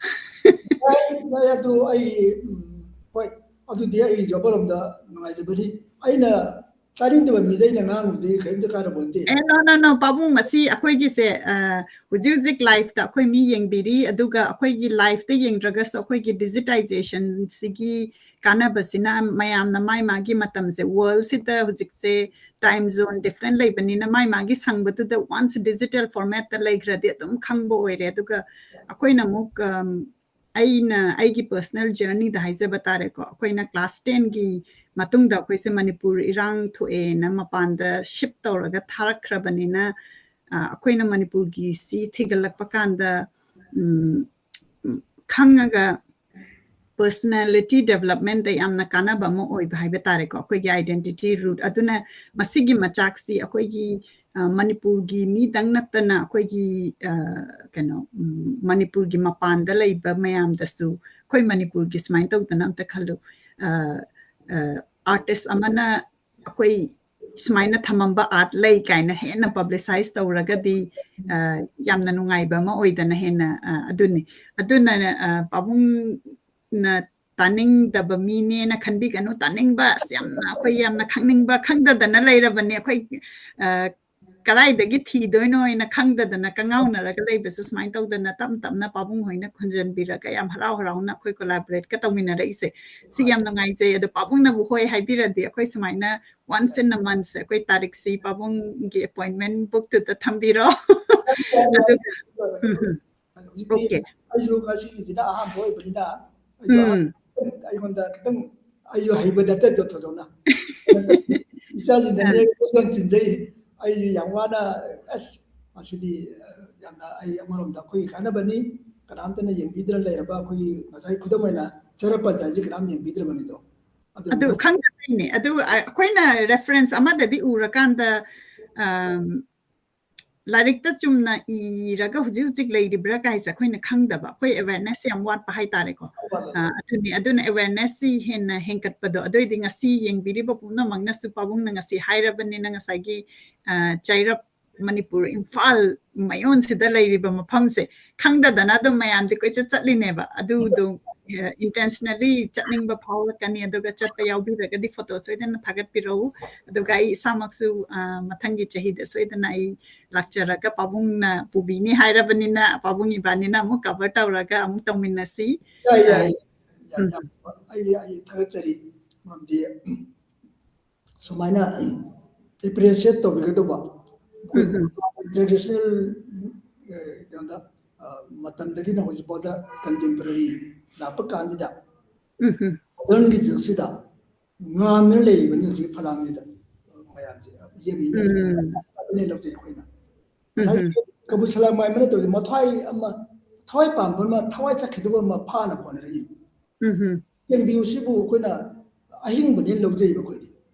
ꯌꯥꯏ, ꯌꯥꯏ, ꯑꯗꯨ ꯑꯩ, ꯎꯝ, ꯍꯣꯏ, ꯑꯗꯨꯗꯤ ꯑꯩꯁꯨ ꯑꯃꯔꯣꯝꯗ ꯅꯨꯡꯉꯥꯏꯖꯕꯅꯤ꯫ ꯑꯩꯅ ꯇꯥꯅꯤꯡꯗꯕ ꯃꯤꯗ ꯑꯩꯅ ꯉꯥꯡꯕꯗꯤ ꯀꯔꯤꯝꯇ ꯀꯥꯟꯅꯕ ꯅꯠꯇꯦ꯫ ꯑꯦ, no, no, no, ꯄꯥꯕꯨꯡ, ꯃꯁꯤ ꯑꯩꯈꯣꯏꯒꯤꯁꯦ, ꯑ, ꯍꯧꯖꯤꯛ ꯍꯧꯖꯤꯛ live ꯇ ꯑꯩꯈꯣꯏ ꯃꯤ ꯌꯦꯡꯕꯤꯔꯤ, ꯑꯗꯨꯒ ꯑꯩꯈꯣꯏꯒꯤ live ꯇ ꯌꯦꯡꯗ꯭ꯔꯒꯁꯨ ꯑꯩꯈꯣꯏꯒꯤ digitization ꯁꯤꯒꯤ ꯀꯥꯟꯅꯕꯁꯤꯅ ꯃꯌꯥꯝꯅ ꯃꯥꯏ ꯃꯥꯒꯤ ꯃꯇꯝꯁꯦ, world ꯁꯤꯗ ꯍꯧꯖꯤꯛꯁꯦ time zone different ꯂꯩꯕꯅꯤꯅ ꯃꯥꯏ ꯃꯥꯒꯤ ꯁꯪꯕꯗꯨꯗ once digital format ꯇ ꯂꯩꯈ꯭ꯔꯗꯤ ꯑꯗꯨꯝ ꯈꯪꯕ ꯑꯣꯏꯔꯦ꯫ ꯑꯗꯨꯒ ꯑꯩꯈꯣꯏꯅ ꯑꯃꯨꯛ, ꯑꯝ, ꯑꯩꯅ ꯑꯩꯒꯤ personal journey ꯗ ꯍꯥꯏꯖꯕ ꯇꯥꯔꯦꯀꯣ, ꯑꯩꯈꯣꯏꯅ class ten ꯒꯤ ꯃꯇꯨꯡꯗ ꯑꯩꯈꯣꯏꯁꯦ ꯃꯅꯤꯄꯨꯔ ꯏꯔꯥꯡ ꯊꯣꯛꯑꯦꯅ ꯃꯄꯥꯟꯗ shift ꯇꯧꯔꯒ ꯊꯥꯔꯛꯈ꯭ꯔꯕꯅꯤꯅ, ꯑ, ꯑꯩꯈꯣꯏꯅ ꯃꯅꯤꯄꯨꯔꯒꯤ ꯁꯤ ꯊꯤꯒꯠꯂꯛꯄ ꯀꯥꯟꯗ, ꯎꯝ, ꯎꯝ, ꯈꯪꯉꯒ personality development ꯗ ꯌꯥꯝꯅ ꯀꯥꯟꯅꯕ ꯑꯃ ꯑꯣꯏꯕ ꯍꯥꯏꯕ ꯇꯥꯔꯦꯀꯣ, ꯑꯩꯈꯣꯏꯒꯤ identity root꯫ ꯑꯗꯨꯅ ꯃꯁꯤꯒꯤ ꯃꯆꯥꯛꯁꯤ ꯑꯩꯈꯣꯏꯒꯤ, ꯑ, ꯃꯅꯤꯄꯨꯔꯒꯤ ꯃꯤꯗꯪ ꯅꯠꯇꯅ ꯑꯩꯈꯣꯏꯒꯤ, ꯑ, ꯀꯩꯅꯣ, ꯎꯝ, ꯃꯅꯤꯄꯨꯔꯒꯤ ꯃꯄꯥꯟꯗ ꯂꯩꯕ ꯃꯌꯥꯝꯗꯁꯨ, ꯑꯩꯈꯣꯏ ꯃꯅꯤꯄꯨꯔꯒꯤ ꯁꯨꯃꯥꯏꯅ ꯇꯧꯗꯅ ꯑꯝꯇ ꯈꯜꯂꯨ, ꯑ, ꯑ, artist ꯑꯃꯅ ꯑꯩꯈꯣꯏ ꯁꯨꯃꯥꯏꯅ ꯊꯝꯃꯝꯕ art ꯂꯩ ꯀꯥꯏꯅ ꯍꯦꯟꯅ publicize ꯇꯧꯔꯒꯗꯤ, ꯑ, ꯌꯥꯝꯅ ꯅꯨꯡꯉꯥꯏꯕ ꯑꯃ ꯑꯣꯏꯗꯅ ꯍꯦꯟꯅ, ꯑ, ꯑꯗꯨꯅꯤ꯫ ꯑꯗꯨꯅ, ꯑ, ꯄꯥꯕꯨꯡꯅ ꯇꯥꯅꯤꯡꯗꯕ ꯃꯤꯅꯦꯅ ꯈꯟꯕꯤꯒꯅꯨ, ꯇꯥꯅꯤꯡꯕ, ꯑꯁ, ꯌꯥꯝꯅ ꯑꯩꯈꯣꯏ ꯌꯥꯝꯅ ꯈꯪꯅꯤꯡꯕ, ꯈꯪꯗꯗꯅ ꯂꯩꯔꯕꯅꯤ ꯑꯩꯈꯣꯏ, ꯑ, ꯀꯗꯥꯏꯗꯒꯤ ꯊꯤꯗꯣꯏꯅꯣ ꯍꯥꯏꯅ ꯈꯪꯗꯗꯅ ꯀꯉꯥꯎꯅꯔꯒ ꯂꯩꯕꯁꯦ꯫ ꯁꯨꯃꯥꯏꯅ ꯇꯧꯗꯅ ꯇꯞ ꯇꯞꯅ ꯄꯥꯕꯨꯡ ꯍꯣꯏꯅ ꯈꯨꯟꯖꯟꯕꯤꯔꯒ ꯌꯥꯝ ꯍꯔꯥꯎ ꯍꯔꯥꯎꯅ ꯑꯩꯈꯣꯏ collaborate ꯀ ꯇꯧꯃꯤꯟꯅꯔꯛꯏꯁꯦ꯫ ꯁꯤ ꯌꯥꯝ ꯅꯨꯡꯉꯥꯏꯖꯩ꯫ ꯑꯗꯣ ꯄꯥꯕꯨꯡꯅꯕꯨ ꯍꯣꯏ ꯍꯥꯏꯕꯤꯔꯗꯤ ꯑꯩꯈꯣꯏ ꯁꯨꯃꯥꯏꯅ once in a month ꯁꯦ ꯑꯩꯈꯣꯏ ꯇꯥꯔꯤꯛꯁꯤ ꯄꯥꯕꯨꯡꯒꯤ appointment book ꯇꯨꯗ ꯊꯝꯕꯤꯔꯣ꯫ ꯑꯗꯨꯒ, ꯎꯝ, ꯎꯝ꯫ ꯑꯗꯣ ꯍꯧꯖꯤꯛꯇꯤ Okay. ꯑꯩꯁꯨ ꯉꯁꯤꯒꯤꯁꯤꯅ ꯑꯍꯥꯟꯕ ꯑꯣꯏꯕꯅꯤꯅ ꯑꯩꯁꯨ ꯎꯝ꯫ ꯑꯩꯉꯣꯟꯗ ꯈꯤꯇꯪ ꯑꯩꯁꯨ ꯍꯩꯕ ꯅꯠꯇꯦ ꯊꯣꯏꯗꯣꯛꯅ꯫ ꯏꯆꯥꯁꯤꯡꯗꯅꯦ ꯌꯥꯝ ꯆꯤꯟꯖꯩ꯫ ꯑꯩꯁꯨ ꯌꯥꯝ ꯋꯥꯅ, ꯑꯁ, ꯃꯁꯤꯗꯤ, ꯑ, ꯌꯥꯝꯅ ꯑꯩ ꯑꯃꯔꯣꯝꯗ ꯑꯩꯈꯣꯏꯒꯤ ꯀꯥꯟꯅꯕꯅꯤ꯫ ꯀꯅꯥꯝꯇꯅ ꯌꯦꯡꯕꯤꯗꯅ ꯂꯩꯔꯕ ꯑꯩꯈꯣꯏꯒꯤ ꯉꯁꯥꯏ ꯈꯨꯗꯝ ꯑꯣꯏꯅ ꯆꯔꯄ ꯆꯥꯏꯁꯦ ꯀꯅꯥꯝ ꯌꯦꯡꯕꯤꯗ꯭ꯔꯕꯅꯤꯗꯣ꯫ ꯑꯗꯨꯅ ꯑꯗꯨ ꯃꯁꯤ ꯈꯪꯗꯕꯩꯅꯦ꯫ ꯑꯗꯨ ꯑ-, ꯑꯩꯈꯣꯏꯅ reference ꯑꯃꯗꯗꯤ ꯎꯔꯀꯥꯟꯗ, ꯑꯝ, ꯂꯥꯏꯔꯤꯛꯇ ꯆꯨꯝꯅ ꯏꯔꯒ ꯍꯧꯖꯤꯛ ꯍꯧꯖꯤꯛ ꯂꯩꯔꯤꯕ꯭ꯔꯥ ꯀꯥꯏꯁꯦ ꯑꯩꯈꯣꯏꯅ ꯈꯪꯗꯕ, ꯑꯩꯈꯣꯏ awareness ꯌꯥꯝ ꯋꯥꯠꯄ ꯍꯥꯏꯇꯥꯔꯦꯀꯣ꯫ ꯑ, ꯑꯗꯨꯅꯤ, ꯑꯗꯨꯅ awareness ꯁꯤ ꯍꯦꯟꯅ ꯍꯦꯟꯒꯠꯄꯗꯣ꯫ ꯑꯗꯨꯑꯣꯏꯗꯤ ꯉꯁꯤ ꯌꯦꯡꯕꯤꯔꯤꯕ ꯄꯨꯝꯅꯃꯛꯅꯁꯨ ꯄꯥꯕꯨꯡꯅ ꯉꯁꯤ ꯍꯥꯏꯔꯕꯅꯤꯅ ꯉꯁꯥꯏꯒꯤ, ꯑ, ꯆꯩꯔꯞ ꯃꯅꯤꯄꯨꯔ ꯏꯝꯐꯥꯜ ꯃꯌꯣꯟꯁꯤꯗ ꯂꯩꯔꯤꯕ ꯃꯐꯝꯁꯦ ꯈꯪꯗꯗꯅ ꯑꯗꯨꯝ ꯃꯌꯥꯝꯁꯦ ꯀꯣꯏꯆꯠ ꯆꯠꯂꯤꯅꯦꯕ꯫ ꯑꯗꯨꯗꯣ, ꯑ, intentionally ꯆꯠꯅꯤꯡꯕ ꯐꯥꯎꯔꯛꯀꯅꯤ, ꯑꯗꯨꯒ ꯆꯠꯄ ꯌꯥꯎꯕꯤꯔꯒꯗꯤ photo ꯁꯣꯏꯗꯅ ꯊꯥꯒꯠꯄꯤꯔꯛꯎ꯫ ꯑꯗꯨꯒ ꯑꯩ ꯏꯁꯥꯃꯛꯁꯨ, ꯑ, ꯃꯊꯪꯒꯤ ꯆꯍꯤꯗ ꯁꯣꯏꯗꯅ ꯑꯩ ꯂꯥꯛꯆꯔꯒ ꯄꯥꯕꯨꯡꯅ ꯄꯨꯕꯤꯅꯤ ꯍꯥꯏꯔꯕꯅꯤꯅ ꯄꯥꯕꯨꯡ ꯏꯕꯥꯅꯤꯅ ꯑꯃꯨꯛ cover ꯇꯧꯔꯒ ꯑꯃꯨꯛ ꯇꯧꯃꯤꯟꯅꯁꯤ꯫ ꯌꯥꯏ, ꯑ, ꯌꯥꯏ, ꯌꯥꯏ, ꯎꯝ꯫ ꯌꯥꯝ, ꯑꯩ, ꯑꯩ ꯊꯥꯒꯠꯆꯔꯤ꯫ ꯃꯔꯝꯗꯤ ꯁꯨꯃꯥꯏꯅ appreciate ꯇꯧꯕꯤꯒꯗꯧꯕ꯫ ꯎꯝ, ꯎꯝ꯫ Traditional, ꯑ, ꯀꯩꯅꯣꯗ, ꯑ, ꯃꯇꯝꯗꯒꯤꯅ ꯍꯧꯖꯤꯛꯐꯥꯎꯗ contemporary ꯂꯥꯛꯄ ꯀꯥꯟꯁꯤꯗ, ꯎꯝ, ꯎꯝ꯫ Modern ꯒꯤ ꯖꯨꯒꯁꯤꯗ ꯉꯥꯟꯗꯨꯅ ꯂꯩꯔꯤꯕꯅꯤ ꯍꯧꯖꯤꯛ ꯐꯂꯥꯡꯁꯤꯗ ꯃꯌꯥꯝꯁꯦ꯫ ꯌꯦꯡꯅꯤꯡꯕ ꯎꯝ꯫ ꯑꯗꯨꯅꯦ ꯂꯧꯖꯩ ꯑꯩꯈꯣꯏꯅ꯫ ꯉꯁꯥꯏ ꯎꯝ꯫ ꯀꯕꯨ ꯁꯂꯥꯝ ꯃꯥꯏꯃꯅ ꯇꯧꯔꯤ, ꯃꯊ꯭ꯋꯥꯏ ꯑꯃ, ꯊꯋꯥꯏ ꯄꯥꯟꯕ ꯑꯃ, ꯊꯋꯥꯏ ꯆꯠꯈꯤꯗꯧꯕ ꯑꯃ ꯐꯥꯅꯕ ꯍꯣꯠꯅꯔꯛꯏ꯫ ꯎꯝ꯫ ꯌꯦꯡꯕꯤꯌꯨ, ꯁꯤꯕꯨ ꯑꯩꯈꯣꯏꯅ ꯑꯍꯤꯡꯕꯅꯦꯅ ꯂꯧꯖꯩꯕ ꯑꯩꯈꯣꯏꯗꯤ꯫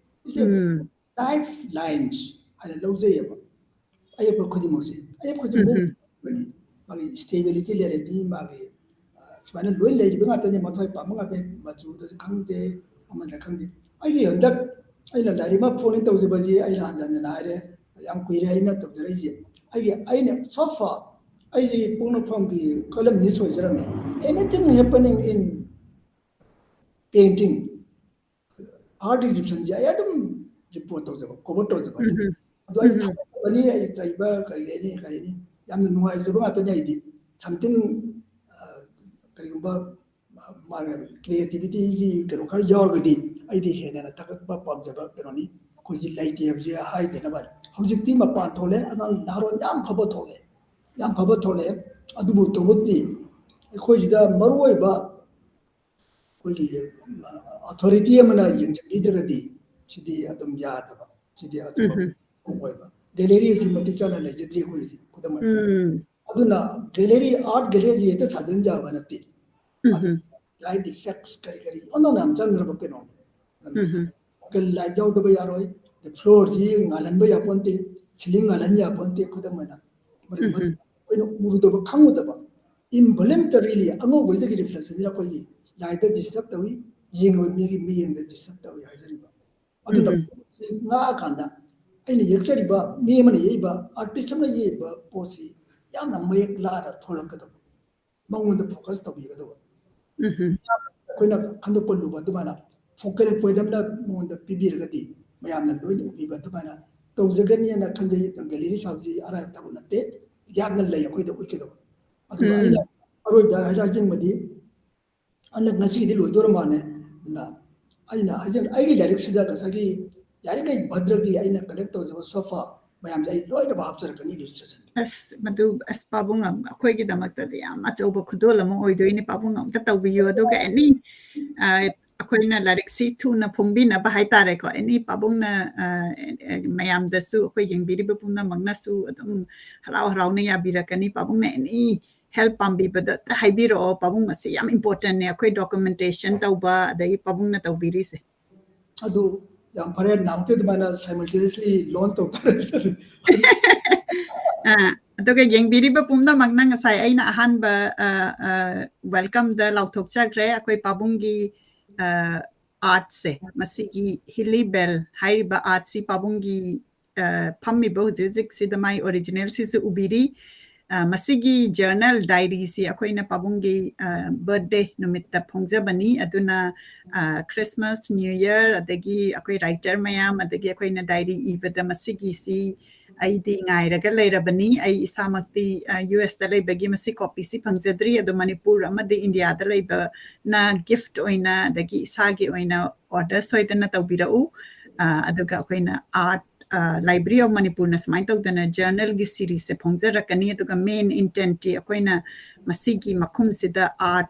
It's a um. Life lines ꯍꯥꯏꯅ ꯂꯧꯖꯩꯌꯦꯕ꯫ ꯑꯌꯦꯛꯄ ꯈꯨꯗꯤꯡꯃꯛꯁꯦ, ꯑꯌꯦꯛꯄ ꯈꯨꯗꯤꯡꯃꯛ ꯎꯝ꯫ ꯃꯥꯒꯤ stability ꯂꯩꯔꯗꯤ, ꯃꯥꯒꯤ, ꯑ, ꯁꯨꯃꯥꯏꯅ ꯂꯣꯏ ꯂꯩꯔꯤꯕ ꯉꯥꯛꯇꯅꯤ, ꯃꯊ꯭ꯋꯥꯏ ꯄꯥꯟꯕ ꯉꯥꯛꯇꯅꯤ, ꯃꯆꯨꯗꯁꯨ ꯈꯪꯗꯦ, ꯑꯃꯗ ꯈꯪꯗꯦ꯫ ꯑꯩꯒꯤ ꯍꯟꯗꯛ ꯑꯩꯅ ꯂꯥꯏꯔꯤꯛ ꯑꯃ ꯐꯣꯡꯅꯤ ꯇꯧꯖꯕꯁꯤ ꯑꯩꯅ ꯍꯟꯖꯟ ꯍꯟꯖꯟ ꯍꯥꯏꯔꯦ, ꯌꯥꯝ ꯀꯨꯏꯔꯦ ꯑꯩꯅ ꯇꯧꯖꯔꯛꯏꯁꯦ꯫ ꯑꯩꯒꯤ, ꯑꯩꯅ so far ꯑꯩꯁꯤ ꯄꯣꯛꯅꯐꯝꯒꯤ columnist ꯑꯣꯏꯖꯔꯝꯃꯦ꯫ Anything happening in painting, art Egyptian ꯁꯦ ꯑꯩ ꯑꯗꯨꯝ report ꯇꯧꯖꯕ, cover ꯇꯧꯖꯕ꯫ ꯎꯝ꯫ ꯑꯗꯣ ꯑꯩ ꯎꯝ꯫ ꯊꯥꯒꯠꯆꯕꯅꯤ, ꯑꯩ ꯆꯩꯕ ꯀꯔꯤ ꯂꯩꯅꯤ, ꯀꯔꯤ ꯂꯩꯅꯤ, ꯌꯥꯝꯅ ꯅꯨꯡꯉꯥꯏꯖꯕ ꯉꯥꯛꯇꯅꯤ꯫ ꯑꯩꯗꯤ something, ꯑ, ꯀꯔꯤꯒꯨꯝꯕ, ꯑ, ꯃꯥꯒꯤ creativity ꯒꯤ ꯀꯩꯅꯣ ꯈꯔ ꯌꯥꯎꯔꯒꯗꯤ ꯑꯩꯗꯤ ꯍꯦꯟꯅ ꯍꯦꯟꯅ ꯊꯥꯒꯠꯄ ꯄꯥꯝꯖꯕ ꯀꯩꯅꯣꯅꯤ꯫ ꯑꯩꯈꯣꯏꯁꯤ ꯂꯩꯇꯦ ꯍꯥꯏꯕꯁꯦ ꯍꯥꯏꯗꯅꯕ꯫ ꯍꯧꯖꯤꯛꯇꯤ ꯃꯄꯥꯟ ꯊꯣꯛꯂꯦ, ꯑꯉꯥꯡ ꯅꯍꯥꯔꯣꯜ ꯌꯥꯝ ꯐꯕ ꯊꯣꯛꯂꯦ, ꯌꯥꯝ ꯐꯕ ꯊꯣꯛꯂꯦ꯫ ꯑꯗꯨꯕꯨ ꯇꯧꯕꯗꯤ ꯑꯩꯈꯣꯏꯁꯤꯗ ꯃꯔꯨꯑꯣꯏꯕ ꯑꯩꯈꯣꯏꯒꯤ, ꯑ, authority ꯑꯃꯅ ꯌꯦꯡꯁꯤꯟꯕꯤꯗ꯭ꯔꯒꯗꯤ ꯁꯤꯗꯤ ꯑꯗꯨꯝ ꯌꯥꯗꯕ, ꯁꯤꯗꯤ ꯑꯆꯨꯝꯕ ꯎꯝ꯫ ꯑꯣꯏꯕ꯫ Gallery ꯑꯁꯤ ꯃꯇꯤꯛ ꯆꯥꯅ ꯂꯩꯖꯗ꯭ꯔꯤ ꯑꯩꯈꯣꯏ ꯍꯧꯖꯤꯛ ꯈꯨꯗꯝ ꯑꯣꯏꯅ꯫ ꯎꯝ꯫ ꯑꯗꯨꯅ gallery, art gallery ꯁꯤ ꯍꯦꯛꯇ ꯁꯥꯖꯤꯟ ꯌꯥꯕ ꯅꯠꯇꯦ꯫ ꯎꯝ꯫ Light effects ꯀꯔꯤ ꯀꯔꯤ ꯑꯣꯟꯊꯣꯛꯅ ꯌꯥꯝ ꯆꯪꯈ꯭ꯔꯕ ꯀꯩꯅꯣꯅꯤ꯫ ꯎꯝ꯫ Light ꯌꯥꯎꯗꯕ ꯌꯥꯔꯣꯏ꯫ Floor ꯁꯤ ꯉꯥꯜꯍꯟꯕ ꯌꯥꯄꯣꯟꯇꯦ꯫ ꯁꯤꯂꯤꯡ ꯉꯥꯜꯍꯟ ꯌꯥꯄꯣꯟꯇꯦ꯫ ꯈꯨꯗꯝ ꯑꯣꯏꯅ ꯃꯔꯝ ꯑꯩꯈꯣꯏꯅ ꯎꯔꯨꯗꯕ ꯈꯪꯉꯨꯗꯕ involuntarily ꯑꯉꯧꯕꯗꯒꯤ reflectionꯁꯤꯅ ꯑꯩꯈꯣꯏꯒꯤ ꯂꯥꯏꯗ disturb ꯇꯧꯏ, ꯌꯦꯡꯉꯤꯕ ꯃꯤꯒꯤ ꯃꯤꯠꯌꯦꯡꯗ disturb ꯇꯧꯏ ꯍꯥꯏꯖꯔꯤꯕ꯫ ꯑꯗꯨꯅ ꯎꯝ꯫ ꯄꯣꯠꯁꯤ ꯉꯥꯛꯑꯀꯥꯟꯗ ꯑꯩꯅ ꯌꯦꯛꯆꯔꯤꯕ, ꯃꯤ ꯑꯃꯅ ꯌꯦꯛꯏꯕ, artist ꯑꯃꯅ ꯌꯦꯛꯏꯕ ꯄꯣꯠꯁꯤ ꯌꯥꯝꯅ ꯃꯌꯦꯛ ꯂꯥꯅ ꯊꯣꯛꯂꯛꯀꯗꯕ ꯃꯉꯣꯟꯗ focus ꯇꯧꯕꯤꯒꯗꯕ꯫ ꯎꯝ꯫ ꯑꯩꯈꯣꯏꯅ ꯈꯟꯗꯣꯛꯄ ꯂꯨꯕ ꯑꯗꯨꯃꯥꯏꯅ focal point ꯑꯃꯅ ꯃꯉꯣꯟꯗ ꯄꯤꯕꯤꯔꯒꯗꯤ ꯃꯌꯥꯝꯅ ꯂꯣꯏꯅ ꯎꯕꯤꯕ ꯑꯗꯨꯃꯥꯏꯅ ꯇꯧꯖꯒꯅꯤꯅ ꯈꯟꯖꯩ꯫ ꯑꯗꯣ gallery ꯁꯥꯕꯁꯤ ꯑꯔꯥꯏꯕ ꯊꯕꯛ ꯅꯠꯇꯦ, ꯌꯥꯝꯅ ꯂꯩ ꯑꯩꯈꯣꯏꯗ ꯎꯠꯀꯗꯕ꯫ ꯑꯗꯨꯒ ꯎꯝ꯫ ꯑꯩꯅ ꯑꯔꯣꯏꯕꯗ ꯍꯥꯏꯖꯅꯤꯡꯕꯗꯤ, ꯍꯟꯗꯛ ꯉꯁꯤꯒꯤꯗꯤ ꯂꯣꯏꯗꯣꯔ ꯃꯥꯜꯂꯦ꯫ ꯑꯗꯨꯅ ꯑꯩꯅ ꯍꯥꯏꯖ-, ꯑꯩꯒꯤ ꯂꯥꯏꯔꯤꯛꯁꯤꯗ ꯉꯁꯥꯏꯒꯤ ꯌꯥꯔꯤꯈꯩ ꯚꯗ꯭ꯔꯒꯤ ꯑꯩꯅ collect ꯇꯧꯖꯕ so far ꯃꯌꯥꯝꯁꯦ ꯑꯩ ꯂꯣꯏꯅꯃꯛ ꯍꯥꯞꯆꯔꯛꯀꯅꯤ illustrationꯗ꯫ ꯑꯁ, ꯃꯗꯨ, ꯑꯁ, ꯄꯥꯕꯨꯡ ꯑꯝ-, ꯑꯩꯈꯣꯏꯒꯤꯗꯃꯛꯇꯗꯤ ꯌꯥꯝ ꯑꯆꯧꯕ ꯈꯨꯗꯣꯜ ꯑꯃ ꯑꯣꯏꯗꯣꯏꯅꯤ꯫ ꯄꯥꯕꯨꯡ ꯑꯝꯇ ꯇꯧꯕꯤꯌꯨ꯫ ꯑꯗꯨꯒ any, ꯑ, ꯑꯩꯈꯣꯏꯅ ꯂꯥꯏꯔꯤꯛꯁꯤ ꯊꯨꯅ ꯐꯣꯡꯕꯤꯅꯕ ꯍꯥꯏꯇꯥꯔꯦꯀꯣ, any ꯄꯥꯕꯨꯡꯅ, ꯑ, ꯑ, ꯃꯌꯥꯝꯗꯁꯨ, ꯑꯩꯈꯣꯏ ꯌꯦꯡꯕꯤꯔꯤꯕ ꯄꯨꯝꯅꯃꯛꯅꯁꯨ ꯑꯗꯨꯝ ꯍꯔꯥꯎ ꯍꯔꯥꯎꯅ ꯌꯥꯕꯤꯔꯛꯀꯅꯤ꯫ ꯄꯥꯕꯨꯡꯅ any help ꯄꯥꯝꯕꯤꯕꯗ ꯑꯝꯇ ꯍꯥꯏꯕꯤꯔꯛꯑꯣ꯫ ꯄꯥꯕꯨꯡ, ꯃꯁꯤ ꯌꯥꯝ importantꯅꯦ, ꯑꯩꯈꯣꯏ documentation ꯇꯧꯕ, ꯑꯗꯒꯤ ꯄꯥꯕꯨꯡꯅ ꯇꯧꯕꯤꯔꯤꯁꯦ꯫ ꯑꯗꯨ ꯌꯥꯝ ꯐꯔꯦ, ꯅꯥꯎꯇꯤ ꯑꯗꯨꯃꯥꯏꯅ simultaneously launch ꯇꯧ ꯇꯥꯔꯦ꯫ ꯑ, ꯑꯗꯨꯒ ꯌꯦꯡꯕꯤꯔꯤꯕ ꯄꯨꯝꯅꯃꯛꯅ ꯉꯁꯥꯏ ꯑꯩꯅ ꯑꯍꯥꯟꯕ, ꯑ, ꯑ, welcomeꯗ ꯂꯥꯎꯊꯣꯛꯆꯈ꯭ꯔꯦ꯫ ꯑꯩꯈꯣꯏ ꯄꯥꯕꯨꯡꯒꯤ, ꯑ, artꯁꯦ, ꯃꯁꯤꯒꯤ Hilly Bell ꯍꯥꯏꯔꯤꯕ artꯁꯤ ꯄꯥꯕꯨꯡꯒꯤ, ꯑ, ꯐꯝꯃꯤꯕ ꯍꯧꯖꯤꯛ ꯍꯧꯖꯤꯛꯁꯤꯗ ꯃꯥꯏ originalꯁꯤꯁꯨ ꯎꯕꯤꯔꯤ꯫ ꯑ, ꯃꯁꯤꯒꯤ journal diaryꯁꯤ ꯑꯩꯈꯣꯏꯅ ꯄꯥꯕꯨꯡꯒꯤ, ꯑ, birthday ꯅꯨꯃꯤꯠꯇ ꯐꯣꯡꯖꯕꯅꯤ꯫ ꯑꯗꯨꯅ, ꯑ, Christmas, New Year, ꯑꯗꯒꯤ ꯑꯩꯈꯣꯏ writer ꯃꯌꯥꯝ, ꯑꯗꯒꯤ ꯑꯩꯈꯣꯏꯅ diary ꯏꯕꯗ ꯃꯁꯤꯒꯤꯁꯤ ꯑꯩꯗꯤ ꯉꯥꯏꯔꯒ ꯂꯩꯔꯕꯅꯤ꯫ ꯑꯩ ꯏꯁꯥꯃꯛꯇꯤ, ꯑ, USꯇ ꯂꯩꯕꯒꯤ ꯃꯁꯤ copyꯁꯤ ꯐꯪꯖꯗ꯭ꯔꯤ꯫ ꯑꯗꯣ ꯃꯅꯤꯄꯨꯔ ꯑꯃꯗꯤ ꯏꯟꯗꯤꯌꯥꯗ ꯂꯩꯕꯅ gift ꯑꯣꯏꯅ, ꯑꯗꯒꯤ ꯏꯁꯥꯒꯤ ꯑꯣꯏꯅ order ꯁꯣꯏꯗꯅ ꯇꯧꯕꯤꯔꯛꯎ꯫ ꯑ, ꯑꯗꯨꯒ ꯑꯩꯈꯣꯏꯅ art, ꯑ, Library of Manipurꯅ ꯁꯨꯃꯥꯏꯅ ꯇꯧꯗꯅ journalꯒꯤ seriesꯁꯦ ꯐꯣꯡꯖꯔꯛꯀꯅꯤ꯫ ꯑꯗꯨꯒ main intentꯇꯤ ꯑꯩꯈꯣꯏꯅ ꯃꯁꯤꯒꯤ ꯃꯈꯨꯝꯁꯤꯗ art,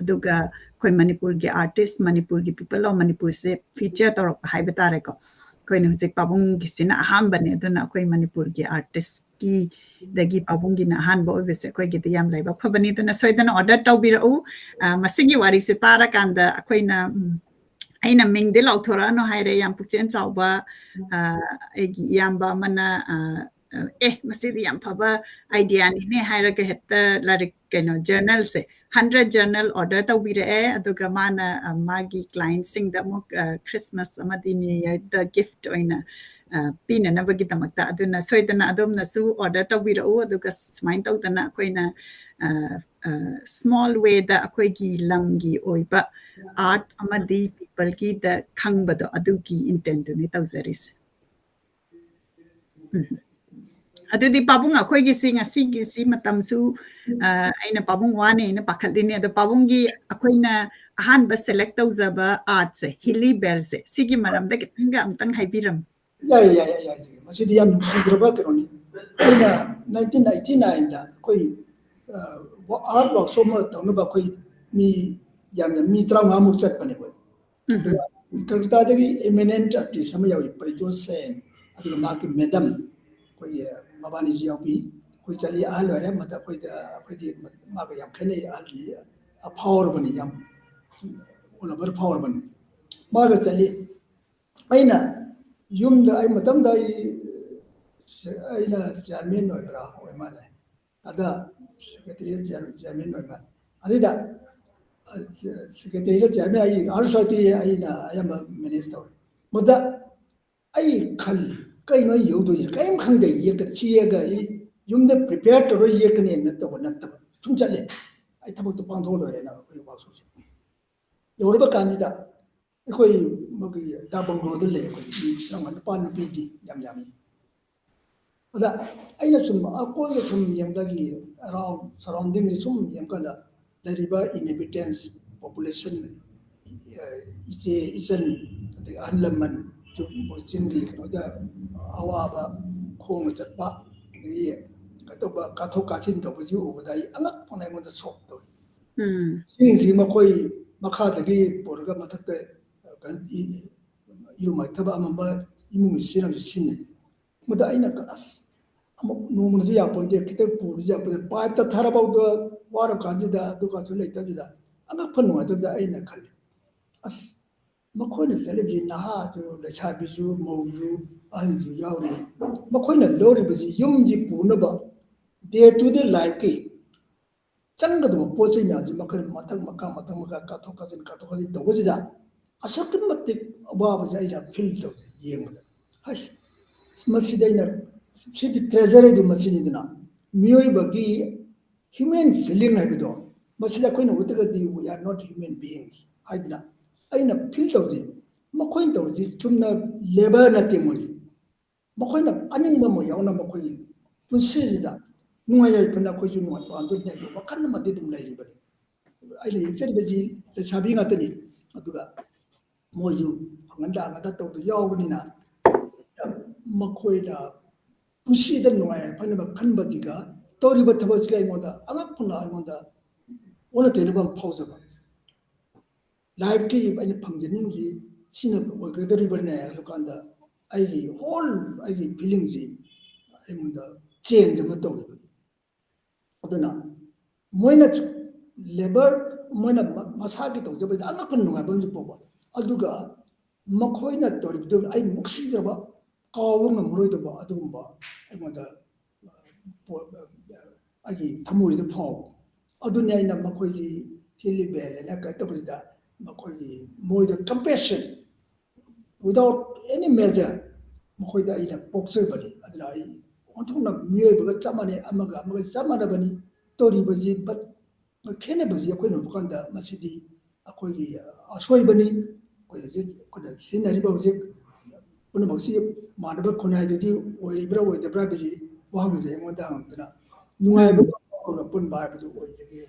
ꯑꯗꯨꯒ ꯑꯩꯈꯣꯏ ꯃꯅꯤꯄꯨꯔꯒꯤ artist, ꯃꯅꯤꯄꯨꯔꯒꯤ people of ꯃꯅꯤꯄꯨꯔꯁꯦ feature ꯇꯧꯔꯛꯄ ꯍꯥꯏꯕ ꯇꯥꯔꯦꯀꯣ꯫ ꯑꯩꯈꯣꯏꯅ ꯍꯧꯖꯤꯛ ꯄꯥꯕꯨꯡꯒꯤꯁꯤꯅ ꯑꯍꯥꯟꯕꯅꯦ, ꯑꯗꯨꯅ ꯑꯩꯈꯣꯏ ꯃꯅꯤꯄꯨꯔꯒꯤ artistꯀꯤꯗꯒꯤ ꯄꯥꯕꯨꯡꯒꯤꯅ ꯑꯍꯥꯟꯕ ꯑꯣꯏꯕꯁꯦ ꯑꯩꯈꯣꯏꯒꯤꯗꯤ ꯌꯥꯝ ꯂꯥꯏꯕꯛ ꯐꯕꯅꯤ꯫ ꯑꯗꯨꯅ ꯁꯣꯏꯗꯅ order ꯇꯧꯕꯤꯔꯛꯎ꯫ ꯑ, ꯃꯁꯤꯒꯤ ꯋꯥꯔꯤꯁꯦ ꯇꯥꯔꯀꯥꯟꯗ ꯑꯩꯈꯣꯏꯅ, ꯎꯝ, ꯑꯩꯅ ꯃꯤꯡꯗꯤ ꯂꯥꯎꯊꯣꯔꯛꯑꯅꯨ ꯍꯥꯏꯔꯦ, ꯌꯥꯝ ꯄꯨꯛꯆꯦꯜ ꯆꯥꯎꯕ, ꯑ, ꯑꯩꯒꯤ ꯏꯌꯥꯝꯕ ꯑꯃꯅ, ꯑ, ꯑ, "ꯑꯦ, ꯃꯁꯤꯗꯤ ꯌꯥꯝ ꯐꯕ ideaꯅꯤꯅꯦ" ꯍꯥꯏꯔꯒ ꯍꯦꯛꯇ ꯂꯥꯏꯔꯤꯛ, ꯀꯩꯅꯣ, journalꯁꯦ, hundred journal order ꯇꯧꯕꯤꯔꯛꯑꯦ꯫ ꯑꯗꯨꯒ ꯃꯥꯅ, ꯑ, ꯃꯥꯒꯤ clientꯁꯤꯡꯗ ꯑꯃꯨꯛ, ꯑ, Christmas ꯑꯃꯗꯤ New Yearꯗ gift ꯑꯣꯏꯅ, ꯑ, ꯄꯤꯅꯅꯕꯒꯤꯗꯃꯛꯇ꯫ ꯑꯗꯨꯅ ꯁꯣꯏꯗꯅ ꯑꯗꯣꯝꯅꯁꯨ order ꯇꯧꯕꯤꯔꯛꯎ, ꯑꯗꯨꯒ ꯁꯨꯃꯥꯏꯅ ꯇꯧꯗꯅ ꯑꯩꯈꯣꯏꯅ, ꯑ, ꯑ, small wayꯗ ꯑꯩꯈꯣꯏꯒꯤ ꯂꯝꯒꯤ ꯑꯣꯏꯕ art ꯑꯃꯗꯤ peopleꯒꯤꯗ ꯈꯪꯕꯗꯣ, ꯑꯗꯨꯒꯤ intentꯗꯨꯅꯤ ꯇꯧꯖꯔꯤꯁꯦ꯫ ꯎꯝ꯫ ꯑꯗꯨꯗꯤ ꯄꯥꯕꯨꯡ, ꯑꯩꯈꯣꯏꯒꯤꯁꯤ ꯉꯁꯤꯒꯤꯁꯤ ꯃꯇꯝꯁꯨ, ꯑ, ꯑꯩꯅ ꯄꯥꯕꯨꯡ ꯋꯥꯅꯦꯅ ꯄꯥꯈꯠꯂꯤꯅꯦ꯫ ꯑꯗꯣ ꯄꯥꯕꯨꯡꯒꯤ ꯑꯩꯈꯣꯏꯅ ꯑꯍꯥꯟꯕ select ꯇꯧꯖꯕ artꯁꯦ, ꯍꯤꯂꯤ ꯕꯦꯜꯁꯦ, ꯁꯤꯒꯤ ꯃꯔꯝꯗ ꯈꯤꯇꯪꯒ ꯑꯃꯨꯛꯇꯪ ꯍꯥꯏꯕꯤꯔꯝꯃꯨ꯫ ꯌꯥꯏ, ꯌꯥꯏ, ꯌꯥꯏ, ꯌꯥꯏ꯫ ꯃꯁꯤꯗꯤ ꯌꯥꯝ ꯅꯨꯡꯁꯤꯈ꯭ꯔꯕ ꯀꯩꯅꯣꯅꯤ꯫ ꯑꯩꯅ nineteen eighty nineꯗ ꯑꯩꯈꯣꯏ, ꯑ, art workshop ꯑꯃ ꯇꯧꯅꯕ ꯑꯩꯈꯣꯏ ꯃꯤ ꯌꯥꯝꯅ, ꯃꯤ ꯇꯔꯥꯃꯉꯥꯃꯨꯛ ꯆꯠꯄꯅꯦꯕ꯫ ꯎꯝ꯫ ꯑꯗꯨꯒ ꯀꯜꯀꯇꯥꯗꯒꯤ eminent artist ꯑꯃ ꯌꯥꯎꯏ, ꯄꯔꯤꯇꯣꯁ ꯁꯦꯟ, ꯑꯗꯨꯒ ꯃꯍꯥꯛꯀꯤ madam, ꯑꯩꯈꯣꯏꯒꯤ ꯃꯕꯥꯅꯤꯁꯨ ꯌꯥꯎꯕꯤ꯫ ꯑꯩꯈꯣꯏ ꯆꯠꯂꯤ, ꯑꯍꯜ ꯑꯣꯏꯔꯦ, ꯃꯗ-, ꯑꯩꯈꯣꯏꯗ, ꯑꯩꯈꯣꯏꯗꯤ ꯃꯥꯒ ꯌꯥꯝ ꯈꯦꯠꯅꯩ, ꯑꯍꯜꯅꯤ, ꯐꯥꯎꯔꯕꯅꯤ, ꯌꯥꯝ ꯑꯣꯜꯂꯕꯔ ꯐꯥꯎꯔꯕꯅꯤ꯫ ꯃꯥꯒ ꯆꯠꯂꯤ꯫ ꯑꯩꯅ ꯌꯨꯝꯗ, ꯑꯩ ꯃꯇꯝꯗ ꯑꯩ, ꯑꯩꯅ chairman ꯑꯣꯏꯕ꯭ꯔꯥ? ꯑꯣꯏ ꯃꯥꯜꯂꯦ꯫ ꯑꯗ secretary chair-, chairman ꯑꯣꯏ ꯃꯥꯜꯂꯦ꯫ ꯑꯗꯨꯗ, ꯑ, secretaryꯗ chairman, ꯑꯩ art society ꯑꯩꯅ ꯑꯌꯥꯝꯕ manage ꯇꯧꯔꯦ꯫ ꯃꯗ ꯑꯩ ꯈꯜꯂꯤ, "ꯀꯩꯅꯣ ꯑꯩ ꯌꯧꯗꯣꯏꯁꯦ? ꯀꯔꯤꯝ ꯈꯪꯗꯦ, ꯌꯦꯛꯀ-, ꯁꯤ ꯌꯦꯛꯑꯒ ꯑꯩ ꯌꯨꯝꯗ prepare ꯇꯧꯔ ꯌꯦꯛꯀꯅꯤ ꯅꯠꯇꯕ, ꯅꯠꯇꯕ ꯁꯨꯝ ꯆꯠꯂꯦ꯫ ꯑꯩ ꯊꯕꯛꯇꯣ ꯄꯥꯡꯊꯣꯛꯑ ꯂꯣꯏꯔꯦꯅ ꯑꯩꯈꯣꯏ workshopꯁꯦ ꯌꯧꯔꯕ ꯀꯥꯟꯁꯤꯗ ꯑꯩꯈꯣꯏ ꯃꯣꯏꯒꯤ ꯗꯥ ꯕꯪꯒ꯭ꯂꯣꯗ ꯂꯩ, ꯑꯩꯈꯣꯏ ꯃꯤ ꯇꯔꯥꯃꯉꯥ, ꯅꯨꯄꯥ ꯅꯨꯄꯤꯗꯤ ꯌꯥꯝ ꯌꯥꯝꯃꯤ꯫ ꯑꯗ ꯑꯩꯅ ꯁꯨꯝ ꯑꯀꯣꯏꯕ ꯁꯨꯝ ꯌꯦꯡꯗꯒꯤ, around surroundingꯁꯦ ꯁꯨꯝ ꯌꯦꯡꯀꯥꯟꯗ ꯂꯩꯔꯤꯕ inhabitants, population, ꯑ, ꯏꯆꯦ, ꯏꯆꯟ, ꯑꯗꯒꯤ ꯑꯍꯜ ꯂꯃꯟ, ꯆꯨꯝ-, ꯃꯣꯏ ꯆꯤꯡꯒꯤ ꯀꯩꯅꯣꯗ ꯑꯋꯥꯕ ꯈꯣꯡꯅ ꯆꯠꯄ, ꯑꯗꯒꯤ ꯀꯩꯇꯧꯕ, ꯀꯥꯊꯣꯛ ꯀꯥꯁꯤꯟ ꯇꯧꯕꯁꯤ ꯎꯕꯗ ꯑꯩ ꯑꯉꯛꯄꯅ ꯑꯩꯉꯣꯟꯗ shock ꯇꯧꯏ꯫ ꯎꯝ꯫ ꯁꯤꯁꯤꯡꯁꯤ ꯃꯈꯣꯏ ꯃꯈꯥꯗꯒꯤ ꯄꯨꯔꯒ ꯃꯊꯛꯇ, ꯑ, ꯀꯩꯅꯣ, ꯏ-, ꯏ-, ꯏꯔꯨ ꯃꯥꯏꯊꯕ ꯑꯃ ꯑꯃ ꯏꯃꯨꯡꯒꯤ ꯁꯤꯖꯤꯟꯅꯕꯁꯨ ꯁꯤꯖꯤꯟꯅꯩ꯫ ꯃꯗ ꯑꯩꯅ ꯈꯜ-, ꯑꯁ, ꯑꯃꯨꯛ ꯅꯣꯡꯃꯁꯨ ꯌꯥꯄꯣꯟꯇꯦ, ꯈꯤꯇꯪ ꯄꯨꯕꯁꯨ ꯌꯥꯄꯣꯟꯇꯦ, pipeꯇ ꯊꯥꯔꯐꯥꯎꯗ ꯋꯥꯔꯕ ꯀꯥꯟꯁꯤꯗ, ꯑꯗꯨꯒꯁꯨ ꯂꯩꯇꯕꯁꯤꯗ ꯑꯉꯛꯄ ꯅꯨꯡꯉꯥꯏꯇꯕꯗ ꯑꯩꯅ ꯈꯜꯂꯤ, ꯑꯁ, ꯃꯈꯣꯏꯅ ꯆꯠꯂꯤꯕꯁꯤ ꯅꯍꯥꯁꯨ, ꯂꯩꯁꯥꯕꯤꯁꯨ, ꯃꯧꯁꯨ, ꯑꯍꯟꯁꯨ ꯌꯥꯎꯔꯤ꯫ ꯃꯈꯣꯏꯅ ꯂꯧꯔꯤꯕꯁꯤ ꯌꯨꯝꯁꯤ ꯄꯨꯅꯕ, day to day lifeꯀꯤ ꯆꯪꯒꯗꯕ ꯄꯣꯠ ꯆꯩ ꯃꯌꯥꯝꯁꯤ ꯃꯈꯣꯏꯅ ꯃꯊꯛ ꯃꯈꯥ, ꯃꯊꯛ ꯃꯈꯥ ꯀꯥꯊꯣꯛ ꯀꯥꯁꯤꯟ, ꯀꯥꯊꯣꯛ ꯀꯥꯁꯤꯟ ꯇꯧꯕꯁꯤꯗ ꯑꯁꯨꯛꯀꯤ ꯃꯇꯤꯛ ꯑꯋꯥꯕꯁꯦ ꯑꯩꯅ feel ꯇꯧꯖꯩ ꯌꯦꯡꯕꯗ꯫ ꯍꯁ, ꯃꯁꯤꯗ ꯑꯩꯅ, ꯁꯤꯗꯤ treasure ꯍꯥꯏꯗꯨ ꯃꯁꯤꯅꯤꯗꯅ, ꯃꯤꯑꯣꯏꯕꯒꯤ human feeling ꯍꯥꯏꯕꯗꯣ, ꯃꯁꯤꯗ ꯑꯩꯈꯣꯏꯅ ꯎꯠꯇ꯭ꯔꯒꯗꯤ we are not human beings ꯍꯥꯏꯗꯅ ꯑꯩꯅ feel ꯇꯧꯖꯩ꯫ ꯃꯈꯣꯏꯅ ꯇꯧꯔꯤꯁꯤ ꯆꯨꯝꯅ labour ꯅꯠꯇꯦ ꯃꯣꯏꯁꯤ꯫ ꯃꯈꯣꯏꯅ ꯑꯅꯤꯡꯕ ꯑꯃ ꯌꯥꯎꯅ ꯃꯈꯣꯏꯒꯤ ꯄꯨꯟꯁꯤꯁꯤꯗ ꯅꯨꯡꯉꯥꯏ ꯌꯥꯏꯐꯅ ꯑꯩꯈꯣꯏꯁꯨ ꯅꯨꯡꯉꯥꯏ ꯄꯥꯟꯗꯣꯏꯅꯤ ꯍꯥꯏꯕ ꯋꯥꯈꯜ ꯑꯃꯗꯤ ꯑꯗꯨꯝ ꯂꯩꯔꯤꯕꯅꯤ꯫ ꯑꯩꯅ ꯌꯦꯡꯖꯔꯤꯕꯁꯤ ꯂꯩꯁꯥꯕꯤ ꯉꯥꯛꯇꯅꯤ꯫ ꯑꯗꯨꯒ ꯃꯣꯏꯁꯨ ꯍꯪꯒꯟꯗ ꯍꯪꯒꯟꯗ ꯇꯧꯗ ꯌꯥꯎꯕꯅꯤꯅ ꯃꯈꯣꯏꯅ ꯄꯨꯟꯁꯤꯗ ꯅꯨꯡꯉꯥꯏ ꯌꯥꯏꯐꯅꯕ ꯈꯟꯕꯁꯤꯒ ꯇꯧꯔꯤꯕ ꯊꯕꯛꯁꯤꯒ ꯑꯩꯉꯣꯟꯗ ꯑꯉꯛꯄꯅ ꯑꯩꯉꯣꯟꯗ ꯑꯣꯟꯅ ꯇꯩꯅꯕ ꯑꯃ ꯐꯥꯎꯖꯕ꯫ Lifeꯀꯤ ꯑꯩꯅ ꯐꯪꯖꯅꯤꯡꯕꯁꯤ ꯁꯤꯅ ꯑꯣꯏꯒꯗꯧꯔꯤꯕꯅꯦ ꯍꯥꯏꯕ ꯀꯥꯟꯗ ꯑꯩꯒꯤ whole ꯑꯩꯒꯤ feelingꯁꯤ ꯑꯩꯉꯣꯟꯗ change ꯑꯃ ꯇꯧꯋꯦꯕ꯫ ꯑꯗꯨꯅ ꯃꯣꯏꯅ labour, ꯃꯣꯏꯅ ꯃ-, ꯃꯁꯥꯒꯤ ꯇꯧꯖꯕꯗ ꯑꯉꯛꯄ ꯅꯨꯡꯉꯥꯏꯕ ꯑꯃꯁꯨ ꯄꯣꯛꯄ꯫ ꯑꯗꯨꯒ ꯃꯈꯣꯏꯅ ꯇꯧꯔꯤꯕꯗꯨ ꯑꯩ ꯅꯨꯡꯁꯤꯖꯕ, ꯀꯥꯎꯕ ꯉꯝꯃꯔꯣꯏꯗꯕ ꯑꯗꯨꯒꯨꯝꯕ ꯑꯩꯉꯣꯟꯗ, ꯑ, ꯄꯣ-, ꯑ, ꯑꯩꯒꯤ ꯊꯃꯣꯏꯁꯤꯗ ꯐꯥꯎꯕ꯫ ꯑꯗꯨꯅꯤ ꯑꯩꯅ ꯃꯈꯣꯏꯁꯤ ꯍꯤꯂꯤ ꯕꯦꯜ ꯍꯥꯏꯅ ꯀꯩꯅꯣ ꯇꯧꯕꯁꯤꯗ ꯃꯈꯣꯏꯒꯤ ꯃꯣꯏꯗ compassion without any measure ꯃꯈꯣꯏꯗ ꯑꯩꯅ ꯄꯣꯛꯆꯕꯅꯤ꯫ ꯑꯗꯨꯅ ꯑꯩ ꯑꯣꯟꯊꯣꯛꯅ ꯃꯤꯑꯣꯏꯕꯒ ꯆꯞ ꯃꯥꯟꯅꯩ, ꯑꯃꯒ ꯑꯃꯒ ꯆꯞ ꯃꯥꯟꯅꯕꯅꯤ꯫ ꯇꯧꯔꯤꯕꯁꯤ but ꯈꯦꯠꯅꯕꯁꯤ ꯑꯩꯈꯣꯏꯅ ꯎꯕ ꯀꯥꯟꯗ ꯃꯁꯤꯗꯤ ꯑꯩꯈꯣꯏꯒꯤ ꯑꯁꯣꯏꯕꯅꯤ꯫ ꯑꯩꯈꯣꯏ ꯍꯧꯖꯤꯛ ꯑꯩꯈꯣꯏꯅ ꯁꯤꯖꯤꯟꯅꯔꯤꯕ ꯍꯧꯖꯤꯛ ꯄꯨꯝꯅꯃꯛꯁꯤ ꯃꯥꯟꯅꯕ ꯈꯨꯟꯅꯥꯏꯗꯨꯗꯤ ꯑꯣꯏꯔꯤꯕ꯭ꯔꯥ ꯑꯣꯏꯗꯕ꯭ꯔꯥ ꯍꯥꯏꯕꯁꯤ ꯋꯥꯍꯪꯁꯦ ꯑꯩꯉꯣꯟꯗ ꯍꯪꯉꯛꯇꯅ ꯅꯨꯡꯉꯥꯏꯕ ꯎꯝ꯫ ꯑꯩꯈꯣꯏꯒ ꯄꯨꯟꯕ ꯍꯥꯏꯕꯗꯨ ꯑꯣꯏꯖꯒꯦ꯫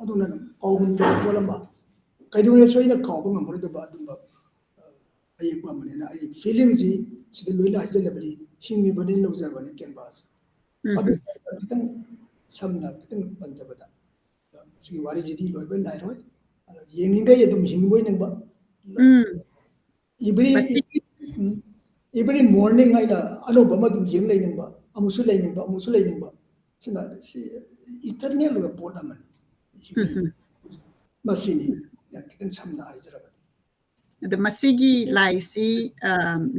ꯑꯗꯨꯅ ꯀꯥꯎꯉꯝꯗꯕ ꯄꯣꯠ ꯑꯃ, ꯀꯩꯗꯧꯉꯩꯗꯁꯨ ꯑꯩꯅ ꯀꯥꯎꯕ ꯉꯝꯃꯔꯣꯏꯗꯕ ꯑꯗꯨꯝꯕ, ꯑ, ꯑꯌꯦꯛꯄ ꯑꯃꯅꯤꯅ ꯑꯩꯒꯤ feelingꯁꯤ ꯁꯤꯗ ꯂꯣꯏꯅ ꯍꯥꯏꯖꯤꯜꯂꯕꯅꯤ, ꯍꯤꯡꯉꯤꯕꯅꯤ ꯂꯧꯖꯕꯅꯤ canvas꯫ ꯎꯝ꯫ ꯑꯗꯨ ꯈꯤꯇꯪ ꯁꯝꯅ ꯈꯤꯇꯪ ꯄꯟꯖꯕꯗ, ꯁꯤꯒꯤ ꯋꯥꯔꯤꯁꯤꯗꯤ ꯂꯣꯏꯕ ꯅꯥꯏꯔꯣꯏ꯫ ꯑꯗꯣ ꯌꯦꯡꯉꯤꯈꯩ ꯑꯗꯨꯝ ꯍꯤꯡꯕ ꯑꯣꯏꯅꯤꯡꯕ꯫ ꯎꯝ꯫ Every, ꯃꯁꯤ ꯎꯝ, every morning ꯑꯩꯅ ꯑꯅꯧꯕ ꯑꯃ ꯑꯗꯨꯝ ꯌꯦꯡ ꯂꯩꯅꯤꯡꯕ, ꯑꯃꯨꯛꯁꯨ ꯂꯩꯅꯤꯡꯕ, ꯑꯃꯨꯛꯁꯨ ꯂꯩꯅꯤꯡꯕ꯫ ꯁꯤꯅ ꯁꯤ eternal ꯑꯣꯏꯕ ꯄꯣꯠ ꯑꯃꯅꯤ꯫ ꯎꯝ, ꯎꯝ꯫ ꯃꯁꯤꯅꯤ ꯈꯤꯇꯪ ꯁꯝꯅ ꯍꯥꯏꯖꯔꯕꯗ꯫ ꯑꯗꯣ ꯃꯁꯤꯒꯤ ꯂꯥꯏꯁꯤ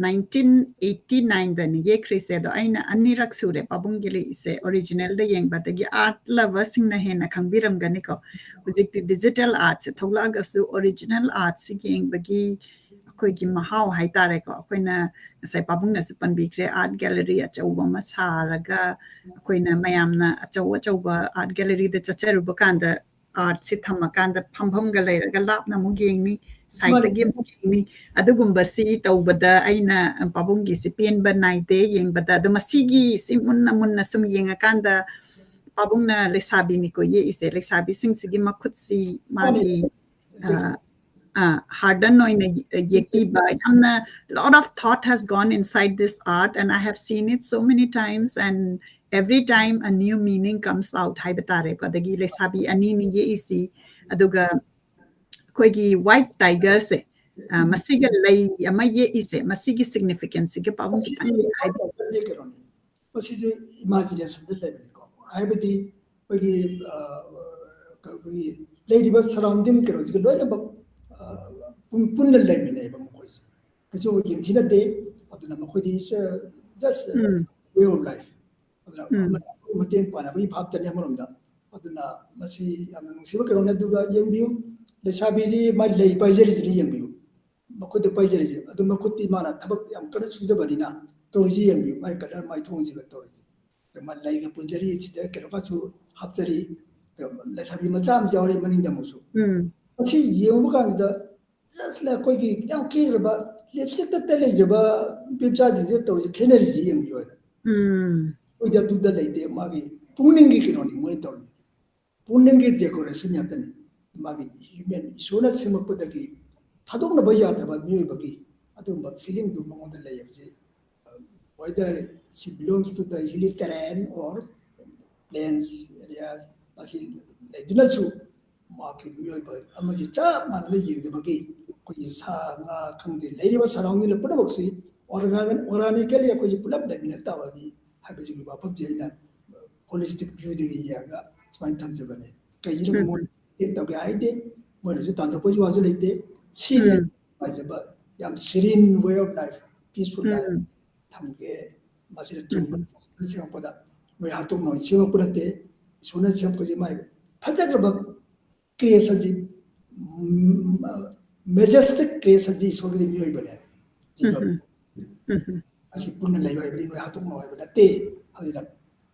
ꯅꯥꯏꯟꯇꯤꯟ ꯑꯩꯠꯇꯤ ꯅꯥꯏꯟꯗꯅꯤ ꯌꯦꯛꯈ꯭ꯔꯤꯁꯦ꯫ ꯑꯗꯣ ꯑꯩꯅ ꯑꯅꯤꯔꯛ ꯁꯨꯔꯦ ꯄꯥꯕꯨꯡꯒꯤ ꯂꯩꯁꯦ ꯑꯣꯔꯤꯖꯤꯅꯦꯜꯗ ꯌꯦꯡꯕ, ꯑꯗꯒꯤ art loverꯁꯤꯡꯅ ꯍꯦꯟꯅ ꯈꯪꯕꯤꯔꯝꯒꯅꯤꯀꯣ꯫ ꯍꯧꯖꯤꯛꯇꯤ digital artꯁꯦ ꯊꯣꯛꯂꯛꯑꯒꯁꯨ original artꯁꯤ ꯌꯦꯡꯕꯒꯤ ꯑꯩꯈꯣꯏꯒꯤ ꯃꯍꯥꯎ ꯍꯥꯏꯇꯥꯔꯦꯀꯣ꯫ ꯑꯩꯈꯣꯏꯅ ꯉꯁꯥꯏ ꯄꯥꯕꯨꯡꯅꯁꯨ ꯄꯟꯕꯤꯈ꯭ꯔꯦ, art gallery ꯑꯆꯧꯕ ꯑꯃ ꯁꯥꯔꯒ ꯑꯩꯈꯣꯏꯅ ꯃꯌꯥꯝꯅ ꯑꯆꯧ ꯑꯆꯧꯕ art galleryꯗ ꯆꯠꯆꯔꯨꯕ ꯀꯥꯟꯗ artꯁꯤ ꯊꯝꯃꯀꯥꯟꯗ ꯐꯝꯐꯝꯒ ꯂꯩꯔꯒ ꯂꯥꯞꯅ ꯑꯃꯨꯛ ꯌꯦꯡꯅꯤ, sideꯇꯒꯤ ꯑꯃꯨꯛ ꯌꯦꯡꯅꯤ꯫ ꯑꯗꯨꯒꯨꯝꯕꯁꯤ ꯇꯧꯕꯗ ꯑꯩꯅ ꯄꯥꯕꯨꯡꯒꯤꯁꯤ ꯄꯦꯟꯕ ꯅꯥꯏꯗꯦ ꯌꯦꯡꯕꯗ꯫ ꯑꯗꯣ ꯃꯁꯤꯒꯤ ꯁꯤ ꯃꯨꯟꯅ ꯃꯨꯟꯅ ꯁꯨꯝ ꯌꯦꯡꯉꯀꯥꯟꯗ ꯄꯥꯕꯨꯡꯅ ꯂꯩꯁꯥꯕꯤꯅꯤꯀꯣ ꯌꯦꯛꯏꯁꯦ, ꯂꯩꯁꯥꯕꯤꯁꯤꯡꯁꯤꯒꯤ ꯃꯈꯨꯠꯁꯤ ꯃꯥꯒꯤ harden ꯑꯣꯏꯅ ꯌꯦꯛꯄꯤꯕ, ꯌꯥꯝꯅ lot of thought has gone inside this art and I have seen it so many times and every time a new meaning comes out ꯍꯥꯏꯕ ꯇꯥꯔꯦꯀꯣ꯫ ꯑꯗꯒꯤ ꯂꯩꯁꯥꯕꯤ ꯑꯅꯤꯅꯤ ꯌꯦꯛꯏꯁꯤ, ꯑꯗꯨꯒ ꯑꯩꯈꯣꯏꯒꯤ white tigerꯁꯦ, ꯃꯁꯤꯒ ꯂꯩ ꯑꯃ ꯌꯦꯛꯏꯁꯦ, ꯃꯁꯤꯒꯤ significanceꯁꯤꯒ ꯄꯥꯕꯨꯡ ꯈꯤꯇꯪ ꯍꯥꯏꯕꯤꯌꯨ꯫ ꯃꯁꯤꯁꯦ imaginationꯗ ꯂꯩꯕꯅꯤꯀꯣ, ꯍꯥꯏꯕꯗꯤ ꯑꯩꯈꯣꯏꯒꯤ ꯑꯩꯈꯣꯏꯒꯤ ꯂꯩꯔꯤꯕ surrounding ꯀꯩꯅꯣꯁꯤꯒ ꯂꯣꯏꯅꯃꯛ ꯄꯨꯟꯅ ꯂꯩꯃꯤꯟꯅꯩꯕ ꯃꯈꯣꯏꯁꯦ꯫ ꯀꯩꯁꯨ ꯌꯦꯡꯊꯤꯅꯗꯦ꯫ ꯑꯗꯨꯅ ꯃꯈꯣꯏꯗꯤ just way of life꯫ ꯑꯗꯨꯅ ꯃꯇꯦꯡ ꯄꯥꯡꯅꯕꯒꯤ ꯚꯥꯞꯇꯅꯤ ꯑꯃꯔꯣꯝꯗ꯫ ꯑꯗꯨꯅ ꯃꯁꯤ ꯌꯥꯝꯅ ꯅꯨꯡꯁꯤꯕ ꯀꯩꯅꯣꯅꯤ꯫ ꯑꯗꯨꯒ ꯌꯦꯡꯕꯤꯌꯨ, ꯂꯩꯁꯥꯕꯤꯁꯤ ꯃꯥꯏ ꯂꯩ ꯄꯥꯏꯖꯔꯤꯁꯤꯗꯤ ꯌꯦꯡꯕꯤꯌꯨ꯫ ꯃꯈꯨꯠꯇ ꯄꯥꯏꯖꯔꯤꯁꯦ, ꯑꯗꯨ ꯃꯈꯨꯠꯇꯤ ꯃꯥꯅ ꯊꯕꯛ ꯌꯥꯝ ꯀꯟꯅ ꯁꯨꯖꯕꯅꯤꯅ ꯇꯧꯔꯤꯁꯤ ꯌꯦꯡꯕꯤꯌꯨ, ꯃꯥꯏ colour, ꯃꯥꯏꯊꯣꯡꯁꯤꯒ ꯇꯧꯔꯤꯁꯦ꯫ ꯃꯥ ꯂꯩꯒ ꯄꯨꯟꯖꯔꯤ, ꯁꯤꯗ ꯀꯩꯅꯣꯒꯁꯨ ꯍꯥꯞꯆꯔꯤ꯫ ꯂꯩꯁꯥꯕꯤ ꯃꯆꯥ ꯑꯃꯁꯨ ꯌꯥꯎꯔꯤ ꯃꯅꯤꯡꯗ ꯑꯃꯨꯛꯁꯨ꯫ ꯃꯁꯤ ꯌꯦꯡꯕ ꯀꯥꯟꯁꯤꯗ just ꯑꯩꯈꯣꯏꯒꯤ ꯌꯥꯝ ꯀꯦꯈ꯭ꯔꯕ lipstickꯇ ꯂꯩꯖꯕ ꯅꯨꯄꯤ ꯃꯆꯥꯁꯤꯡꯁꯦ ꯇꯧꯔꯤꯁꯦ, ꯈꯦꯠꯅꯔꯤꯁꯦ ꯌꯦꯡꯕꯤꯌꯨ ꯍꯥꯏꯅ꯫ ꯑꯩꯈꯣꯏꯗꯤ ꯑꯗꯨꯗ ꯂꯩꯇꯦ, ꯃꯥꯒꯤ ꯄꯨꯛꯅꯤꯡꯒꯤ ꯀꯩꯅꯣꯅꯤ ꯃꯣꯏꯅ ꯇꯧꯔꯤꯁꯦ꯫ ꯄꯨꯛꯅꯤꯡꯒꯤ decoration ꯉꯥꯛꯇꯅꯤ꯫ ꯃꯥꯒꯤ human, ꯏꯁꯣꯔꯅ ꯁꯦꯝꯃꯛꯄꯗꯒꯤ ꯊꯥꯗꯣꯛꯅꯕ ꯌꯥꯗ꯭ꯔꯕ ꯃꯤꯑꯣꯏꯕꯒꯤ ꯑꯗꯨꯒꯨꯝꯕ feelingꯗꯨ ꯃꯉꯣꯟꯗ ꯂꯩ ꯍꯥꯏꯕꯁꯦ, whether she belongs to the hilly terrain or plains areas, ꯃꯁꯤ ꯂꯩꯗꯨꯅꯁꯨ ꯃꯍꯥꯛꯀꯤ ꯃꯤꯑꯣꯏꯕ ꯑꯃꯁꯤ ꯆꯞ ꯃꯥꯟꯅꯅ ꯌꯦꯡꯖꯕꯒꯤ ꯑꯩꯈꯣꯏꯒꯤ ꯁꯥ ꯉꯥ ꯈꯪꯗꯦ, ꯂꯩꯔꯤꯕ surrounding ꯄꯨꯝꯅꯃꯛꯁꯤ organ-, organically ꯑꯩꯈꯣꯏꯁꯤ ꯄꯨꯂꯞ ꯂꯩꯃꯤꯟꯅ ꯇꯥꯕꯅꯤ ꯍꯥꯏꯕꯁꯤꯒꯤ ꯋꯥꯐꯝꯁꯦ ꯑꯩꯅ holistic viewꯗꯒꯤ ꯌꯦꯡꯉꯒ ꯁꯨꯃꯥꯏꯅ ꯊꯝꯖꯕꯅꯦ꯫ ꯀꯩꯒꯤꯅꯣ ꯃꯣꯏ attack ꯇꯧꯒꯦ ꯍꯥꯏꯗꯦ, ꯃꯣꯏꯅꯁꯨ ꯇꯥꯟꯊꯣꯛꯄꯒꯤ ꯋꯥꯁꯨ ꯂꯩꯇꯦ꯫ ꯁꯤꯅꯤ ꯅꯨꯡꯉꯥꯏꯖꯕ, ꯌꯥꯝ serene way of life, peaceful life ꯊꯝꯒꯦ꯫ ꯃꯁꯤꯗ ꯆꯨꯝꯕ ꯁꯦꯝꯃꯛꯄꯗ ꯅꯣꯏ ꯍꯥꯠꯇꯣꯛꯅꯕ ꯁꯦꯝꯃꯛꯄ ꯅꯠꯇꯦ꯫ ꯏꯁꯣꯔꯅ ꯁꯦꯝꯃꯛꯄꯁꯦ ꯃꯥꯏ ꯐꯖꯈ꯭ꯔꯕ creationꯁꯤ, majestic creationꯁꯤ ꯏꯁꯣꯔꯒꯤꯗꯤ ꯃꯤꯑꯣꯏꯕꯅꯦ꯫ ꯖꯤꯕ ꯑꯁꯤ ꯄꯨꯟꯅ ꯂꯩꯌꯨ ꯍꯥꯏꯕꯅꯤ, ꯅꯣꯏ ꯍꯥꯠꯇꯣꯛꯅꯧ ꯍꯥꯏꯕ ꯅꯠꯇꯦ ꯍꯥꯏꯕꯁꯤꯅ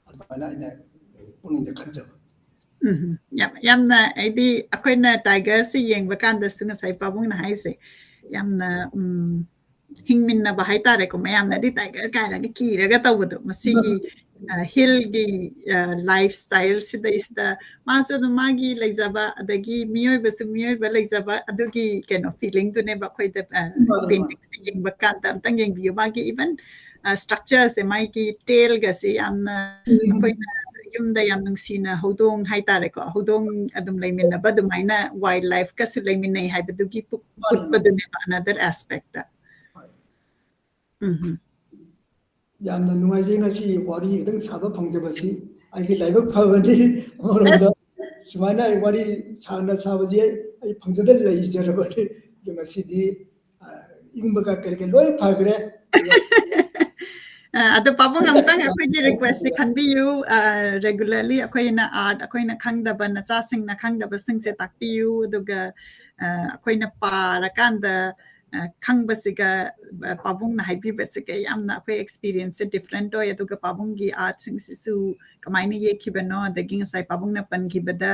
ꯑꯗꯨꯃꯥꯏꯅ ꯑꯩꯅ ꯄꯨꯛꯅꯤꯡꯗ ꯈꯟꯖꯕ꯫ ꯎꯝ, ꯌꯥꯝ ꯌꯥꯝꯅ ꯍꯥꯏꯗꯤ ꯑꯩꯈꯣꯏꯅ tigerꯁꯤ ꯌꯦꯡꯕ ꯀꯥꯟꯗꯁꯨ ꯉꯁꯥꯏ ꯄꯥꯕꯨꯡꯅ ꯍꯥꯏꯁꯦ ꯌꯥꯝꯅ ꯎꯝ, ꯍꯤꯡꯃꯤꯟꯅꯕ ꯍꯥꯏꯇꯥꯔꯦꯀꯣ꯫ ꯃꯌꯥꯝꯅꯗꯤ tiger ꯀꯥꯏꯅꯒ ꯀꯤꯔꯒ ꯇꯧꯕꯗꯣ, ꯃꯁꯤꯒꯤ ꯑ, hillꯒꯤ ꯑ, lifestyle ꯁꯤꯗꯩꯁꯤꯗ ꯃꯥꯁꯨ ꯑꯗꯨꯝ ꯃꯥꯒꯤ ꯂꯩꯖꯕ, ꯑꯗꯒꯤ ꯃꯤꯑꯣꯏꯕꯁꯨ ꯃꯤꯑꯣꯏꯕ ꯂꯩꯖꯕ, ꯑꯗꯨꯒꯤ ꯀꯩꯅꯣ feelingꯗꯨꯅꯦꯕ ꯑꯩꯈꯣꯏꯗ ꯑ, paintingꯁꯦ ꯌꯦꯡꯕ ꯀꯥꯟꯗ ꯑꯝꯇꯪ ꯌꯦꯡꯕꯤꯌꯨ꯫ ꯃꯥꯒꯤ even ꯑ, structureꯁꯦ, ꯃꯥꯒꯤ tailꯒꯁꯦ ꯌꯥꯝꯅ ꯑꯩꯈꯣꯏꯅ ꯌꯨꯝꯗ ꯌꯥꯝ ꯅꯨꯡꯁꯤꯅ ꯍꯧꯗꯣꯡ ꯍꯥꯏꯇꯥꯔꯦꯀꯣ, ꯍꯧꯗꯣꯡ ꯑꯗꯨꯝ ꯂꯩꯃꯤꯟꯅꯕ ꯑꯗꯨꯃꯥꯏꯅ wildlifeꯀꯁꯨ ꯂꯩꯃꯤꯟꯅꯩ ꯍꯥꯏꯕꯗꯨꯒꯤ ꯄꯨ- ꯎꯠꯄꯗꯨꯅꯦꯕ another aspectꯇ꯫ ꯎꯝ꯫ ꯌꯥꯝꯅ ꯅꯨꯡꯉꯥꯏꯖꯩ ꯉꯁꯤ ꯋꯥꯔꯤ ꯈꯤꯇꯪ ꯁꯥꯕ ꯐꯪꯖꯕꯁꯤ꯫ ꯑꯩꯒꯤ ꯂꯥꯏꯕꯛ ꯐꯕꯅꯤ꯫ ꯑꯃꯔꯣꯝꯗ ꯁꯨꯃꯥꯏꯅ ꯑꯩ ꯋꯥꯔꯤ ꯁꯥꯡꯅ ꯁꯥꯕꯁꯤ ꯑꯩ ꯐꯪꯖꯗꯅ ꯂꯩꯖꯔꯕꯅꯤ꯫ ꯑꯗꯨ ꯉꯁꯤꯗꯤ ꯑ, ꯏꯪꯕꯒ ꯀꯔꯤ ꯀꯔꯤ ꯂꯣꯏ ꯐꯈ꯭ꯔꯦ꯫ ꯑ, ꯑꯗꯣ ꯄꯥꯕꯨꯡ, ꯑꯃꯨꯛꯇꯪ ꯑꯩꯈꯣꯏꯒꯤ requestꯁꯦ ꯈꯟꯕꯤꯌꯨ꯫ ꯑ, regularly ꯑꯩꯈꯣꯏꯅ art, ꯑꯩꯈꯣꯏꯅ ꯈꯪꯗꯕ, ꯅꯆꯥꯁꯤꯡꯅ ꯈꯪꯗꯕꯁꯤꯡꯁꯦ ꯇꯥꯛꯄꯤꯌꯨ, ꯑꯗꯨꯒ ꯑ, ꯑꯩꯈꯣꯏꯅ ꯄꯥꯔꯀꯥꯟꯗ ꯑ, ꯈꯪꯕꯁꯤꯒ ꯑ, ꯄꯥꯕꯨꯡꯅ ꯍꯥꯏꯕꯤꯕꯁꯤꯒ ꯌꯥꯝꯅ ꯑꯩꯈꯣꯏ experienceꯁꯦ different ꯑꯣꯏ꯫ ꯑꯗꯨꯒ ꯄꯥꯕꯨꯡꯒꯤ artꯁꯤꯡꯁꯤꯁꯨ ꯀꯃꯥꯏꯅ ꯌꯦꯛꯈꯤꯕꯅꯣ, ꯑꯗꯒꯤ ꯉꯁꯥꯏ ꯄꯥꯕꯨꯡꯅ ꯄꯟꯈꯤꯕꯗ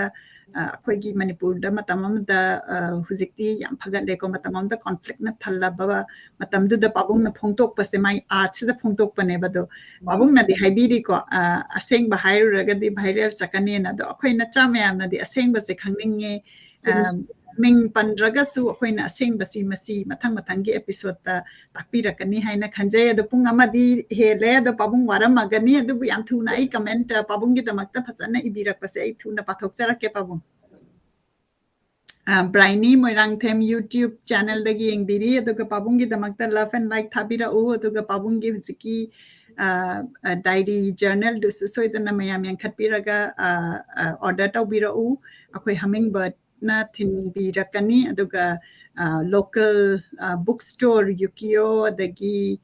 ꯑ, ꯑꯩꯈꯣꯏꯒꯤ ꯃꯅꯤꯄꯨꯔꯗ ꯃꯇꯝ ꯑꯃꯗ ꯑ, ꯍꯧꯖꯤꯛꯇꯤ ꯌꯥꯝ ꯐꯒꯠꯂꯦꯀꯣ, ꯃꯇꯝ ꯑꯃꯗ conflictꯅ ꯊꯜꯂꯕ ꯃꯇꯝꯗꯨꯗ ꯄꯥꯕꯨꯡꯅ ꯐꯣꯡꯗꯣꯛꯄꯁꯦ ꯃꯥꯏ artꯁꯤꯗ ꯐꯣꯡꯗꯣꯛꯄꯅꯦꯕ꯫ ꯑꯗꯣ ꯄꯥꯕꯨꯡꯅꯗꯤ ꯍꯥꯏꯕꯤꯔꯤꯀꯣ, ꯑ, ꯑꯁꯦꯡꯕ ꯍꯥꯏꯔꯨꯔꯒꯗꯤ viral ꯆꯠꯀꯅꯦꯅ꯫ ꯑꯗꯣ ꯑꯩꯈꯣꯏ ꯅꯆꯥ ꯃꯌꯥꯝꯅꯗꯤ ꯑꯁꯦꯡꯕꯁꯦ ꯈꯪꯅꯤꯡꯉꯦ꯫ ꯑ, ꯃꯤꯡ ꯄꯟꯗ꯭ꯔꯒꯁꯨ ꯑꯩꯈꯣꯏꯅ ꯑꯁꯦꯡꯕꯁꯤ ꯃꯁꯤ ꯃꯊꯪ ꯃꯊꯪꯒꯤ episodeꯇ ꯇꯥꯛꯄꯤꯔꯛꯀꯅꯤ ꯍꯥꯏꯅ ꯈꯟꯖꯩ꯫ ꯑꯗꯣ ꯄꯨꯡ ꯑꯃꯗꯤ ꯍꯦꯜꯂꯦ꯫ ꯑꯗꯣ ꯄꯥꯕꯨꯡ ꯋꯥꯔꯝꯃꯒꯅꯤ꯫ ꯑꯗꯨꯕꯨ ꯌꯥꯝ ꯊꯨꯅ ꯑꯩ comment ꯄꯥꯕꯨꯡꯒꯤꯗꯃꯛꯇ ꯐꯖꯅ ꯏꯕꯤꯔꯛꯄꯁꯦ ꯑꯩ ꯊꯨꯅ ꯄꯥꯊꯣꯛꯆꯔꯛꯀꯦ ꯄꯥꯕꯨꯡ꯫ ꯑ, ꯕ꯭ꯔꯥꯏꯅꯤ ꯃꯣꯏꯔꯥꯡꯊꯦꯝ YouTube channelꯗꯒꯤ ꯌꯦꯡꯕꯤꯔꯤ꯫ ꯑꯗꯨꯒ ꯄꯥꯕꯨꯡꯒꯤꯗꯃꯛꯇ love and like ꯊꯥꯕꯤꯔꯛꯎ꯫ ꯑꯗꯨꯒ ꯄꯥꯕꯨꯡꯒꯤ ꯍꯧꯖꯤꯛꯀꯤ, ꯑ, ꯑ, diary journalꯗꯨꯁꯨ ꯁꯣꯏꯗꯅ ꯃꯌꯥꯝ ꯌꯦꯡꯈꯠꯄꯤꯔꯒ, ꯑ, ꯑ, order ꯇꯧꯕꯤꯔꯛꯎ꯫ ꯑꯩꯈꯣꯏ Hummingbird ꯅ ꯊꯤꯟꯕꯤꯔꯛꯀꯅꯤ꯫ ꯑꯗꯨꯒ, ꯑ, local, ꯑ, book store, ꯌꯨꯀꯤꯌꯣ, ꯑꯗꯒꯤ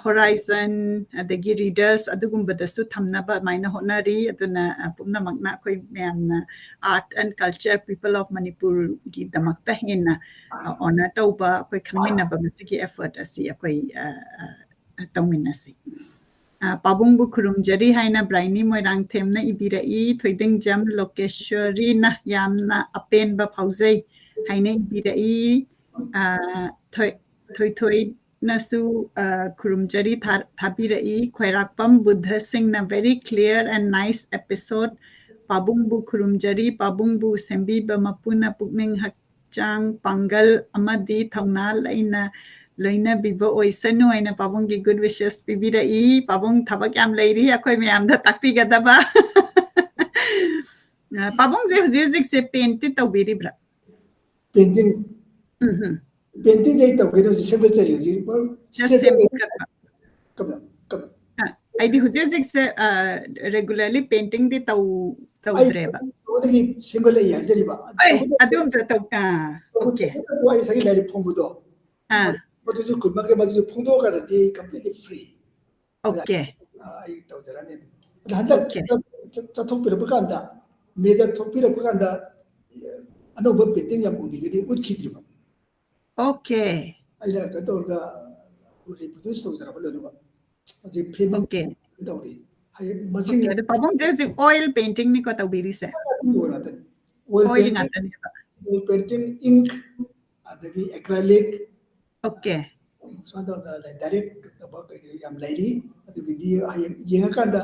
Horizon, ꯑꯗꯒꯤ Readers, ꯑꯗꯨꯒꯨꯝꯕꯗꯁꯨ ꯊꯝꯅꯕ ꯑꯗꯨꯃꯥꯏꯅ ꯍꯣꯠꯅꯔꯤ꯫ ꯑꯗꯨꯅ, ꯑ, ꯄꯨꯝꯅꯃꯛꯅ ꯑꯩꯈꯣꯏ ꯃꯌꯥꯝꯅ Art and Culture People of ꯃꯅꯤꯄꯨꯔꯒꯤꯗꯃꯛꯇ ꯍꯦꯟꯅ, ꯑ, honor ꯇꯧꯕ, ꯑꯩꯈꯣꯏ ꯈꯪꯃꯤꯟꯅꯕ ꯃꯁꯤꯒꯤ effort ꯑꯁꯤ ꯑꯩꯈꯣꯏ, ꯑ, ꯑ, ꯇꯧꯃꯤꯟꯅꯁꯤ꯫ ꯑ, ꯄꯥꯕꯨꯡꯕꯨ ꯈꯨꯔꯨꯝꯖꯔꯤ ꯍꯥꯏꯅ ꯕ꯭ꯔꯥꯏꯅꯤ ꯃꯣꯏꯔꯥꯡꯊꯦꯝꯅ ꯏꯕꯤꯔꯛꯏ꯫ ꯊꯣꯏꯗꯤꯡꯖꯝ ꯂꯣꯀꯦꯁ꯭ꯋꯔꯤꯅ ꯌꯥꯝꯅ ꯑꯄꯦꯟꯕ ꯐꯥꯎꯖꯩ ꯍꯥꯏꯅ ꯏꯕꯤꯔꯛꯏ꯫ ꯑ, ꯊꯣꯏ-, ꯊꯣꯏꯊꯣꯏꯅꯁꯨ, ꯑ, ꯈꯨꯔꯨꯝꯖꯔꯤ ꯊꯥ-, ꯊꯥꯕꯤꯔꯛꯏ꯫ ꯈ꯭ꯋꯥꯏꯔꯥꯛꯄꯝ ꯕꯨꯙ ꯁꯤꯡꯅ very clear and nice episode꯫ ꯄꯥꯕꯨꯡꯕꯨ ꯈꯨꯔꯨꯝꯖꯔꯤ, ꯄꯥꯕꯨꯡꯕꯨ ꯁꯦꯝꯕꯤꯕ ꯃꯄꯨꯅ ꯄꯨꯛꯅꯤꯡ ꯍꯛꯆꯥꯡ ꯄꯥꯡꯒꯜ ꯑꯃꯗꯤ ꯊꯧꯅꯥ ꯂꯩꯅ ꯂꯣꯏꯅꯕꯤꯕ ꯑꯣꯏꯁꯅꯨ ꯍꯥꯏꯅ ꯄꯥꯕꯨꯡꯒꯤ good wishes ꯄꯤꯕꯤꯔꯛꯏ꯫ ꯄꯥꯕꯨꯡ ꯊꯕꯛ ꯌꯥꯝ ꯂꯩꯔꯤ ꯑꯩꯈꯣꯏ ꯃꯌꯥꯝꯗ ꯇꯥꯛꯄꯤꯒꯗꯕ꯫ ꯑ, ꯄꯥꯕꯨꯡꯁꯦ ꯍꯧꯖꯤꯛ ꯍꯧꯖꯤꯛꯁꯦ paint ꯇꯤ ꯇꯧꯕꯤꯔꯤꯕ꯭ꯔꯥ? Painting, ꯎꯝ ꯍꯝ꯫ Painting ꯁꯦ ꯑꯩ ꯇꯧꯒꯦ ꯇꯧꯔꯤꯁꯦ, ꯁꯦꯝꯒꯠꯆꯔꯤ ꯍꯧꯖꯤꯛ꯫ Just ꯁꯦꯝꯒꯠꯄ꯫ ꯀꯝ-, ꯀꯝ-, ꯑ, ꯑꯩꯗꯤ ꯍꯧꯖꯤꯛ ꯍꯧꯖꯤꯛꯁꯦ, ꯑ, regularly painting ꯗꯤ ꯇꯧ-, ꯑꯩ ꯇꯧꯗ꯭ꯔꯦꯕ꯫ ꯇꯧꯕꯗꯒꯤ ꯁꯦꯝꯒꯠꯂꯛꯏ ꯍꯥꯏꯖꯔꯤꯕ꯫ ꯑꯩ ꯇꯧꯕꯗ-, ꯑꯗꯨ ꯑꯝꯇ ꯇꯧ-, ꯑ, ꯇꯧꯕꯗ okay꯫ ꯇꯧꯕꯗ ꯑꯩ ꯉꯁꯥꯏꯒꯤ ꯂꯥꯏꯔꯤꯛ ꯐꯣꯡꯕꯗꯣ, ꯑ꯫ ꯃꯗꯨꯁꯨ ꯀꯨꯟꯃꯛꯀꯤ ꯃꯗꯨꯁꯨ ꯐꯣꯡꯗꯣꯛꯑꯀꯥꯟꯗꯗꯤ completely free꯫ Okay꯫ ꯑ, ꯑꯩ ꯇꯧꯖꯔꯅꯤ ꯑꯗꯨꯝ꯫ ꯑꯗ ꯍꯟꯗꯛ Okay꯫ ꯆꯠ-, ꯆꯠꯊꯣꯛꯄꯤꯔꯛꯄ ꯀꯥꯟꯗ, ꯃꯦꯗ ꯊꯣꯛꯄꯤꯔꯛꯄ ꯀꯥꯟꯗ, ꯑꯅꯧꯕ painting ꯌꯥꯝ ꯎꯕꯤꯒꯅꯤ, ꯎꯠꯈꯤꯗ꯭ꯔꯤꯕ꯫ Okay꯫ ꯑꯩꯅ ꯀꯩꯅꯣ ꯇꯧꯔꯒ reproduce ꯇꯧꯖꯔꯕ ꯂꯣꯏꯅꯃꯛ꯫ ꯍꯧꯖꯤꯛ framing Okay꯫ ꯇꯧꯔꯤ꯫ ꯍꯌꯦꯡ ꯃꯁꯤꯡ Okay, ꯑꯗꯣ ꯄꯥꯕꯨꯡꯁꯦ ꯍꯧꯖꯤꯛ oil painting ꯅꯤꯀꯣ ꯇꯧꯕꯤꯔꯤꯁꯦ? Oil ꯉꯥꯛꯇꯅꯤ꯫ Oil Oil painting, ꯉꯥꯛꯇꯅꯦꯕ꯫ Oil painting, ink, ꯑꯗꯒꯤ acrylic, Okay꯫ ꯁꯨꯃꯥꯏꯅ ꯇꯧꯗꯅ ꯂꯩ꯫ Direct ꯇꯧꯕ ꯀꯩꯀꯩ ꯌꯥꯝ ꯂꯩꯔꯤ꯫ ꯑꯗꯨꯒꯤꯗꯤ ꯍꯌꯦꯡ ꯌꯦꯡꯉꯀꯥꯟꯗ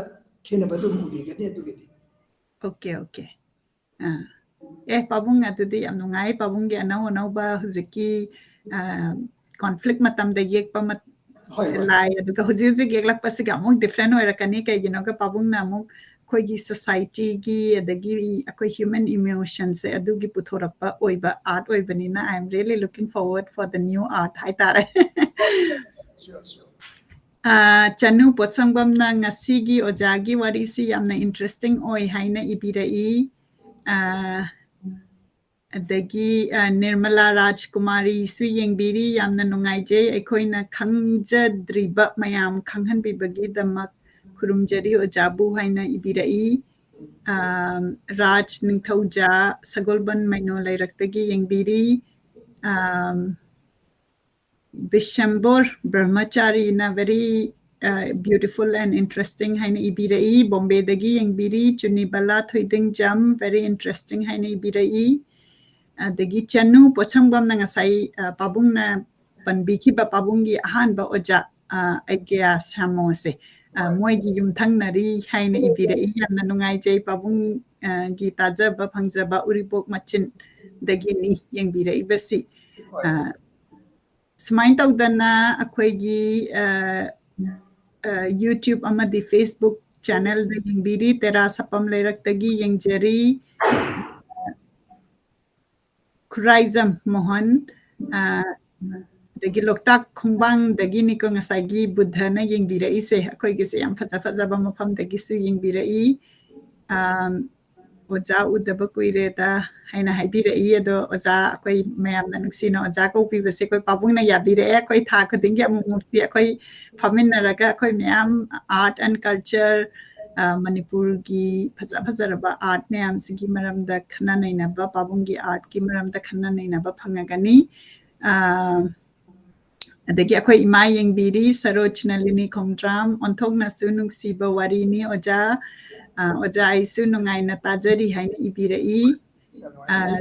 ꯈꯦꯠꯅꯕ ꯑꯗꯨꯝ ꯎꯕꯤꯒꯅꯤ ꯑꯗꯨꯒꯤꯗꯤ꯫ Okay, okay꯫ ꯑꯥ꯫ ꯑꯦ, ꯄꯥꯕꯨꯡ, ꯑꯗꯨꯗꯤ ꯌꯥꯝ ꯅꯨꯡꯉꯥꯏ꯫ ꯄꯥꯕꯨꯡꯒꯤ ꯑꯅꯧ ꯑꯅꯧꯕ ꯍꯧꯖꯤꯛꯀꯤ, ꯑ, conflict ꯃꯇꯝꯗ ꯌꯦꯛꯄ ꯃꯠ-, ꯍꯣꯏ, ꯍꯣꯏ꯫ ꯂꯥꯏ, ꯑꯗꯨꯒ ꯍꯧꯖꯤꯛ ꯍꯧꯖꯤꯛ ꯌꯦꯛꯂꯛꯄꯁꯤꯒ ꯑꯃꯨꯛ different ꯑꯣꯏꯔꯛꯀꯅꯤ꯫ ꯀꯩꯒꯤꯅꯣꯒ ꯄꯥꯕꯨꯡꯅ ꯑꯃꯨꯛ ꯑꯩꯈꯣꯏꯒꯤ society ꯒꯤ, ꯑꯗꯒꯤ ꯑꯩꯈꯣꯏ human emotion ꯁꯦ ꯑꯗꯨꯒꯤ ꯄꯨꯊꯣꯔꯛꯄ ꯑꯣꯏꯕ art ꯑꯣꯏꯕꯅꯤꯅ, I am really looking forward for the new art ꯍꯥꯏꯇꯥꯔꯦ꯫ Sure, sure꯫ ꯑ, ꯆꯅꯨ ꯄꯣꯠꯁꯪꯕꯝꯅ ꯉꯁꯤꯒꯤ ꯑꯣꯖꯥꯒꯤ ꯋꯥꯔꯤꯁꯤ ꯌꯥꯝꯅ interesting ꯑꯣꯏ ꯍꯥꯏꯅ ꯏꯕꯤꯔꯛꯏ꯫ ꯑ, ꯑꯗꯒꯤ, ꯑ, ꯅꯤꯔꯃꯂꯥ ꯔꯥꯖꯀꯨꯃꯥꯔꯤꯁꯨ ꯌꯦꯡꯕꯤꯔꯤ꯫ ꯌꯥꯝꯅ ꯅꯨꯡꯉꯥꯏꯖꯩ, ꯑꯩꯈꯣꯏꯅ ꯈꯪꯖꯗ꯭ꯔꯤꯕ ꯃꯌꯥꯝ ꯈꯪꯍꯟꯕꯤꯕꯒꯤꯗꯃꯛ ꯈꯨꯔꯨꯝꯖꯔꯤ ꯑꯣꯖꯥꯕꯨ ꯍꯥꯏꯅ ꯏꯕꯤꯔꯛꯏ꯫ ꯑ, ꯔꯥꯖ ꯅꯤꯡꯊꯧꯖꯥ ꯁꯒꯣꯜꯕꯟ ꯃꯩꯅꯣ ꯂꯩꯔꯛꯇꯒꯤ ꯌꯦꯡꯕꯤꯔꯤ꯫ ꯑ, ꯕꯤꯁꯝꯕꯣꯔ ꯕ꯭ꯔꯍꯃꯆꯥꯔꯤꯅ very, uh, beautiful and interesting ꯍꯥꯏꯅ ꯏꯕꯤꯔꯛꯏ꯫ ꯕꯣꯝꯕꯦꯗꯒꯤ ꯌꯦꯡꯕꯤꯔꯤ꯫ ꯆꯨꯅꯤꯕꯂꯥ ꯊꯣꯏꯗꯤꯡꯖꯝ very interesting ꯍꯥꯏꯅ ꯏꯕꯤꯔꯛꯏ꯫ ꯑꯗꯒꯤ ꯆꯅꯨ ꯄꯣꯠꯁꯪꯕꯝꯅ ꯉꯁꯥꯏ, ꯑ, ꯄꯥꯕꯨꯡꯅ ꯄꯟꯕꯤꯈꯤꯕ ꯄꯥꯕꯨꯡꯒꯤ ꯑꯍꯥꯟꯕ ꯑꯣꯖꯥ, ꯑ, ꯑꯩꯒ꯭ꯌꯥ ꯁꯥꯃꯣꯁꯦ, ꯑ, ꯃꯣꯏꯒꯤ ꯌꯨꯝꯊꯪꯅꯔꯤ ꯍꯥꯏꯅ ꯏꯕꯤꯔꯛꯏ꯫ ꯌꯥꯝꯅ ꯅꯨꯡꯉꯥꯏꯖꯩ ꯄꯥꯕꯨꯡ, ꯑ, ꯒꯤ ꯇꯥꯖꯕ ꯐꯪꯖꯕ ꯎꯔꯤꯄꯣꯛ ꯃꯆꯤꯟꯗꯒꯤꯅꯤ ꯌꯦꯡꯕꯤꯔꯛꯏꯕꯁꯤ꯫ ꯑ, ꯁꯨꯃꯥꯏꯅ ꯇꯧꯗꯅ ꯑꯩꯈꯣꯏꯒꯤ, ꯑ, ꯑ, YouTube ꯑꯃꯗꯤ Facebook channelꯗ ꯌꯦꯡꯕꯤꯔꯤ꯫ ꯇꯦꯔꯥ ꯁꯄꯝ ꯂꯩꯔꯛꯇꯒꯤ ꯌꯦꯡꯖꯔꯤ꯫ ꯈꯨꯔꯥꯏꯖꯝ ꯃꯣꯍꯟ, ꯑ, ꯑꯗꯒꯤ ꯂꯣꯛꯇꯥꯛ ꯈꯣꯡꯕꯥꯡꯗꯒꯤꯅꯤꯀꯣ ꯉꯁꯥꯏꯒꯤ ꯕꯨꯙꯅ ꯌꯦꯡꯕꯤꯔꯛꯏꯁꯦ꯫ ꯑꯩꯈꯣꯏꯒꯤꯁꯦ ꯌꯥꯝ ꯐꯖ ꯐꯖꯕ ꯃꯐꯝꯗꯒꯤꯁꯨ ꯌꯦꯡꯕꯤꯔꯛꯏ꯫ ꯑ, "ꯑꯣꯖꯥ ꯎꯗꯕ ꯀꯨꯏꯔꯦꯗ" ꯍꯥꯏꯅ ꯍꯥꯏꯕꯤꯔꯛꯏ꯫ ꯑꯗꯣ ꯑꯣꯖꯥ, ꯑꯩꯈꯣꯏ ꯃꯌꯥꯝꯅ ꯅꯨꯡꯁꯤꯅ ꯑꯣꯖꯥ ꯀꯧꯕꯤꯕꯁꯦ ꯑꯩꯈꯣꯏ ꯄꯥꯕꯨꯡꯅ ꯌꯥꯕꯤꯔꯛꯑꯦ꯫ ꯑꯩꯈꯣꯏ ꯊꯥ ꯈꯨꯗꯤꯡꯒꯤ ꯑꯃꯨꯛꯃꯨꯛꯇꯤ ꯑꯩꯈꯣꯏ ꯐꯝꯃꯤꯟꯅꯔꯒ ꯑꯩꯈꯣꯏ ꯃꯌꯥꯝ art and culture, ꯑ, ꯃꯅꯤꯄꯨꯔꯒꯤ ꯐꯖ ꯐꯖꯔꯕ art ꯃꯌꯥꯝꯁꯤꯒꯤ ꯃꯔꯝꯗ ꯈꯟꯅ ꯅꯩꯅꯕ, ꯄꯥꯕꯨꯡꯒꯤ artꯀꯤ ꯃꯔꯝꯗ ꯈꯟꯅ ꯅꯩꯅꯕ ꯐꯪꯉꯒꯅꯤ꯫ ꯑ, ꯑꯗꯒꯤ ꯑꯩꯈꯣꯏ ꯏꯃꯥ ꯌꯦꯡꯕꯤꯔꯤ, ꯁꯔꯣꯖ ꯅꯂꯤꯅꯤ ꯈꯣꯡꯗ꯭ꯔꯥꯝ, "ꯑꯣꯟꯊꯣꯛꯅꯁꯨ ꯅꯨꯡꯁꯤꯕ ꯋꯥꯔꯤꯅꯤ ꯑꯣꯖꯥ꯫ ꯑ, ꯑꯣꯖꯥ, ꯑꯩꯁꯨ ꯅꯨꯡꯉꯥꯏꯅ ꯇꯥꯖꯔꯤ" ꯍꯥꯏꯅ ꯏꯕꯤꯔꯛꯏ꯫ ꯑ,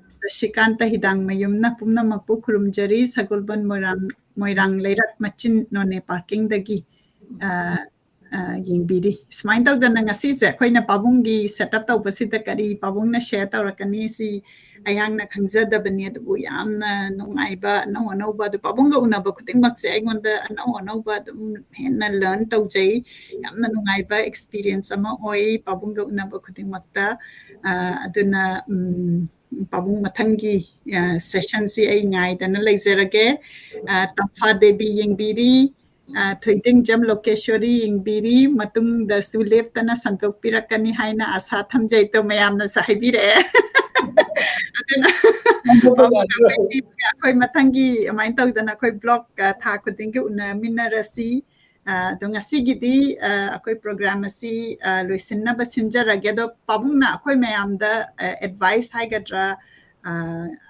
ꯁꯁꯤꯀꯥꯟꯇ ꯍꯤꯗꯥꯡꯃꯌꯨꯝꯅ, "ꯄꯨꯝꯅꯃꯛꯄꯨ ꯈꯨꯔꯨꯝꯖꯔꯤ, ꯁꯒꯣꯜꯕꯟ ꯃꯣꯏꯔꯥꯡ, ꯃꯣꯏꯔꯥꯡ ꯂꯩꯔꯛ ꯃꯆꯤꯟ ꯅꯣꯅꯦ ꯄꯥꯔꯀꯤꯡꯗꯒꯤ", ꯑ, ꯑ, ꯌꯦꯡꯕꯤꯔꯤ꯫ ꯁꯨꯃꯥꯏꯅ ꯇꯧꯗꯅ ꯉꯁꯤꯁꯦ ꯑꯩꯈꯣꯏꯅ ꯄꯥꯕꯨꯡꯒꯤ setup ꯇꯧꯕꯁꯤꯗ ꯀꯔꯤ ꯄꯥꯕꯨꯡꯅ share ꯇꯧꯔꯛꯀꯅꯤ, ꯁꯤ ꯑꯩꯍꯥꯛꯅ ꯈꯪꯖꯗꯕꯅꯤ꯫ ꯑꯗꯨꯕꯨ ꯌꯥꯝꯅ ꯅꯨꯡꯉꯥꯏꯕ, ꯑꯅꯧ ꯑꯅꯧꯕ, ꯑꯗꯨ ꯄꯥꯕꯨꯡꯒ ꯎꯅꯕ ꯈꯨꯗꯤꯡꯃꯛꯁꯦ ꯑꯩꯉꯣꯟꯗ ꯑꯅꯧ ꯑꯅꯧꯕ ꯑꯗꯨꯝ ꯍꯦꯟꯅ learn ꯇꯧꯖꯩ꯫ ꯌꯥꯝꯅ ꯅꯨꯡꯉꯥꯏꯕ experience ꯑꯃ ꯑꯣꯏ ꯄꯥꯕꯨꯡꯒ ꯎꯅꯕ ꯈꯨꯗꯤꯡꯃꯛꯇ꯫ ꯑ, ꯑꯗꯨꯅ, ꯎꯝ, ꯄꯥꯕꯨꯡ ꯃꯊꯪꯒꯤ, ꯑ, sessionꯁꯤ ꯑꯩ ꯉꯥꯏꯗꯅ ꯂꯩꯖꯔꯒꯦ꯫ ꯑ, ꯇꯝꯐꯥ ꯗꯦꯕꯤ ꯌꯦꯡꯕꯤꯔꯤ, ꯑ, ꯊꯣꯏꯗꯤꯡꯖꯝ ꯂꯣꯀꯦꯁꯣꯔꯤ ꯌꯦꯡꯕꯤꯔꯤ, ꯃꯇꯨꯡꯗꯁꯨ ꯂꯦꯞꯇꯅ ꯁꯟꯗꯣꯛꯄꯤꯔꯛꯀꯅꯤ ꯍꯥꯏꯅ ꯑꯥꯁꯥ ꯊꯝꯖꯩ꯫ ꯇꯣ ꯃꯌꯥꯝꯅꯁꯨ ꯍꯥꯏꯕꯤꯔꯛꯑꯦ꯫ ꯑꯗꯨꯅ ꯄꯥꯕꯨꯡ, ꯑꯩꯈꯣꯏ, ꯑꯩꯈꯣꯏ ꯃꯊꯪꯒꯤ ꯑꯗꯨꯃꯥꯏꯅ ꯇꯧꯗꯅ ꯑꯩꯈꯣꯏ vlog, ꯑ, ꯊꯥ ꯈꯨꯗꯤꯡꯒꯤ ꯎꯅꯃꯤꯟꯅꯔꯁꯤ꯫ ꯑ, ꯑꯗꯣ ꯉꯁꯤꯒꯤꯗꯤ, ꯑ, ꯑꯩꯈꯣꯏ program ꯑꯁꯤ, ꯑ, ꯂꯣꯏꯁꯤꯟꯅꯕ ꯁꯤꯟꯖꯔꯒꯦ꯫ ꯑꯗꯣ ꯄꯥꯕꯨꯡꯅ ꯑꯩꯈꯣꯏ ꯃꯌꯥꯝꯗ, ꯑ, advice ꯍꯥꯏꯒꯗ꯭ꯔꯥ, ꯑ,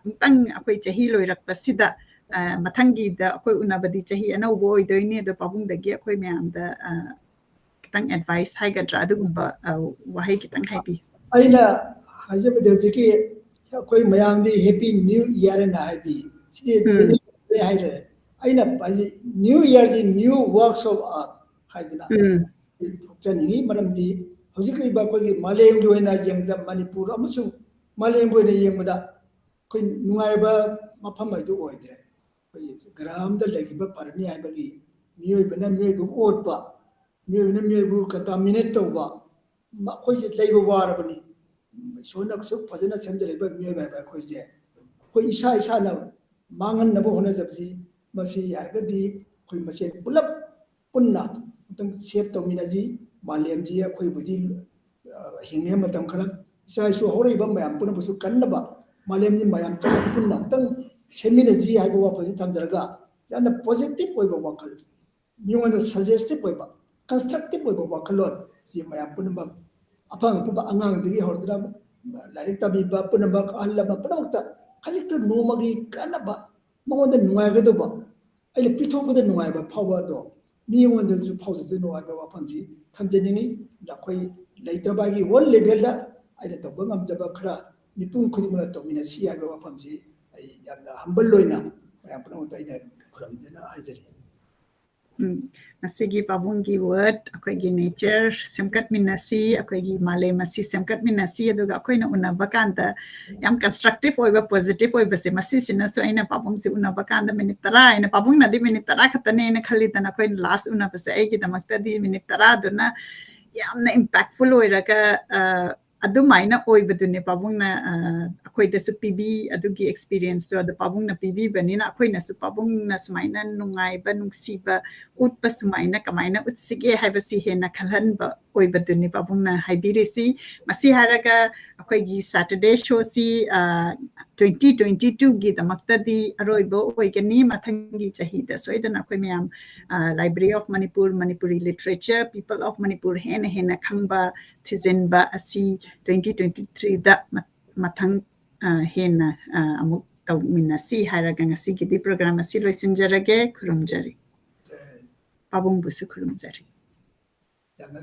ꯑꯃꯨꯛꯇꯪ ꯑꯩꯈꯣꯏ ꯆꯍꯤ ꯂꯣꯏꯔꯛꯄꯁꯤꯗ, ꯑ, ꯃꯊꯪꯒꯤꯗ ꯑꯩꯈꯣꯏ ꯎꯅꯕꯗꯤ ꯆꯍꯤ ꯑꯅꯧꯕ ꯑꯣꯏꯗꯣꯏꯅꯤ꯫ ꯑꯗꯣ ꯄꯥꯕꯨꯡꯗꯒꯤ ꯑꯩꯈꯣꯏ ꯃꯌꯥꯝꯗ, ꯑ, ꯈꯤꯇꯪ advice ꯍꯥꯏꯒꯗ꯭ꯔꯥ, ꯑꯗꯨꯒꯨꯝꯕ, ꯑ, ꯋꯥꯍꯩ ꯈꯤꯇꯪ ꯍꯥꯏꯕꯤꯌꯨ꯫ ꯑꯩꯅ ꯍꯥꯏꯖꯕꯗꯤ ꯍꯧꯖꯤꯛꯀꯤ ꯑꯩꯈꯣꯏ ꯃꯌꯥꯝꯗꯤ Happy New Year ꯍꯥꯏꯅ ꯍꯥꯏꯕꯤ꯫ ꯁꯤꯗꯤ ꯎꯝ꯫ ꯍꯥꯏꯔꯦ꯫ ꯑꯩꯅ ꯍꯥꯏꯁꯦ New Year ꯁꯤ new works of art ꯍꯥꯏꯗꯅ ꯎꯝ꯫ ꯊꯣꯛꯆꯅꯤꯡꯉꯤ꯫ ꯃꯔꯝꯗꯤ ꯍꯧꯖꯤꯛ ꯂꯩꯔꯤꯕ ꯑꯩꯈꯣꯏꯒꯤ ꯃꯥꯂꯦꯝꯒꯤ ꯑꯣꯏꯅ ꯌꯦꯡꯕꯗ ꯃꯅꯤꯄꯨꯔ ꯑꯃꯁꯨꯡ ꯃꯥꯂꯦꯝꯒꯤ ꯑꯣꯏꯅ ꯌꯦꯡꯕꯗ ꯑꯩꯈꯣꯏ ꯅꯨꯡꯉꯥꯏꯕ ꯃꯐꯝ ꯍꯥꯏꯗꯨ ꯑꯣꯏꯗ꯭ꯔꯦ꯫ ꯑꯩꯈꯣꯏꯒꯤ ꯒ꯭ꯔꯍ ꯑꯃꯗ ꯂꯩꯈꯤꯕ ꯐꯔꯅꯤ ꯍꯥꯏꯕꯒꯤ ꯃꯤꯑꯣꯏꯕꯅ ꯃꯤꯑꯣꯏꯕꯕꯨ ꯑꯣꯠꯄ, ꯃꯤꯑꯣꯏꯕꯅ ꯃꯤꯑꯣꯏꯕꯕꯨ contaminate ꯇꯧꯕ, ꯃ-, ꯑꯩꯈꯣꯏꯁꯦ ꯂꯩꯕ ꯋꯥꯔꯕꯅꯤ꯫ ꯏꯁꯣꯔꯅ ꯑꯁꯨꯛ ꯐꯖꯅ ꯁꯦꯝꯖꯔꯛꯏꯕ ꯃꯤꯑꯣꯏꯕ ꯍꯥꯏꯕ ꯑꯩꯈꯣꯏꯁꯦ, ꯑꯩꯈꯣꯏ ꯏꯁꯥ ꯏꯁꯥꯅ ꯃꯥꯡꯍꯟꯅꯕ ꯍꯣꯠꯅꯖꯕꯁꯤ, ꯃꯁꯤ ꯌꯥꯔꯒꯗꯤ ꯑꯩꯈꯣꯏ ꯃꯁꯦꯟ ꯄꯨꯂꯞ ꯄꯨꯟꯅ ꯑꯃꯨꯛꯇꯪ save ꯇꯧꯃꯤꯟꯅꯁꯤ꯫ ꯃꯥꯂꯦꯝꯁꯤ ꯑꯩꯈꯣꯏꯕꯨꯗꯤ, ꯑ, ꯍꯤꯡꯂꯤꯉꯩ ꯃꯇꯝ ꯈꯔ ꯏꯆꯥ ꯏꯁꯨ ꯍꯧꯔꯛꯏꯕ ꯃꯌꯥꯝ ꯄꯨꯝꯅꯃꯛꯁꯨ ꯀꯟꯅꯕ ꯃꯥꯂꯦꯝꯒꯤ ꯃꯌꯥꯝ ꯆꯪ ꯄꯨꯟꯅ ꯑꯃꯨꯛꯇꯪ ꯁꯦꯝꯃꯤꯟꯅꯁꯤ ꯍꯥꯏꯕ ꯋꯥꯐꯝꯁꯤ ꯊꯝꯖꯔꯒ, ꯌꯥꯝꯅ positive ꯑꯣꯏꯕ ꯋꯥꯈꯜ, ꯃꯤꯉꯣꯟꯗ suggestive ꯑꯣꯏꯕ, constructive ꯑꯣꯏꯕ ꯋꯥꯈꯜꯂꯣꯟ ꯁꯤ ꯃꯌꯥꯝ ꯄꯨꯝꯅꯃꯛ, ꯑꯐꯪ ꯑꯐꯪꯕ ꯑꯉꯥꯡꯗꯒꯤ ꯍꯧꯔꯗꯨꯅ ꯂꯥꯏꯔꯤꯛ ꯇꯝꯕꯤꯕ ꯄꯨꯝꯅꯃꯛ, ꯑꯍꯜ ꯂꯃꯟ ꯄꯨꯝꯅꯃꯛꯇ ꯈꯖꯤꯛꯇ ꯅꯣꯡꯃꯒꯤ ꯀꯥꯟꯅꯕ, ꯃꯉꯣꯟꯗ ꯅꯨꯡꯉꯥꯏꯒꯗꯧꯕ, ꯑꯩꯅ ꯄꯤꯊꯣꯛꯄꯗ ꯅꯨꯡꯉꯥꯏꯕ ꯐꯥꯎꯕ ꯑꯗꯣ ꯃꯤꯉꯣꯟꯗꯁꯨ ꯐꯥꯎꯖꯁꯅꯨ ꯍꯥꯏꯕ ꯋꯥꯐꯝꯁꯤ ꯊꯝꯖꯅꯤꯡꯏ꯫ ꯑꯩꯈꯣꯏ ꯂꯩꯇ꯭ꯔꯕ ꯑꯩꯒꯤ world level ꯗ ꯑꯩꯅ ꯇꯧꯕ ꯉꯝꯖꯕ ꯈꯔ ꯃꯤꯄꯨꯝ ꯈꯨꯗꯤꯡꯃꯛꯅ ꯇꯧꯃꯤꯟꯅꯁꯤ ꯍꯥꯏꯕ ꯋꯥꯐꯝꯁꯤ ꯑꯩ ꯌꯥꯝꯅ humble ꯑꯣꯏꯅ ꯃꯌꯥꯝ ꯄꯨꯝꯅꯃꯛꯇ ꯑꯩꯅ ꯈꯨꯔꯨꯝꯖꯅ ꯍꯥꯏꯖꯔꯤ꯫ ꯎꯝ, ꯉꯁꯤꯒꯤ ꯄꯥꯕꯨꯡꯒꯤ word, ꯑꯩꯈꯣꯏꯒꯤ nature ꯁꯦꯝꯒꯠꯃꯤꯟꯅꯁꯤ, ꯑꯩꯈꯣꯏꯒꯤ ꯃꯥꯂꯦꯝ ꯑꯁꯤ ꯁꯦꯝꯒꯠꯃꯤꯟꯅꯁꯤ, ꯑꯗꯨꯒ ꯑꯩꯈꯣꯏꯅ ꯎꯅꯕ ꯀꯥꯟꯗ ꯌꯥꯝ constructive ꯑꯣꯏꯕ, positive ꯑꯣꯏꯕꯁꯦ, ꯃꯁꯤꯁꯤꯅꯁꯨ ꯑꯩꯅ ꯄꯥꯕꯨꯡꯁꯦ ꯎꯅꯕ ꯀꯥꯟꯗ minute ꯇꯔꯥ, ꯑꯩꯅ ꯄꯥꯕꯨꯡꯅꯗꯤ minute ꯇꯔꯥ ꯈꯛꯇꯅꯦꯅ ꯈꯜꯂꯤꯗꯅ, ꯑꯩꯈꯣꯏꯅ last ꯎꯅꯕꯁꯦ ꯑꯩꯒꯤꯗꯃꯛꯇꯗꯤ minute ꯇꯔꯥꯗꯨꯅ ꯌꯥꯝꯅ impactful ꯑꯣꯏꯔꯒ, ꯑ, ꯑꯗꯨꯃꯥꯏꯅ ꯑꯣꯏꯕꯗꯨꯅꯦ ꯄꯥꯕꯨꯡꯅ, ꯑ, ꯑꯩꯈꯣꯏꯗꯁꯨ ꯄꯤꯕꯤ, ꯑꯗꯨꯒꯤ experience ꯇꯣ ꯑꯗꯨ ꯄꯥꯕꯨꯡꯅ ꯄꯤꯕꯤꯕꯅꯤꯅ ꯑꯩꯈꯣꯏꯅꯁꯨ ꯄꯥꯕꯨꯡꯅ ꯁꯨꯃꯥꯏꯅ ꯅꯨꯡꯉꯥꯏꯕ, ꯅꯨꯡꯁꯤꯕ ꯎꯠꯄ ꯁꯨꯃꯥꯏꯅ ꯀꯃꯥꯏꯅ ꯎꯠꯁꯤꯒꯦ ꯍꯥꯏꯕꯁꯤ ꯍꯦꯟꯅ ꯈꯜꯍꯟꯕ ꯑꯣꯏꯕꯗꯨꯅꯤ ꯄꯥꯕꯨꯡꯅ ꯍꯥꯏꯕꯤꯔꯤꯁꯤ꯫ ꯃꯁꯤ ꯍꯥꯏꯔꯒ ꯑꯩꯈꯣꯏꯒꯤ Saturday showꯁꯤ, ꯑ, twenty twenty-twoꯒꯤꯗꯃꯛꯇꯗꯤ ꯑꯔꯣꯏꯕ ꯑꯣꯏꯒꯅꯤ꯫ ꯃꯊꯪꯒꯤ ꯆꯍꯤꯗ ꯁꯣꯏꯗꯅ ꯑꯩꯈꯣꯏ ꯃꯌꯥꯝ, ꯑ, Library of Manipur, Manipuri Literature, People of Manipur ꯍꯦꯟꯅ ꯍꯦꯟꯅ ꯈꯪꯕ, ꯊꯤꯖꯤꯟꯕ ꯑꯁꯤ twenty twenty-threeꯗ ꯃ-, ꯃꯊꯪ, ꯑ, ꯍꯦꯟꯅ, ꯑ, ꯑꯃꯨꯛ ꯇꯧꯃꯤꯟꯅꯁꯤ ꯍꯥꯏꯔꯒ ꯉꯁꯤꯒꯤꯗꯤ program ꯑꯁꯤ ꯂꯣꯏꯁꯤꯟꯖꯔꯒꯦ꯫ ꯈꯨꯔꯨꯝꯖꯔꯤ꯫ ꯄꯥꯕꯨꯡꯕꯨꯁꯨ ꯈꯨꯔꯨꯝꯖꯔꯤ꯫